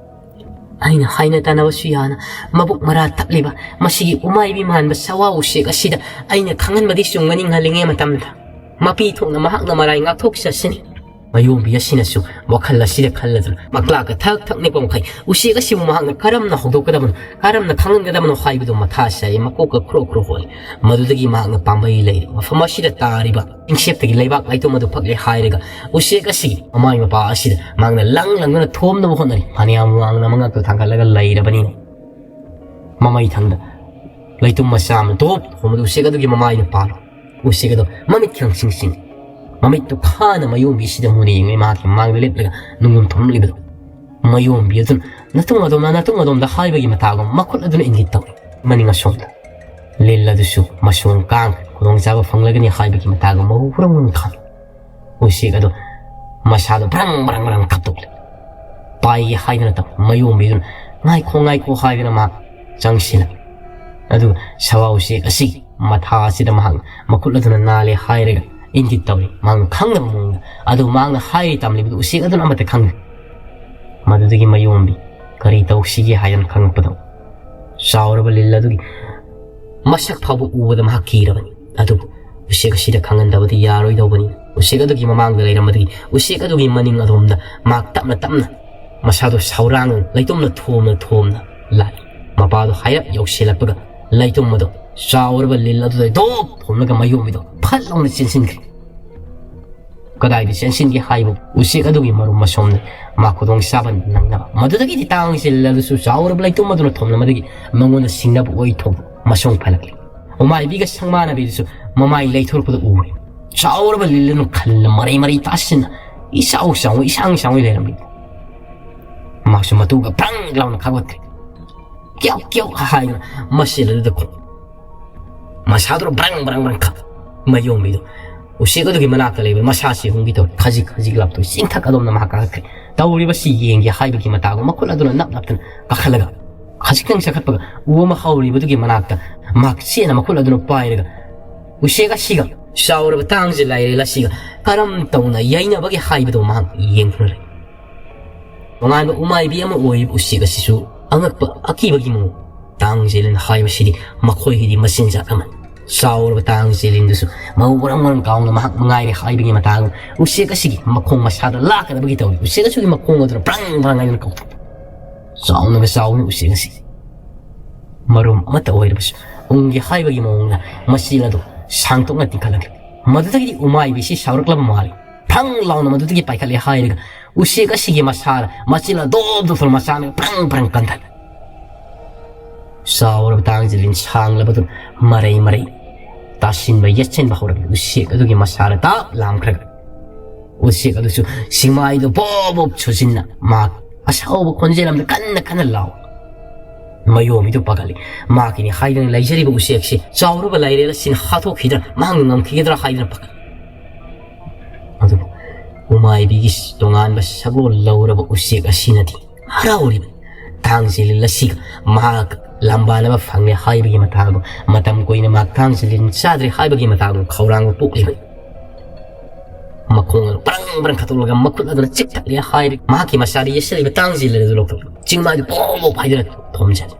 ꯑꯩꯅ ꯍꯥꯏꯅ ꯇꯥꯅꯕꯁꯨ ꯌꯥꯅ ꯃꯕꯨꯛ ꯃꯔꯥ ꯇꯞꯂꯤꯕ ꯃꯁꯤꯒꯤ ꯎꯃꯥꯏꯕꯤ ꯃꯥꯟꯕ ꯁꯋꯥ ꯎꯆꯦꯛ ꯑꯁꯤꯗ ꯑꯩꯅ ꯈꯪꯍꯟꯕꯗꯤ ꯆꯨꯝꯒꯅꯤ ꯉꯜꯂꯤꯉꯩ ꯃꯇꯝꯗ꯫ ꯃꯄꯤ ꯊꯣꯛꯅ ꯃꯍꯥꯛꯅ ꯃꯔꯥꯏ ꯉꯥꯛꯊꯣꯛꯆꯁꯤꯅꯤ꯫ ꯃꯌꯣꯝꯕꯤ ꯑꯁꯤꯅꯁꯨ ꯋꯥꯈꯜ ꯑꯁꯤꯗ ꯈꯜꯂꯗꯨꯅ ꯃꯀ꯭ꯂꯥꯛꯀ ꯊꯛ ꯊꯛ ꯅꯤꯛꯄ ꯃꯈꯩ ꯎꯆꯦꯛ ꯑꯁꯤꯕꯨ ꯃꯍꯥꯛꯅ ꯀꯔꯝꯅ ꯍꯧꯗꯣꯛꯀꯗꯕꯅꯣ, ꯀꯔꯝꯅ ꯈꯪꯍꯟꯒꯗꯕꯅꯣ ꯍꯥꯏꯕꯗꯨ ꯃꯊꯥ ꯁꯥꯏ, ꯃꯀꯣꯛꯀ ꯈ꯭ꯔꯣꯛ ꯈ꯭ꯔꯣꯛ ꯍꯣꯜꯂꯤ꯫ ꯃꯗꯨꯗꯒꯤ ꯃꯍꯥꯛꯅ ꯄꯥꯝꯕꯩ ꯂꯩꯔꯦ꯫ ꯃꯐꯝ ꯑꯁꯤꯗ ꯇꯥꯔꯤꯕ ꯆꯤꯡꯁꯦꯞꯇꯒꯤ ꯂꯩꯕꯥꯛ ꯂꯩꯇꯨꯝ ꯑꯗꯨ ꯐꯛꯂꯦ ꯍꯥꯏꯔꯒ ꯎꯆꯦꯛ ꯑꯁꯤꯒꯤ ꯃꯃꯥꯏ ꯃꯄꯥ ꯑꯁꯤꯗ ꯃꯍꯥꯛꯅ ꯂꯪ ꯂꯪꯗꯨꯅ ꯊꯣꯝꯅꯕ ꯍꯣꯠꯅꯔꯤ꯫ ꯐꯅꯌꯥꯝ ꯋꯥꯡꯅ ꯃꯉꯛꯇ ꯊꯥꯡꯒꯠꯂꯒ ꯂꯩꯔꯕꯅꯤꯅ ꯃꯃꯩ ꯊꯪꯗ ꯂꯩꯇꯨꯝ ꯃꯆꯥ ꯑꯃ ꯗꯣꯞ ꯊꯣꯝꯕꯗ ꯎꯆꯦꯛ ꯑꯗꯨꯒꯤ ꯃꯃꯥꯏꯅ ꯄꯥꯜꯂꯣ꯫ ꯎꯆꯦꯛ ꯑꯗꯣ ꯃꯃꯤꯠ ꯈꯤꯇꯪ ꯁꯤꯡ ꯁꯤꯡ, ꯃꯃꯤꯠꯇꯨ ꯈꯥꯅ ꯃꯌꯣꯝꯕꯤꯁꯤꯗ ꯃꯨꯅ ꯌꯦꯡꯉꯤ꯫ ꯃꯍꯥꯛꯀꯤ ꯃꯥꯡꯗ ꯂꯦꯞꯂꯒ ꯅꯨꯡꯒꯨꯝ ꯊꯨꯝꯂꯤꯕꯗꯣ ꯃꯌꯣꯝꯕꯤ ꯑꯗꯨꯅ ꯅꯇꯨꯡ ꯑꯗꯣꯝꯅ, ꯅꯇꯨꯡ ꯑꯗꯣꯝꯗ ꯍꯥꯏꯕꯒꯤ ꯃꯇꯥꯒꯨꯝ ꯃꯈꯨꯠ ꯑꯗꯨꯅ ꯏꯪꯒꯤꯠ ꯇꯧꯏ꯫ ꯃꯅꯤꯡ ꯑꯁꯣꯝꯗ ꯂꯤꯜ ꯑꯗꯨꯁꯨ ꯃꯁꯣꯡ ꯀꯥꯡ ꯈꯨꯗꯣꯡꯆꯥꯕ ꯐꯪꯂꯒꯅꯤ ꯍꯥꯏꯕꯒꯤ ꯃꯇꯥꯒꯨꯝ ꯃꯍꯨ ꯍꯨꯔꯪ ꯍꯨꯔꯪ ꯈꯥꯡꯏ꯫ ꯎꯆꯦꯛ ꯑꯗꯨ ꯃꯁꯥꯗꯨ ꯕ꯭ꯔꯪ ꯕ꯭ꯔꯪ ꯕ꯭ꯔꯪ ꯀꯞꯊꯣꯛꯂꯦ꯫ ꯄꯥꯏꯒꯦ ꯍꯥꯏꯗꯨꯅ ꯇꯧ꯫ ꯃꯌꯣꯝꯕꯤꯗꯨꯅ "ꯉꯥꯏꯈꯣ, ꯉꯥꯏꯈꯣ" ꯍꯥꯏꯗꯨꯅ ꯃꯍꯥꯛ ꯆꯪꯁꯤꯜꯂꯛꯏ꯫ ꯑꯗꯨꯒ ꯁꯋꯥ ꯎꯆꯦꯛ ꯑꯁꯤꯒꯤ ꯃꯊꯥ ꯑꯁꯤꯗ ꯃꯍꯥꯛ ꯃꯈꯨꯠ ꯑꯗꯨꯅ ꯅꯥꯜꯂꯦ ꯍꯥꯏꯔꯒ ꯏꯪꯒꯤꯠ ꯇꯧꯔꯤ꯫ ꯃꯍꯥꯛꯅ ꯈꯪꯗꯕ ꯃꯑꯣꯡꯗ꯫ ꯑꯗꯨꯕꯨ ꯃꯍꯥꯛꯅ ꯍꯥꯏꯔꯤ ꯇꯝꯂꯤꯕꯗꯨ ꯎꯆꯦꯛ ꯑꯗꯨꯅ ꯑꯃꯠꯇ ꯈꯪꯗꯦ꯫ ꯃꯗꯨꯗꯒꯤ ꯃꯌꯣꯝꯕꯤ ꯀꯔꯤ ꯇꯧꯁꯤꯒꯦ ꯍꯥꯏꯗꯨꯅ ꯈꯪꯂꯛꯄꯗ ꯆꯥꯎꯔꯕ ꯂꯤꯜ ꯑꯗꯨꯒꯤ ꯃꯁꯛ ꯐꯥꯎꯕ ꯎꯕꯗ ꯃꯍꯥꯛ ꯀꯤꯔꯕꯅꯤ꯫ ꯑꯗꯨꯕꯨ ꯎꯆꯦꯛ ꯑꯁꯤꯗ ꯈꯪꯍꯟꯗꯕꯗꯤ ꯌꯥꯔꯣꯏꯗꯧꯕꯅꯤ꯫ ꯎꯆꯦꯛ ꯑꯗꯨꯒꯤ ꯃꯃꯥꯡꯗ ꯂꯩꯔꯝꯕꯗꯒꯤ ꯎꯆꯦꯛ ꯑꯗꯨꯒꯤ ꯃꯅꯤꯡ ꯑꯗꯣꯝꯗ ꯃꯍꯥꯛ ꯇꯞꯅ ꯇꯞꯅ ꯃꯁꯥꯗꯣ ꯁꯧꯔꯥꯡꯅ ꯂꯩꯇꯨꯝꯅ ꯊꯣꯝꯅ ꯊꯣꯝꯅ ꯂꯥꯛꯏ꯫ ꯃꯄꯥꯗꯣ ꯍꯥꯏꯔꯞ ꯌꯧꯁꯤꯜꯂꯛꯄꯒ ꯂꯩꯇꯨꯝ ꯑꯗꯣ ꯆꯥꯎꯔꯕ ꯂꯤꯜ ꯑꯗꯨꯗ ꯗꯣꯞ ꯊꯣꯝꯂꯒ ꯃꯌꯣꯝꯕꯤꯗꯣ ꯐꯠ ꯂꯥꯎꯅ ꯆꯦꯟꯁꯤꯟꯈ꯭ꯔꯦ꯫ ꯀꯗꯥꯏꯗ ꯆꯦꯟꯁꯤꯟꯒꯦ ꯍꯥꯏꯕ ꯎꯆꯦꯛ ꯑꯗꯨꯒꯤ ꯃꯔꯨꯝ ꯃꯁꯣꯝꯗ ꯃꯥ ꯈꯨꯗꯣꯡ ꯆꯥꯕ ꯅꯪꯅꯕ꯫ ꯃꯗꯨꯗꯒꯤꯗꯤ ꯇꯥꯡꯁꯦ ꯂꯤꯜ ꯑꯗꯨꯁꯨ ꯆꯥꯎꯔꯕ ꯂꯩꯇꯨꯝ ꯑꯗꯨꯅ ꯊꯣꯝꯂꯝꯕꯗꯒꯤ ꯃꯉꯣꯟꯗ ꯁꯤꯡꯅꯕ ꯑꯣꯏ ꯊꯣꯛꯄ ꯃꯁꯣꯡ ꯐꯜꯂꯛꯂꯤ꯫ ꯎꯃꯥꯏꯕꯤꯒ ꯁꯪꯃꯥꯟꯅꯕꯤꯗꯨꯁꯨ ꯃꯃꯥꯏ ꯂꯩꯊꯣꯔꯛꯄꯗ ꯎꯔꯦ꯫ ꯆꯥꯎꯔꯕ ꯂꯤꯜ ꯑꯗꯨꯅ ꯈꯜꯅ ꯃꯔꯩ ꯃꯔꯩ ꯇꯥꯁꯤꯟꯅ ꯏꯆꯥꯎ ꯆꯥꯎꯏ, ꯏꯁꯥꯡ ꯁꯥꯡꯏ ꯂꯩꯔꯝꯃꯤ꯫ ꯃꯍꯥꯛꯁꯨ ꯃꯇꯨꯒ ꯕ꯭ꯔꯪ ꯂꯥꯎꯅ ꯈꯥꯒꯠꯈ꯭ꯔꯦ꯫ "ꯀ꯭ꯌꯧ ꯀ꯭ꯌꯧ" ꯍꯥꯏꯗꯨꯅ ꯃꯁꯦꯜ ꯑꯗꯨꯗ ꯈꯣꯡ ꯃꯁꯥꯗꯨꯅ ꯕ꯭ꯔꯪ ꯕ꯭ꯔꯪ ꯕ꯭ꯔꯪ ꯈꯞ꯫ ꯃꯌꯣꯝꯕꯤꯗꯨ ꯎꯆꯦꯛ ꯑꯗꯨꯒꯤ ꯃꯅꯥꯛꯇ ꯂꯩꯕ ꯃꯁꯥꯁꯤ ꯍꯨꯝꯒꯤ ꯇꯧꯔꯤ꯫ ꯈꯖꯤꯛ ꯈꯖꯤꯛ ꯂꯥꯞꯊꯣꯛꯏ꯫ ꯆꯤꯡꯊꯛ ꯑꯗꯣꯝꯗ ꯃꯍꯥꯛ ꯀꯥꯈꯠꯈ꯭ꯔꯦ꯫ ꯇꯧꯔꯤꯕꯁꯤ ꯌꯦꯡꯒꯦ ꯍꯥꯏꯕꯒꯤ ꯃꯇꯥꯒꯨꯝ ꯃꯈꯨꯠ ꯑꯗꯨꯅ ꯅꯞ ꯅꯞꯇꯅ ꯀꯥꯈꯠꯂꯒ ꯈꯖꯤꯛꯇꯪ ꯆꯈꯠꯄꯒ ꯎ ꯑꯃ ꯍꯧꯔꯤꯕꯗꯨꯒꯤ ꯃꯅꯥꯛꯇ ꯃꯍꯥꯛ ꯆꯦꯠꯅ ꯃꯈꯨꯠ ꯑꯗꯨꯅ ꯄꯥꯏꯔꯒ ꯎꯆꯦꯛ ꯑꯁꯤꯒ ꯆꯥꯎꯔꯕ ꯇꯥꯡꯁꯦ ꯂꯥꯏꯔꯦꯜ ꯑꯁꯤꯒ ꯀꯔꯝ ꯇꯧꯅ ꯌꯩꯅꯕꯒꯦ ꯍꯥꯏꯕꯗꯨ ꯃꯍꯥꯛ ꯌꯦꯡꯗꯨꯅ ꯂꯩ꯫ ꯇꯣꯉꯥꯟꯕ ꯎꯃꯥꯏꯕꯤ ꯑꯃ ꯑꯣꯏꯔꯤꯕ ꯎꯆꯦꯛ ꯑꯁꯤꯁꯨ ꯑꯉꯛꯄ ꯑꯀꯤꯕꯒꯤ ꯃꯑꯣꯡ꯫ ꯇꯥꯡꯖꯦꯜꯅ ꯍꯥꯏꯕꯁꯤꯗꯤ ꯃꯈꯣꯏꯒꯤꯗꯤ ꯃꯆꯤꯟꯖꯥꯛ ꯑꯃꯅꯤ꯫ ꯆꯥꯎꯔꯕ ꯇꯥꯡ ꯆꯦꯂꯤꯟꯗꯨꯁꯨ ꯃꯧ ꯃꯔꯝ ꯃꯔꯝ ꯀꯥꯎꯅ ꯃꯍꯥꯛ ꯃꯉꯥꯏꯔꯦ ꯍꯥꯏꯕꯒꯤ ꯃꯇꯥꯡ ꯎꯆꯦꯛ ꯑꯁꯤꯒꯤ ꯃꯈꯣꯡ ꯃꯁꯥꯗ ꯂꯥꯛꯀꯗꯕꯒꯤ ꯇꯧꯔꯤ꯫ ꯎꯆꯦꯛ ꯑꯁꯤꯒꯤ ꯃꯈꯣꯡ ꯑꯗꯨꯅ ꯄ꯭ꯔꯪ ꯄ꯭ꯔꯪ ꯍꯥꯏꯗꯨꯅ ꯀꯧꯊꯣꯛ ꯆꯥꯎꯅꯒ ꯆꯥꯎꯅ ꯎꯆꯦꯛ ꯑꯁꯤ ꯃꯔꯨꯝ ꯑꯃꯠꯇ ꯑꯣꯏꯔꯕꯁꯨ ꯎꯪꯒꯦ ꯍꯥꯏꯕꯒꯤ ꯃꯑꯣꯡꯗ ꯃꯆꯤꯜ ꯑꯗꯨ ꯁꯥꯡꯇꯣꯛꯅ ꯇꯤꯡꯈꯠꯂꯛꯂꯤ꯫ ꯃꯗꯨꯗꯒꯤꯗꯤ ꯎꯃꯥꯏꯕꯤꯁꯤ ꯁꯥꯎꯔꯛꯂꯕ ꯃꯥꯜꯂꯤ꯫ ꯐ꯭ꯔꯪ ꯂꯥꯎꯅ ꯃꯗꯨꯗꯒꯤ ꯄꯥꯏꯈꯠꯂꯦ ꯍꯥꯏꯔꯒ ꯎꯆꯦꯛ ꯑꯁꯤꯒꯤ ꯃꯁꯥꯗ ꯃꯆꯤꯜ ꯑꯗꯣꯞ ꯗꯣꯞꯇꯨꯅ ꯃꯆꯥꯅ ꯄ꯭ꯔꯪ ꯄ꯭ꯔꯪ ꯀꯟꯊꯠ ꯆꯥꯎꯔꯕ ꯇꯥꯡ ꯆꯦꯂꯤꯟ ꯁꯥꯡꯂꯕꯗꯨ ꯃꯔꯩ ꯃꯔꯩ ꯇꯥꯁꯤꯟꯕ ꯌꯦꯠꯁꯤꯟꯕ ꯍꯧꯔꯛꯂꯤ꯫ ꯎꯆꯦꯛ ꯑꯗꯨꯒꯤ ꯃꯁꯥꯗ ꯇꯥꯞ ꯂꯥꯝꯈ꯭ꯔꯒ ꯎꯆꯦꯛ ꯑꯗꯨꯁꯨ ꯁꯤꯡꯃꯥꯏꯗꯨ ꯕꯣꯞ ꯕꯣꯞ ꯁꯨꯖꯤꯟꯅ ꯃꯍꯥꯛ ꯑꯁꯥꯎꯕ ꯈꯣꯟꯖꯦꯜ ꯑꯃꯗ ꯀꯟꯅ ꯀꯟꯅ ꯂꯥꯎ ꯃꯌꯣꯝꯕꯤꯗꯨ ꯄꯥꯈꯠꯂꯤ꯫ ꯃꯍꯥꯛꯀꯤꯅꯤ ꯍꯥꯏꯗꯨꯅ ꯂꯩꯖꯔꯤꯕ ꯎꯆꯦꯛꯁꯤ ꯆꯥꯎꯔꯕ ꯂꯥꯏꯔꯦꯜ ꯑꯁꯤꯅ ꯍꯥꯠꯇꯣꯛꯈꯤꯗ꯭ꯔꯥ, ꯃꯍꯥꯛꯅ ꯉꯝꯈꯤꯒꯗ꯭ꯔꯥ ꯍꯥꯏꯗꯨꯅ ꯄꯥꯈꯠꯂꯤ꯫ ꯑꯗꯨꯕꯨ ꯎꯃꯥꯏꯕꯤꯒꯤ ꯇꯣꯉꯥꯟꯕ ꯁꯒꯣꯜ ꯂꯧꯔꯕ ꯎꯆꯦꯛ ꯑꯁꯤꯅꯗꯤ ꯍꯔꯥꯎꯔꯤꯕꯅꯤ꯫ ꯇꯥꯡ ꯆꯦꯂꯤꯟ ꯑꯁꯤꯒ ꯃꯍꯥꯛ ꯂꯝꯕꯥꯅꯕ ꯐꯪꯂꯦ ꯍꯥꯏꯕꯒꯤ ꯃꯇꯥꯡꯗꯣ ꯃꯇꯝ ꯀꯨꯏꯅ ꯃꯍꯥꯛ ꯇꯥꯡ ꯆꯦꯂꯤꯟ ꯆꯥꯗ꯭ꯔꯦ ꯍꯥꯏꯕꯒꯤ ꯃꯇꯥꯡꯗꯣ ꯈꯧꯔꯥꯡꯕ ꯄꯣꯛꯂꯤꯕꯅꯤ꯫ ꯃꯈꯣꯡ ꯑꯗꯨ ꯄ꯭ꯔꯪ ꯄ꯭ꯔꯪ ꯈꯠꯇꯣꯛꯂꯒ ꯃꯈꯨꯠ ꯑꯗꯨꯅ ꯆꯤꯛꯊꯠꯂꯦ ꯍꯥꯏꯔꯤ꯫ ꯃꯍꯥꯛꯀꯤ ꯃꯆꯥꯗ ꯌꯦꯠꯁꯤꯜꯂꯤꯕ ꯇꯥꯡ ꯆꯦꯂꯤꯟ ꯑꯗꯨ ꯂꯧꯊꯣꯛꯂꯤ꯫ ꯆꯤꯡꯃꯥꯏꯗꯨ ꯄꯣꯞ ꯄꯣꯞ ꯍꯥꯏꯗꯨꯅ ꯊꯣꯝꯖꯤꯜꯂꯤ꯫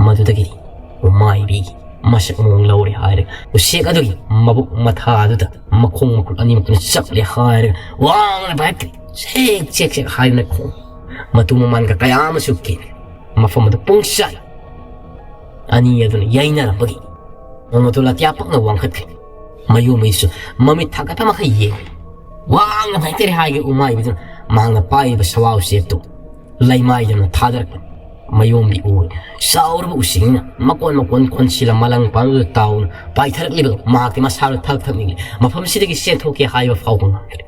ꯃꯗꯨꯗꯒꯤꯗꯤ ꯎꯃꯥꯏꯕꯤꯒꯤ ꯃꯁꯛ ꯃꯑꯣꯡ ꯂꯧꯔꯦ ꯍꯥꯏꯔꯒ ꯎꯆꯦꯛ ꯑꯗꯨꯒꯤ ꯃꯕꯨꯛ ꯃꯊꯥ ꯑꯗꯨꯗ ꯃꯈꯣꯡ ꯃꯈꯨꯠ ꯑꯅꯤꯃꯛꯇꯨꯅ ꯆꯞꯂꯦ ꯍꯥꯏꯔꯒ ꯋꯥꯡꯅ ꯄꯥꯏꯈꯠꯈꯤ꯫ ꯆꯦꯛ ꯆꯦꯛ ꯆꯦꯛ ꯍꯥꯏꯗꯨꯅ ꯈꯣꯡ ꯃꯇꯨ ꯃꯃꯥꯟꯒ ꯀꯌꯥ ꯑꯃꯁꯨ ꯀꯦꯜꯂꯤ꯫ ꯃꯐꯝ ꯑꯗꯨ ꯄꯨꯡꯁꯥꯏ ꯑꯅꯤ ꯑꯗꯨꯅ ꯌꯩꯅꯔꯝꯕꯒꯤ ꯃꯃꯠꯇꯨ ꯂꯥꯇꯤꯌꯥ ꯄꯛꯅ ꯋꯥꯡꯈꯠꯈꯤ꯫ ꯃꯌꯣꯝꯕꯤꯁꯨ ꯃꯃꯤꯠ ꯊꯥꯡꯒꯠꯄ ꯃꯈꯩ ꯌꯦꯡꯂꯤ꯫ ꯋꯥꯡꯅ ꯄꯥꯏꯊꯔꯦ ꯍꯥꯏꯒꯦ ꯎꯃꯥꯏꯕꯤꯗꯨꯅ ꯃꯍꯥꯛꯅ ꯄꯥꯏꯔꯤꯕ ꯁꯋꯥ ꯎꯆꯦꯛꯇꯨ ꯂꯩꯃꯥꯏꯗꯨꯅ ꯊꯥꯗꯔꯛꯄꯅꯤ꯫ ꯃꯌꯣꯝꯕꯤ ꯎꯔꯦ꯫ ꯆꯥꯎꯔꯕ ꯎꯆꯦꯛꯅꯤꯅ ꯃꯀꯣꯟ ꯃꯀꯣꯟ ꯀꯣꯟꯁꯤꯜꯂ ꯃꯂꯪ ꯄꯥꯡꯂꯗꯨ ꯇꯥꯎꯅ ꯄꯥꯏꯊꯔꯛꯂꯤꯕ ꯃꯍꯥꯛꯇꯤ ꯃꯁꯥꯗꯨ ꯊꯛ ꯊꯛ ꯅꯤꯛꯂꯤ꯫ ꯃꯐꯝꯁꯤꯗꯒꯤ ꯆꯦꯟꯊꯣꯛꯀꯦ ꯍꯥꯏꯕ ꯐꯥꯎꯕ ꯉꯝꯗ꯭ꯔꯦ꯫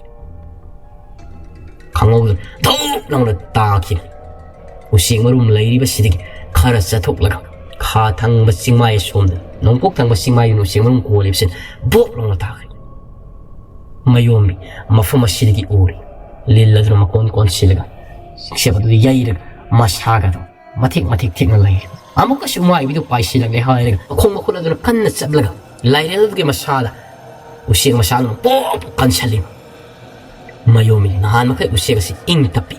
ꯈꯪꯍꯧꯗꯅ ꯙꯧ ꯂꯥꯎꯅ ꯇꯥꯈꯤꯕ ꯎꯆꯦꯛ ꯃꯔꯨꯝ ꯂꯩꯔꯤꯕꯁꯤꯗꯒꯤ ꯈꯔ ꯆꯠꯊꯣꯛꯂꯒ ꯈꯥ ꯊꯪꯕ ꯆꯤꯡꯃꯥꯏ ꯑꯁꯣꯝꯗ, ꯅꯣꯡꯄꯣꯛ ꯊꯪꯕ ꯆꯤꯡꯃꯥꯏꯗꯨꯅ ꯎꯆꯦꯛ ꯃꯔꯨꯝ ꯀꯣꯜꯂꯤꯕꯁꯤꯅ ꯕꯣꯛ ꯂꯥꯎꯅ ꯇꯥꯈ꯭ꯔꯦ꯫ ꯃꯌꯣꯝꯕꯤ ꯃꯐꯝ ꯑꯁꯤꯗꯒꯤ ꯎꯔꯤ꯫ ꯂꯤꯜ ꯑꯗꯨꯅ ꯃꯀꯣꯟ ꯀꯣꯟꯁꯤꯜꯂꯒ ꯆꯤꯛꯁꯦꯞ ꯑꯗꯨꯗ ꯌꯩꯔꯒ ꯃꯁꯥꯒ ꯑꯗꯨ ꯃꯊꯦꯛ ꯃꯊꯦꯛ ꯊꯦꯛꯅ ꯂꯩꯔꯤ꯫ ꯑꯃꯨꯛꯀꯁꯨ ꯎꯃꯥꯏꯕꯤꯗꯨ ꯄꯥꯏꯁꯤꯜꯂꯛꯂꯦ ꯍꯥꯏꯔꯒ ꯃꯈꯣꯡ ꯃꯈꯨꯠ ꯑꯗꯨꯅ ꯀꯟꯅ ꯆꯞꯂꯒ ꯂꯥꯏꯔꯦꯜ ꯑꯗꯨꯒꯤ ꯃꯁꯥꯗ ꯎꯆꯦꯛ ꯃꯁꯥꯗꯨꯅ ꯄꯣꯞ ꯄꯣꯞ ꯀꯟꯁꯤꯜꯂꯤ꯫ ꯃꯌꯣꯝꯕꯤ ꯅꯍꯥꯟ ꯃꯈꯩ ꯎꯆꯦꯛ ꯑꯁꯤ ꯏꯪ ꯇꯞꯄꯤ꯫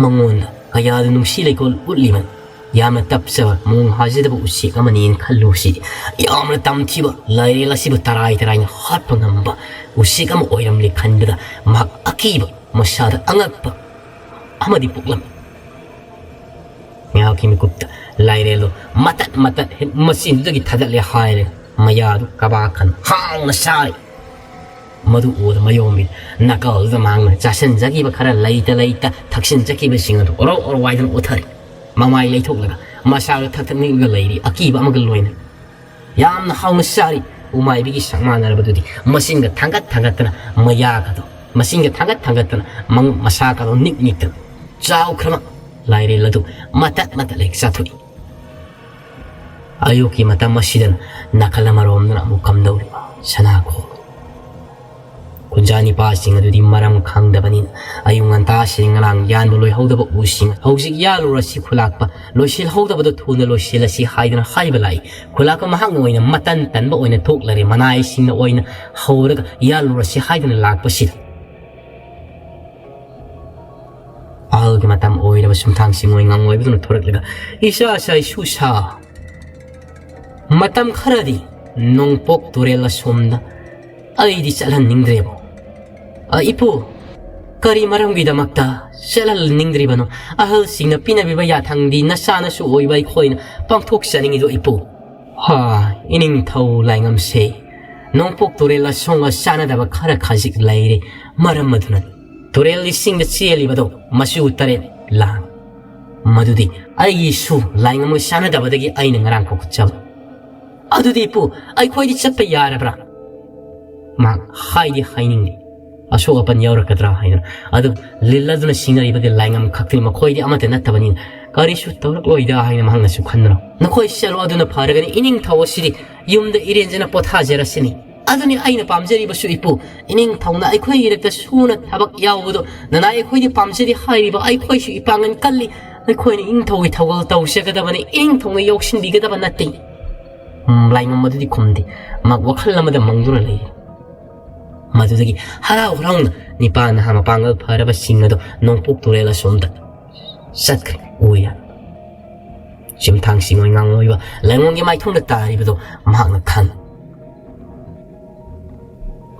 ꯃꯉꯣꯟꯗ ꯀꯌꯥꯗ ꯅꯨꯡꯁꯤ ꯂꯩꯀꯣꯜ ꯎꯠꯂꯤꯕꯅꯤ꯫ ꯌꯥꯝꯅ ꯇꯞꯆꯕ, ꯃꯣꯡ ꯍꯥꯖꯗꯕ ꯎꯆꯦꯛ ꯑꯃꯅꯦꯅ ꯈꯜꯂꯨ ꯁꯤꯗꯤ꯫ ꯌꯥꯝꯅ ꯇꯝꯊꯤꯕ, ꯂꯥꯏꯔꯦꯜ ꯑꯁꯤꯕꯨ ꯇꯔꯥꯏ ꯇꯔꯥꯏꯅ ꯍꯥꯠꯄ ꯉꯝꯕ ꯎꯆꯦꯛ ꯑꯃ ꯑꯣꯏꯔꯝꯂꯦ ꯈꯟꯕꯗ ꯃꯍꯥꯛ ꯑꯀꯤꯕ, ꯃꯁꯥꯗ ꯑꯉꯛꯄ ꯑꯃꯗꯤ ꯄꯣꯛꯂꯝꯃꯤ꯫ ꯉꯥꯏꯍꯥꯛꯀꯤ ꯃꯤꯀꯨꯞꯇ ꯂꯥꯏꯔꯦꯜꯗꯣ ꯃꯇꯠ ꯃꯇꯠ ꯍꯦꯛ ꯃꯆꯤꯟꯗꯨꯗꯒꯤ ꯊꯥꯗꯠꯂꯦ ꯍꯥꯏꯔꯒ ꯃꯌꯥꯗꯨ ꯀꯕꯥ ꯈꯟ ꯍꯥꯎꯅ ꯆꯥꯔꯤ꯫ ꯃꯗꯨ ꯎꯕꯗ ꯃꯌꯣꯝꯕꯤ ꯅꯥꯀꯜꯗꯨꯗ ꯃꯍꯥꯛꯅ ꯆꯥꯁꯤꯟꯖꯈꯤꯕ ꯈꯔ ꯂꯩꯇ ꯂꯩꯇ ꯊꯛꯆꯤꯟꯖꯈꯤꯕꯁꯤꯡ ꯑꯗꯨ ꯑꯣꯔꯣ ꯑꯣꯔꯣ ꯋꯥꯏꯗꯨꯅ ꯎꯊꯔꯤ꯫ ꯃꯃꯥꯏ ꯂꯩꯊꯣꯛꯂꯒ ꯃꯁꯥꯗ ꯊꯛ ꯊꯛ ꯅꯤꯛꯂꯒ ꯂꯩꯔꯤ ꯑꯀꯤꯕ ꯑꯃꯒ ꯂꯣꯏꯅ꯫ ꯌꯥꯝꯅ ꯍꯥꯎꯅ ꯆꯥꯔꯤ꯫ ꯎꯃꯥꯏꯕꯤꯒꯤ ꯁꯛ ꯃꯥꯟꯅꯔꯕꯗꯨꯗꯤ ꯃꯆꯤꯟꯒ ꯊꯥꯡꯒꯠ ꯊꯥꯡꯒꯠꯇꯅ ꯃꯌꯥꯒꯗꯣ, ꯃꯆꯤꯟꯒ ꯊꯥꯡꯒꯠ ꯊꯥꯡꯒꯠꯇꯅ ꯃꯪ-, ꯃꯁꯥꯒꯗꯣ ꯅꯤꯛ ꯅꯤꯛꯇꯅ ꯆꯥꯎꯈ꯭ꯔꯕ ꯂꯥꯏꯔꯦꯜ ꯑꯗꯨ ꯃꯇꯠ ꯃꯇꯠ ꯍꯦꯛ ꯆꯥꯊꯣꯛꯏ꯫ ꯑꯌꯨꯛꯀꯤ ꯃꯇꯝ ꯑꯁꯤꯗꯅ ꯅꯥꯀꯜ ꯑꯃꯔꯣꯝꯗꯅ ꯑꯃꯨꯛ ꯀꯝꯗꯧꯔꯤꯕ ꯁꯅꯥꯈꯣꯜ꯫ ꯈꯨꯟꯖꯥ ꯅꯤꯄꯥꯁꯤꯡ ꯑꯗꯨꯗꯤ ꯃꯔꯝ ꯈꯪꯗꯕꯅꯤꯅ ꯑꯌꯨꯛ ꯉꯟꯇꯥꯁꯤꯗ ꯉꯔꯥꯡ ꯌꯥꯟꯕ ꯂꯣꯏꯍꯧꯗꯕ ꯎꯁꯤꯡ ꯍꯧꯖꯤꯛ ꯌꯥꯜꯂꯨꯔꯁꯤ ꯈꯨꯂꯥꯛꯄ, ꯂꯣꯏꯁꯤꯜꯍꯧꯗꯕꯗꯨ ꯊꯨꯅ ꯂꯣꯏꯁꯤꯜꯂꯁꯤ ꯍꯥꯏꯗꯨꯅ ꯍꯥꯏꯕ ꯂꯥꯛꯏ꯫ ꯈꯨꯂꯥꯛꯄ ꯃꯍꯥꯛꯅ ꯑꯣꯏꯅ ꯃꯇꯟ ꯇꯟꯕ ꯑꯣꯏꯅ ꯊꯣꯛꯂꯔꯦ, ꯃꯅꯥꯏꯁꯤꯡꯅ ꯑꯣꯏꯅ ꯍꯧꯔꯒ ꯌꯥꯜꯂꯨꯔꯁꯤ ꯍꯥꯏꯗꯨꯅ ꯂꯥꯛꯄꯁꯤꯗ꯫ ꯑꯍꯜꯒꯤ ꯃꯇꯝ ꯑꯣꯏꯔꯕ ꯁꯨꯝꯊꯥꯡꯁꯤꯡ ꯑꯣꯏ ꯉꯪꯉꯣꯏꯕꯗꯨꯅ ꯊꯣꯔꯛꯂꯒ, "ꯏꯆꯥ ꯏꯆꯥ ꯏꯁꯨ ꯁꯥ, ꯃꯇꯝ ꯈꯔꯗꯤ ꯅꯣꯡꯄꯣꯛ ꯇꯨꯔꯦꯜ ꯑꯁꯣꯝꯗ ꯑꯩꯗꯤ ꯆꯠꯍꯟꯅꯤꯡꯗ꯭ꯔꯦꯕꯣ꯫ ꯑ, ꯏꯄꯨ, ꯀꯔꯤ ꯃꯔꯝꯒꯤꯗꯃꯛꯇ ꯆꯠꯍꯟꯅꯤꯡꯗ꯭ꯔꯤꯕꯅꯣ? ꯑꯍꯜꯁꯤꯡꯅ ꯄꯤꯅꯕꯤꯕ ꯌꯥꯊꯪꯗꯤ ꯅꯆꯥꯅꯁꯨ ꯑꯣꯏꯕ ꯑꯩꯈꯣꯏꯅ ꯄꯥꯡꯊꯣꯛꯆꯅꯤꯡꯉꯤꯗꯣ ꯏꯄꯨ?" ꯍꯥ, ꯏꯅꯤꯡꯊꯧ ꯂꯥꯏꯉꯝꯁꯦ, ꯅꯣꯡꯄꯣꯛ ꯇꯨꯔꯦꯜ ꯑꯁꯣꯡꯒ ꯆꯥꯟꯅꯗꯕ ꯈꯔ ꯈꯖꯤꯛ ꯂꯩꯔꯦ꯫ ꯃꯔꯝ ꯑꯗꯨꯅꯅꯤ꯫ ꯇꯨꯔꯦꯜ ꯏꯁꯤꯡꯗ ꯆꯦꯜꯂꯤꯕꯗꯣ ꯃꯆꯨ ꯇꯔꯦꯠ ꯂꯥꯡ꯫ ꯃꯗꯨꯗꯤ ꯑꯩꯒꯤꯁꯨ ꯂꯥꯏꯉꯝꯒ ꯆꯥꯟꯅꯗꯕꯗꯒꯤ ꯑꯩꯅ ꯉꯔꯥꯡ ꯀꯣꯛꯈꯠꯆꯕ꯫ ꯑꯗꯨꯗꯤ ꯏꯄꯨ, ꯑꯩꯈꯣꯏꯗꯤ ꯆꯠꯄ ꯌꯥꯔꯕ꯭ꯔꯥ? ꯃꯍꯥꯛ ꯍꯥꯏꯗꯤ ꯍꯥꯏꯅꯤꯡꯗꯦ꯫ ꯑꯁꯣꯛ ꯑꯄꯟ ꯌꯥꯎꯔꯛꯀꯗ꯭ꯔꯥ ꯍꯥꯏꯗꯅ꯫ ꯑꯗꯨ ꯂꯤꯜ ꯑꯗꯨꯅ ꯁꯤꯡꯅꯔꯤꯕꯗꯤ ꯂꯥꯏꯉꯝ ꯈꯛꯇꯅꯤ, ꯃꯈꯣꯏꯗꯤ ꯑꯃꯠꯇ ꯅꯠꯇꯕꯅꯤꯅ ꯀꯔꯤꯁꯨ ꯇꯧꯔꯛꯂꯣꯏꯗ ꯍꯥꯏꯅ ꯃꯍꯥꯛꯅꯁꯨ ꯈꯟꯗꯅ꯫ "ꯅꯈꯣꯏ ꯆꯠꯂꯣ, ꯑꯗꯨꯅ ꯐꯔꯒꯅꯤ꯫ ꯏꯅꯤꯡꯊꯧ ꯑꯁꯤꯗꯤ ꯌꯨꯝꯗ ꯏꯔꯦꯟꯖꯅ ꯄꯣꯊꯥꯖꯔꯁꯤꯅꯤ꯫ ꯑꯗꯨꯅꯤ ꯑꯩꯅ ꯄꯥꯝꯖꯔꯤꯕꯁꯨ ꯏꯄꯨ꯫ ꯏꯅꯤꯡꯊꯧꯅ ꯑꯩꯈꯣꯏꯒꯤ ꯏꯔꯛꯇ ꯁꯨꯅ ꯊꯕꯛ ꯌꯥꯎꯕꯗꯣ ꯅꯅꯥꯏ ꯑꯩꯈꯣꯏꯗꯤ ꯄꯥꯝꯖꯗꯦ ꯍꯥꯏꯔꯤꯕ꯫ ꯑꯩꯈꯣꯏꯁꯨ ꯏꯄꯥꯡꯒꯜ ꯀꯜꯂꯤ꯫ ꯑꯩꯈꯣꯏꯅ ꯏꯅꯤꯡꯊꯧꯒꯤ ꯊꯧꯒꯜ ꯇꯧꯖꯒꯗꯕꯅꯤ, ꯏꯅꯤꯡꯊꯧꯅ ꯌꯥꯎꯁꯤꯟꯕꯤꯒꯗꯕ ꯅꯠꯇꯦ꯫" ꯎꯝ, ꯂꯥꯏꯉꯝ ꯑꯗꯨꯗꯤ ꯈꯨꯝꯗꯦ꯫ ꯃꯍꯥꯛ ꯋꯥꯈꯜ ꯑꯃꯗ ꯃꯪꯗꯨꯅ ꯂꯩ꯫ ꯃꯗꯨꯗꯒꯤ ꯍꯔꯥꯎ ꯍꯔꯥꯎꯅ ꯅꯤꯄꯥ ꯅꯍꯥ ꯃꯄꯥꯡꯒꯜ ꯐꯔꯕꯁꯤꯡ ꯑꯗꯨ ꯅꯣꯡꯄꯣꯛ ꯇꯨꯔꯦꯜ ꯑꯁꯣꯝꯗ ꯆꯠꯈ꯭ꯔꯦ꯫ ꯎꯌꯥ꯫ ꯆꯨꯝꯊꯥꯡ ꯆꯤꯡꯉꯣꯏ ꯉꯥꯉꯣꯏꯕ ꯂꯥꯏꯑꯣꯡꯒꯤ ꯃꯥꯏꯊꯣꯡꯗ ꯇꯥꯔꯤꯕꯗꯣ ꯃꯍꯥꯛꯅ ꯈꯪꯏ꯫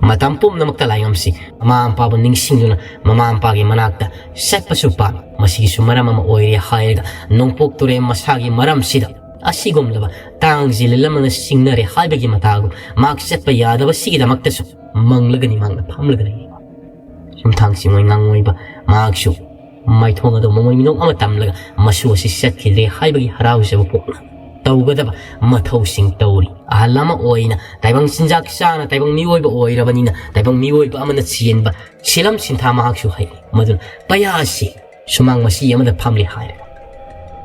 ꯃꯇꯝ ꯄꯨꯝꯅꯃꯛꯇ ꯂꯥꯏꯉꯝꯁꯤ ꯃꯃꯥ ꯃꯄꯥꯕꯨ ꯅꯤꯡꯁꯤꯡꯗꯨꯅ ꯃꯃꯥ ꯃꯄꯥꯒꯤ ꯃꯅꯥꯛꯇ ꯆꯠꯄꯁꯨ ꯄꯥꯝꯃꯤ꯫ ꯃꯁꯤꯒꯤꯁꯨ ꯃꯔꯝ ꯑꯃ ꯑꯣꯏꯔꯦ ꯍꯥꯏꯔꯒ ꯅꯣꯡꯄꯣꯛ ꯇꯨꯔꯦꯜ ꯃꯁꯥꯒꯤ ꯃꯔꯝꯁꯤꯗ ꯑꯁꯤꯒꯨꯝꯂꯕ ꯇꯥꯡ ꯖꯤꯂꯤꯜ ꯑꯃꯅ ꯁꯤꯡꯅꯔꯦ ꯍꯥꯏꯕꯒꯤ ꯃꯇꯥꯒꯨꯝ ꯃꯍꯥꯛ ꯆꯠꯄ ꯌꯥꯗꯕꯁꯤꯒꯤꯗꯃꯛꯇꯁꯨ ꯃꯪꯂꯒ ꯅꯤꯡꯃꯥꯡꯅ ꯐꯝꯂꯒ ꯂꯩ꯫ ꯆꯨꯝꯊꯥꯡ ꯆꯤꯡꯉꯣꯏ ꯉꯥꯉꯣꯏꯕ ꯃꯍꯥꯛꯁꯨ ꯃꯥꯏꯊꯣꯡ ꯑꯗꯨ ꯃꯃꯣꯏ ꯃꯤꯅꯣꯛ ꯑꯃ ꯇꯝꯂꯒ ꯃꯁꯨ ꯑꯁꯤ ꯆꯠꯈꯤꯗ꯭ꯔꯦ ꯍꯥꯏꯕꯒꯤ ꯍꯔꯥꯎꯖꯕ ꯄꯣꯛꯅ ꯇꯧꯒꯗꯕ ꯃꯊꯧꯁꯤꯡ ꯇꯧꯔꯤ꯫ ꯑꯍꯜ ꯑꯃ ꯑꯣꯏꯅ ꯇꯥꯏꯕꯪ ꯆꯤꯟꯖꯥꯛ ꯆꯥꯅ ꯇꯥꯏꯕꯪ ꯃꯤꯑꯣꯏꯕ ꯑꯣꯏꯔꯕꯅꯤꯅ ꯇꯥꯏꯕꯪ ꯃꯤꯑꯣꯏꯕ ꯑꯃꯅ ꯆꯦꯟꯕ ꯁꯤꯂꯝ ꯁꯤꯟꯊꯥ ꯃꯍꯥꯛꯁꯨ ꯍꯩ꯫ ꯃꯗꯨꯅ ꯄꯩꯌꯥꯁꯤ ꯁꯨꯃꯥꯡ ꯃꯆꯤ ꯑꯃꯗ ꯐꯝꯂꯤ ꯍꯥꯏꯔꯦ꯫